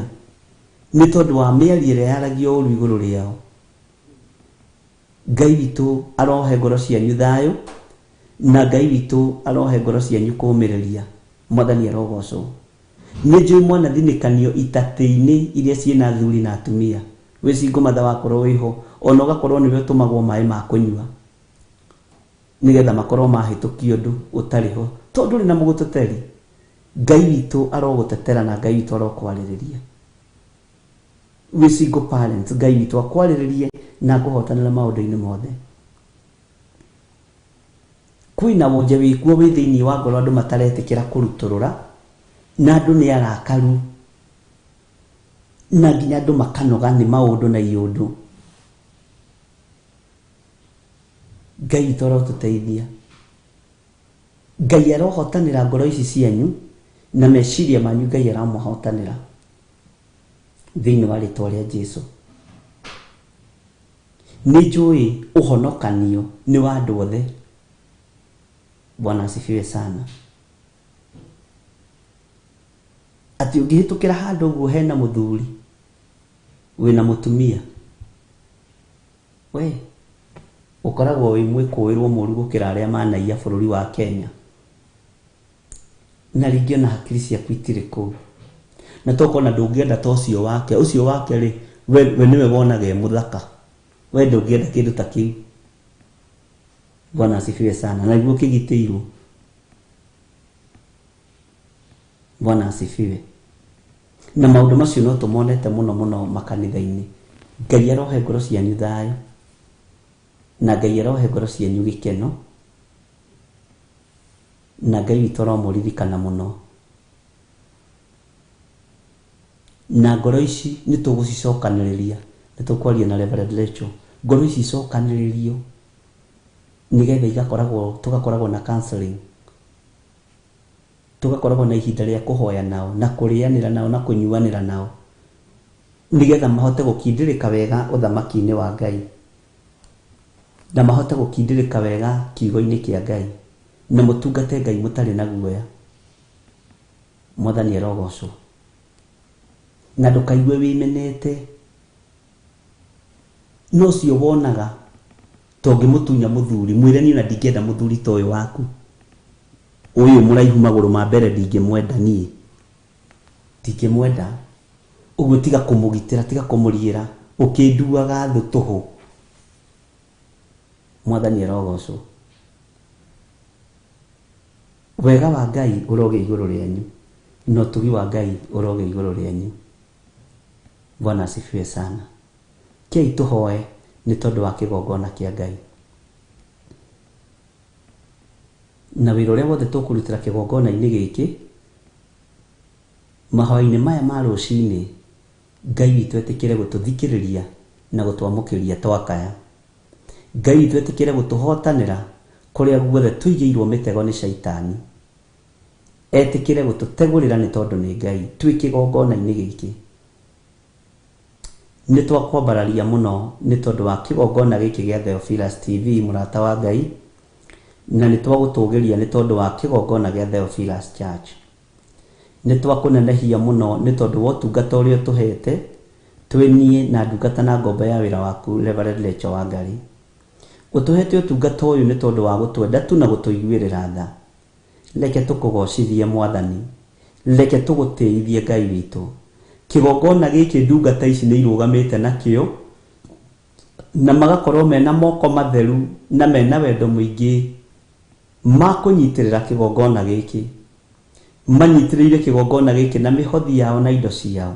nĩ tondũ wa mĩario ĩrĩa yaragio ũru igũrũ rĩao. Ngai witũ arohe ngoro cianyu thayũ, na Ngai witũ arohe ngoro cianyu kũũmĩrĩria. Mwathani arogocwo. Nĩ njũĩ mwanathinĩkanio itatĩ-inĩ iria ciĩna athuri na atumia. Wĩ single mother wakorwo wĩho, ona ũgakorwo nĩwe ũtũmagwo maĩ ma kũnyua nĩgetha makorwo mahĩtũkia ũndũ ũtarĩ ho, tondũ ndũrĩ na mũgũteteri. Ngai witũ arogũtetera na Ngai witũ arokwarĩrĩria. Wĩ single parent, Ngai witũ akwarĩrĩrie na akũhotanĩre maũndũ-inĩ mothe. Kwĩna wonje wĩkuo wĩ thĩinĩ wa ngoro andũ mataretĩkĩra kũrutũrũra, na andũ nĩ arakaru, na nginya andũ makanoga nĩ maũndũ na iũndũ. Ngai witũ arotũteithia. Ngai arohotanĩra ngoro ici cianyu na meciria manyu. Ngai aramũhotanĩra thĩinĩ wa rĩtwa rĩa Jesu. Nĩ njũĩ ũhonokanio nĩ wa andũ othe. Bwana asifiwe sana. Atĩ ũngĩhĩtũkĩra handũ ũguo hena mũthuri wĩna mũtumia, we ũkoragwo wĩ mwĩkũĩrwo mũru gũkĩra arĩa manaiya bũrũri wa Kenya. Na rĩngĩ ona hakiri ciaku itirĩ kũu. Na tokorwo ndũngĩenda ta ũcio wake, ũcio wake rĩ, we nĩwe wonaga e mũthaka. We ndũngĩenda kĩndũ ta kĩu. Bwana asifiwe sana. Na nĩguo kĩgitĩirwo. Bwana asifiwe. Na maũndũ macio no tũmonete mũno mũno makanitha-inĩ. Ngai arohe ngoro cianyu thayũ, na Ngai arohe ngoro cianyu gĩkeno, na Ngai witũ aromũririkana mũno. Na ngoro ici nĩ tũgũcicokanĩrĩria, nĩ tũkwaria na Reverend Rachel. Ngoro ici icokanĩrĩrio nĩgetha igakoragwo, tũgakoragwo na counseling, tũgakoragwo na ihinda rĩa kũhoya nao na kũrĩanĩra nao na kũnyuanĩra nao, nĩgetha mahote gũkindĩrĩka wega ũthamaki-inĩ wa Ngai, na mahote gũkindĩrĩka wega kiugo-inĩ kĩa Ngai, na mũtungate Ngai mũtarĩ na guoya. Mwathani arogocwo. Na ndũkaigue wĩmenete. No ũcio wonaga to ũngĩmũtunya mũthuri, mwĩre niĩ ona ndingĩenda mũthuri ta ũyũ waku, ũyũ mũraihu magũrũ ma mbere ndingĩmwenda niĩ, ndingĩmwenda. Ũguo tiga kũmũgitĩra, tiga kũmũriĩra, ũkĩnduaga thũ tũhũ. Mwathani arogocwo. Wega wa Ngai ũrogĩa igũrũ rĩanyu, na ũtugi wa Ngai ũrogĩa igũrũ rĩanyu. Bwana asifiwe sana. Kei tũhoe nĩ tondũ wa kĩgongona kĩa Ngai. Na wĩra ũrĩa wothe tũkũrutĩra kĩgongona-inĩ gĩkĩ, mahoya-inĩ maya ma rũcinĩ, Ngai witũ etĩkĩre gũtũthikĩrĩria na gũtwamũkĩria twakaya. Ngai witũ etĩkĩre gũtũhotanĩra kũrĩa guothe tũigĩirwo mĩtego nĩ caitani. Etĩkĩre gũtũtegũrĩra nĩ tondũ nĩ Ngai twĩ kĩgongona-inĩ gĩkĩ. Nĩ twakwambararia mũno nĩ tondũ wa kĩgongona gĩkĩ gĩa Theophilus TV mũrata wa Ngai, na nĩ twagũtũgĩria nĩ tondũ wa kĩgongona gĩa Theophilus Church. Nĩ twakũnenehia mũno nĩ tondũ wa ũtungata ũrĩa ũtũhete twĩ niĩ na ndungata na ngombo ya wĩra waku Reverend Rachel Wangari. Ũtũhete ũtungata ũyũ nĩ tondũ wa gũtwenda tu na gũtũiguĩrĩra tha. Reke tũkũgocithie Mwathani, reke tũgũtĩithie Ngai witũ. Kĩgongona gĩkĩ ndungata ici nĩ irũgamĩte nakĩo na magakorwo mena moko matheru na mena wendo mũingĩ ma kũnyitĩrĩra kĩgongona gĩkĩ. Manyitĩrĩire kĩgongona gĩkĩ na mĩhothi yao na indo ciao.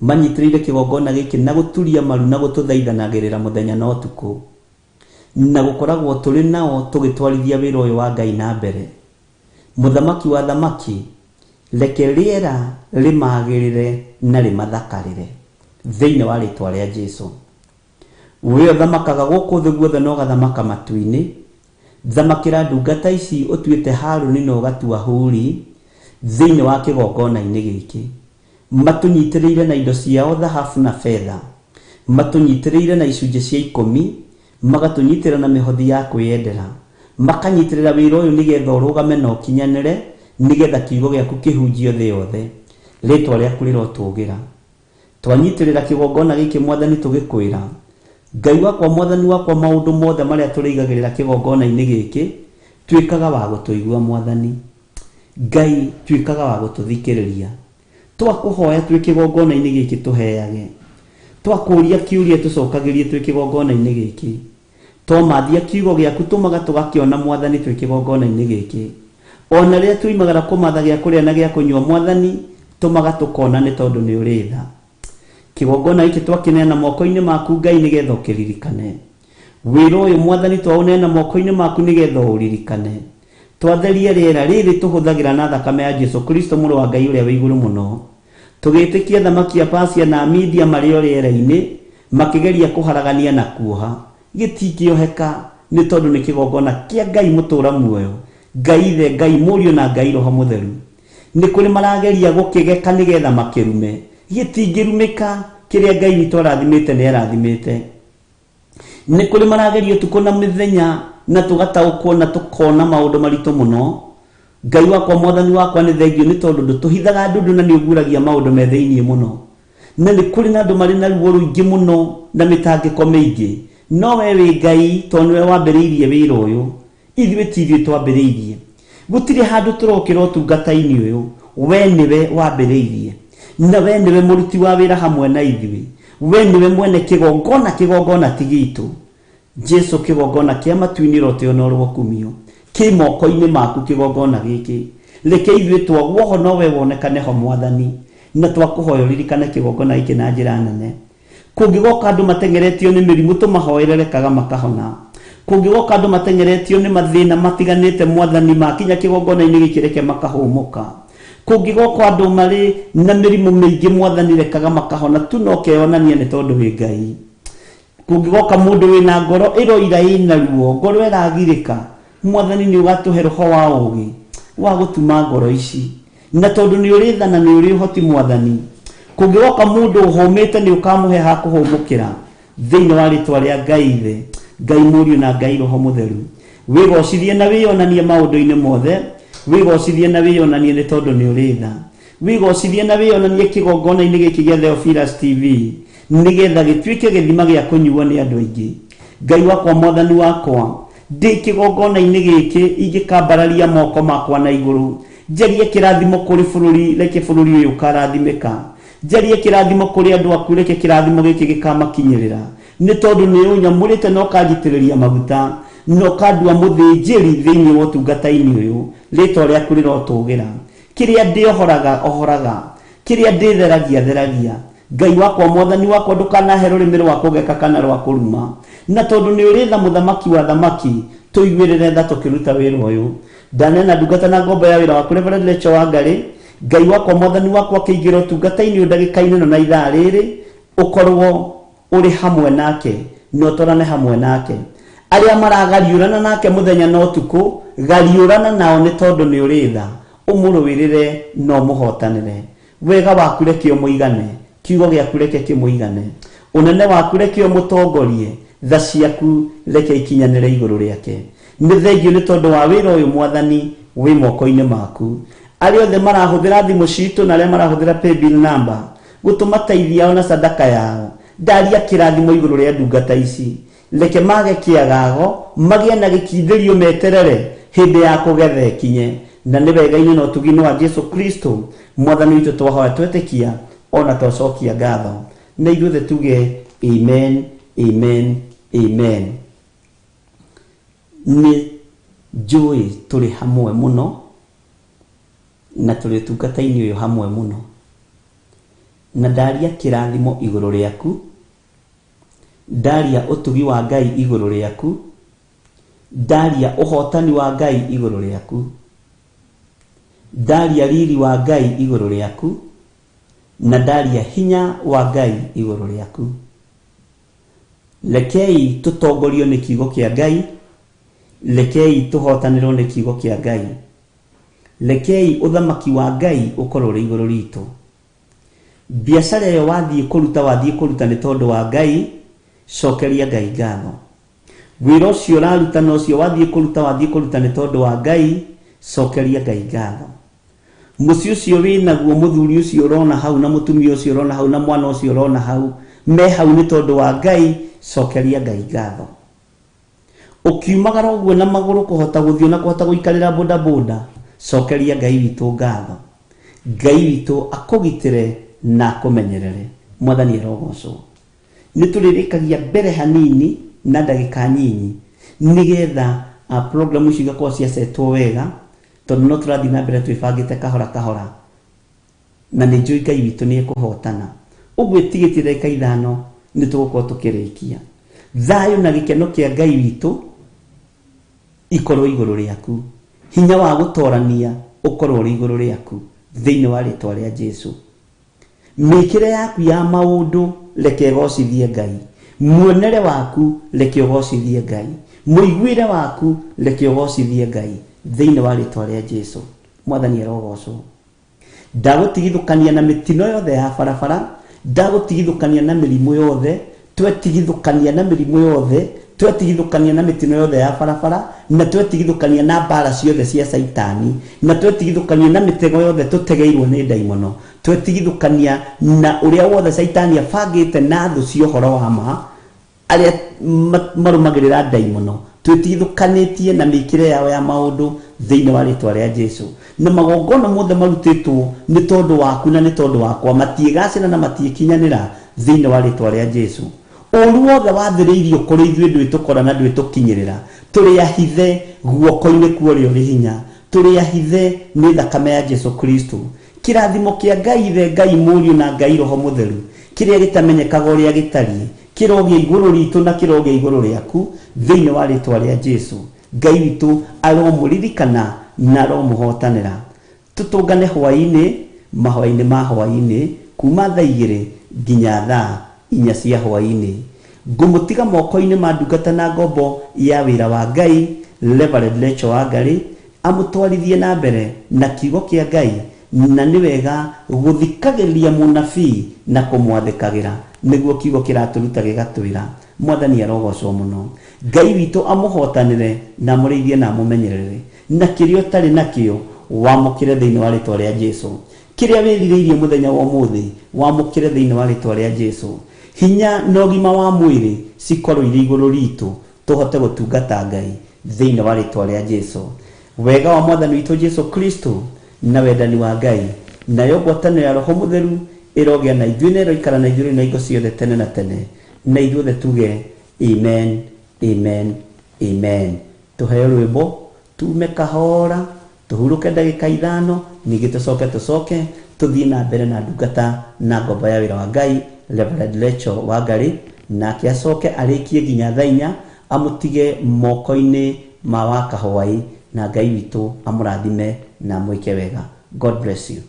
Manyitĩrĩire kĩgongona gĩkĩ na gũturia maru na gũtũthaithanagĩrĩra mũthenya na ũtukũ, na gũkoragwo tũrĩ nao tũgĩtwarithia wĩra ũyũ wa Ngai na mbere. Mũthamaki wa thamaki, reke rĩera rĩmagĩrĩre na rĩmathakarĩre thĩinĩ wa rĩtwa rĩa Jesu. We ũthamakaga gũkũ thĩ guothe na ũgathamaka matu-inĩ, thamakĩra ndungata ici ũtuĩte Harũni na ũgatua Huri thĩinĩ wa kĩgongona-inĩ gĩkĩ. Matũnyitĩrĩire na indo ciao thahabu na betha, matũnyitĩrĩire na icunjĩ cia ikũmi, magatũnyitĩrĩra na mĩhothi ya kwĩyendera, makanyitĩrĩra wĩra ũyũ nĩgetha ũrũgame na ũkinyanĩre, nĩgetha kiugo gĩaku kĩhunjio thĩ yothe. Rĩtwa rĩaku rĩrotũgĩra. Twanyitĩrĩra kĩgongona gĩkĩ Mwathani tũgĩkwĩra, Ngai wakwa Mwathani wakwa, maũndũ mothe marĩa tũrĩigagĩrĩra kĩgongona-inĩ gĩkĩ, tuĩkaga wa gũtũigua Mwathani. Ngai tuĩkaga wa gũtũthikĩrĩria. Twakũhoya twĩ kĩgongona-inĩ gĩkĩ tũheage. Twakũria kĩũria tũcokagĩrie twĩ kĩgongona-inĩ gĩkĩ. Twamathia kiugo gĩaku tũmaga tũgakĩona Mwathani twĩ kĩgongona-inĩ gĩkĩ. Ona rĩrĩa tuimagara kũmatha gĩa kũrĩa na gĩa kũnyua Mwathani, tũmaga tũkona nĩ tondũ nĩ ũrĩ tha. Kĩgongona gĩkĩ twakĩneana moko-inĩ maku Ngai nĩgetha ũkĩririkane. Wĩra ũyũ Mwathani twaũneana moko-inĩ maku nĩgetha ũririkane. Twatherie rĩera rĩrĩ tũhũthagĩra na thakame ya Jesu Kristo mũrũ wa Ngai ũrĩa wĩ igũrũ mũno. Tũgĩtĩkia thamaki ya Pasia na Media marĩ o rĩera-inĩ makĩgeria kũharagania na kuoha. Gĩtingĩoheka nĩ tondũ nĩ kĩgongona kĩa Ngai mũtũũra muoyo, Ngai Ithe, Ngai Mũriũ na Ngai Roho Mũtheru. Nĩ kũrĩ marageria gũkĩgeka nĩgetha makĩrume. Gĩtingĩrumĩka, kĩrĩa Ngai witũ arathimĩte nĩ arathimĩte. Nĩ kũrĩ marageria ũtukũ na mĩthenya na tũgataũkwo na tũkona maũndũ maritũ mũno. Ngai wakwa Mwathani wakwa nĩ thengio nĩ tondũ ndũtũhithaga ndundu na nĩ ũguũragia maũndũ me thĩinĩ mũno. Na nĩ kũrĩ na andũ marĩ na ruo rũingĩ mũno na mĩtangĩko mĩingĩ. No we wĩ Ngai tondũ nĩwe wambĩrĩirie wĩra ũyũ. Ithuĩ ti ithuĩ twambĩrĩirie. Gũtirĩ handũ tũrokĩra ũtungata-inĩ ũyũ. We nĩwe wambĩrĩirie. Na we nĩwe mũruti wa wĩra hamwe na ithuĩ. We nĩwe mwene kĩgongona, kĩgongona ti gitũ. Jesu kĩgongona kĩa matu-inĩ ũrotĩo na ũrokumio. Kĩ moko-inĩ maku kĩgongona gĩkĩ. Reke ithuĩ twagwo ho no we wonekane ho Mwathani. Na twakũhoya ũririkane kĩgongona gĩkĩ na njĩra nene. Kũngĩgoka andũ mateng'eretio nĩ mĩrimũ tũmahoere rekaga makahona. Kũngĩgoka andũ mateng'eretio nĩ mathĩna matiganĩte Mwathani makinya kĩgongona-inĩ gĩkĩ reke makahũmũka. Kũngĩgoka andũ marĩ na mĩrimũ mĩingĩ Mwathani rekaga makahona tu no keyonania nĩ tondũ wĩ Ngai. Kũngĩgoka mũndũ wĩna ngoro ĩroira ĩna ruo, ngoro ĩragirĩka, Mwathani nĩ ũgatũhe roho wa ũũgĩ wa gũtuma ngoro ici. Na tondũ nĩ ũrĩ tha na nĩ ũrĩ ũhoti Mwathani, kũngĩgoka mũndũ ũhũmĩte nĩ ũkamũhe ha kũhũmũkĩra thĩinĩ wa rĩtwa rĩa Ngai Ithe, Ngai Mũriũ na Ngai Roho Mũtheru. Wĩgocithie na wĩyonanie maũndũ-inĩ mothe, wĩgocithie na wĩyonanie nĩ tondũ nĩ ũrĩ tha. Wĩgocithie na wĩyonanie kĩgongona-inĩ gĩkĩ gĩa Theophilus TV nĩgetha gĩtuĩke gĩthima gĩa kũnyuo nĩ andũ aingĩ. Ngai wakwa Mwathani wakwa, ndĩ kĩgongona-inĩ gĩkĩ ingĩkambararia moko makwa na igũrũ, njarie kĩrathimo kũrĩ bũrũri, reke bũrũri ũyũ ũkarathimĩka. Njarie kĩrathimo kũrĩ andũ aku, reke kĩrathimo gĩkĩ gĩkamakinyĩrĩra. Nĩ tondũ nĩ ũnyamũrĩte na ũkanjitĩrĩria maguta. Na ũkandua mũthĩnjĩri thĩinĩ wa ũtungata-inĩ ũyũ. Rĩtwa rĩaku rĩrotũgĩra. Kĩrĩa ndĩohoraga ohoraga, kĩrĩa ndĩtheragia theragia. Ngai wakwa, mwathani wakwa, ndũkanahe rũrĩmĩ rwa kũgeka kana rwa kũruma. Na tondũ nĩ ũrĩ tha, mũthamaki wa thamaki, tũiguĩrĩre tha tũkĩruta wĩra ũyũ. Ndanena ndungata na ngombo ya wĩra waku Reverend Rachel Wangari. Ngai wakwa, mwathani wakwa, akĩingĩra ũtungata-inĩ ũyũ ndagĩka-inĩ ĩno na ithaa rĩrĩ, ũkorwo ũrĩ hamwe nake na ũtwarane hamwe nake. Arĩa maragariũrana nake mũthenya na ũtukũ, gariũrana nao nĩ tondũ nĩ ũrĩ tha. Ũmũrũĩrĩre na ũmũhotanĩre. Wega waku reke ũmũigane, kiugo gĩaku reke kĩmũigane, ũnene waku reke ũmũtongorie, tha ciaku reke ikinyanĩre igũrũ rĩake. Nĩ thengio nĩ tondũ wa wĩra ũyũ, mwathani, wĩ moko-inĩ maku. Arĩa othe marahũthĩra thimũ citũ na arĩa marahũthĩra paybill number gũtũma taithi yao na sadaka yao, ndaria kĩrathimo igũrũ rĩa ndungata ici. Reke mage kĩagago, magĩe na gĩkindĩrio, meterere hĩndĩ ya kũgetha ĩkinye. Na nĩ wega-inĩ na ũtugi-inĩ wa Jesu Kristo mwathani witũ twahoya, twetĩkia ona twacokia ngatho, na ithuothe tuge amen, amen, amen. Nĩ njũĩ tũrĩ hamwe mũno na tũrĩ ũtungata-inĩ ũyũ hamwe mũno, na ndaria kĩrathimo igũrũ rĩaku, ndaria ũtugi wa Ngai igũrũ rĩaku, ndaria ũhotani wa Ngai igũrũ rĩaku, ndaria riri wa Ngai igũrũ rĩaku, na ndaria hinya wa Ngai igũrũ rĩaku. Rekei tũtongorio nĩ kiugo kĩa Ngai, rekei tũhotanĩrwo nĩ kiugo kĩa Ngai, rekei ũthamaki wa Ngai ũkorwo ũrĩ igũrũ ritũ. Biacara ĩyo wathiĩ kũruta, wathiĩ kũruta nĩ tondũ wa Ngai, cokeria Ngai ngatho. Wĩra ũcio ũraruta na ũcio wathiĩ kũruta, wathiĩ kũruta nĩ tondũ wa Ngai, cokeria Ngai ngatho. Mũciĩ ũcio wĩnaguo, mũthuri ũcio ũrona hau na mũtumia ũcio ũrona hau na mwana ũcio ũrona hau, me hau nĩ tondũ wa Ngai, cokeria Ngai ngatho. Ũkiumagara ũguo na magũrũ, kũhota gũthiĩ na kũhota gũikarĩra bodaboda, cokeria Ngai witũ ngatho. Ngai witũ akũgitĩre na akũmenyerere. Mwathani arogocwo. Nĩ tũrĩrĩkagia mbere hanini na ndagĩka nyinyi nĩgetha program icio igakorwo ciacetwo wega, tondũ no tũrathiĩ na mbere twĩbangĩte kahora kahora, na nĩ njũĩ Ngai witũ nĩ ekũhotana. Ũguo ĩtigĩtie ndagĩka 5 nĩ tũgũkorwo tũkĩrĩkia. Thayũ na gĩkeno kĩa Ngai witũ ikorwo igũrũ rĩaku, hinya wa gũtorania ũkorwo ũrĩ igũrũ rĩaku thĩinĩ wa rĩtwa rĩa Jesu. Mĩkĩre yaku ya maũndũ reke ĩgocithie Ngai, muonere waku reke ũgocithie Ngai, mũiguĩre waku reke ũgocithie Ngai thĩinĩ wa rĩtwa rĩa Jesu. Mwathani arogocwo. Ndagũtigithũkania na mĩtino yothe ya barabara, ndagũtigithũkania na mĩrimũ yothe. Twetigithũkania na mĩrimũ yothe, twetigithũkania na mĩtino yothe ya barabara, na twetigithũkania na mbara ciothe cia Caitani, na twetigithũkania na mĩtego yothe tũtegeirwo nĩ ndaimono, twetigithũkania na ũrĩa wothe Caitani abangĩte na thũ cia ũhoro wa ma arĩa marũmagĩrĩra ndaimono. Twĩtigithũkanĩtie na mĩkĩre yao ya maũndũ thĩinĩ wa rĩtwa rĩa Jesu. Na magongona mothe marutĩtwo nĩ tondũ waku na nĩ tondũ wakwa matiĩgacĩra na matiĩkinyanĩra thĩinĩ wa rĩtwa rĩa Jesu. Ũru wothe wathĩrĩirio kũrĩ ithuĩ ndwĩtũkora na ndwĩtũkinyĩrĩra. Tũrĩ ahithe guoko-inĩ kwa ũrĩa ũrĩ hinya, tũrĩ ahithe nĩ thakame ya Jesu Kristo. Kĩrathimo kĩa Ngai Ithe, Ngai Mũriũ na Ngai Roho Mũtheru, kĩrĩa gĩtamenyekaga ũrĩa gĩtariĩ, kĩrogĩa igũrũ ritũ na kĩrogĩa igũrũ rĩaku thĩinĩ wa rĩtwa rĩa Jesu. Ngai witũ aromũririkana na aromũhotanĩra. Tũtũngane hwaĩ-inĩ, mahoya-inĩ ma hwaĩ-inĩ, kuma thaa 2 nginya thaa 4 cia hwaĩ-inĩ. Ngũmũtiga moko-inĩ ma ndungata na ngombo ya wĩra wa Ngai Reverend Rachel Wangari, amũtwarithie na mbere na kiugo kĩa Ngai. Na nĩ wega gũthikagĩrĩria mũnabii na kũmwathĩkagĩra, nĩguo kiugo kĩratũruta gĩgatwĩra. Mwathani arogocwo mũno. Ngai witũ amũhotanĩre na amũrĩithie na amũmenyerere. Na kĩrĩa ũtarĩ nakĩo wamũkĩre thĩinĩ wa rĩtwa rĩa Jesu. Kĩrĩa wĩrirĩirie mũthenya wa ũmũthĩ wamũkĩre thĩinĩ wa rĩtwa rĩa Jesu. Hinya na ũgima wa mwĩrĩ cikorwo irĩ igũrũ ritũ, tũhote gũtungata Ngai thĩinĩ wa rĩtwa rĩa Jesu. Wega wa mwathani witũ Jesu Kristo na wendani wa Ngai nayo ngwatanĩro ya Roho Mũtheru ĩrogĩa na ithuĩ na ĩroikara na ithuĩ rĩu na hingo ciothe tene na tene. Na ithuothe tuge amen, amen, Amen. Tuheo rwĩmbo tume kahora tũhurũke ndagĩka 5, ningĩ tũcoke tũthiĩ na mbere na ndungata na ngombo ya wĩra wa Ngai Reverend Rachel Wangari, nake acoke arĩkie nginya thaa 4 amũtige moko-inĩ ma Wakahwai, na Ngai witũ amũrathime na amwĩke wega. God bless you.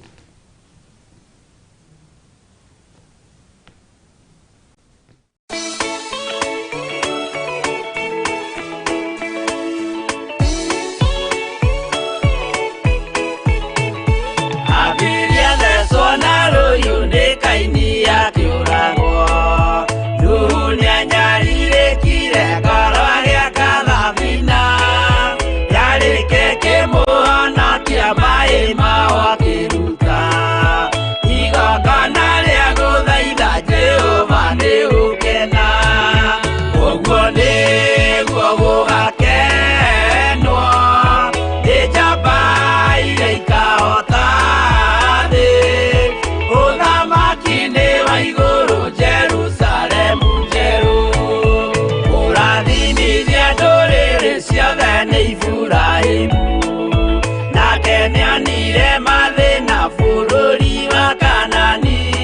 Abiria thecwo na rũhiũ nĩ Kaini akĩũragwo. Nuhu nĩanyarirĩkire ngoro agĩaka thabina, yarĩke kĩmũhonokia maĩ mao akĩruta. Igongona rĩa gũthaitha Jehova nĩ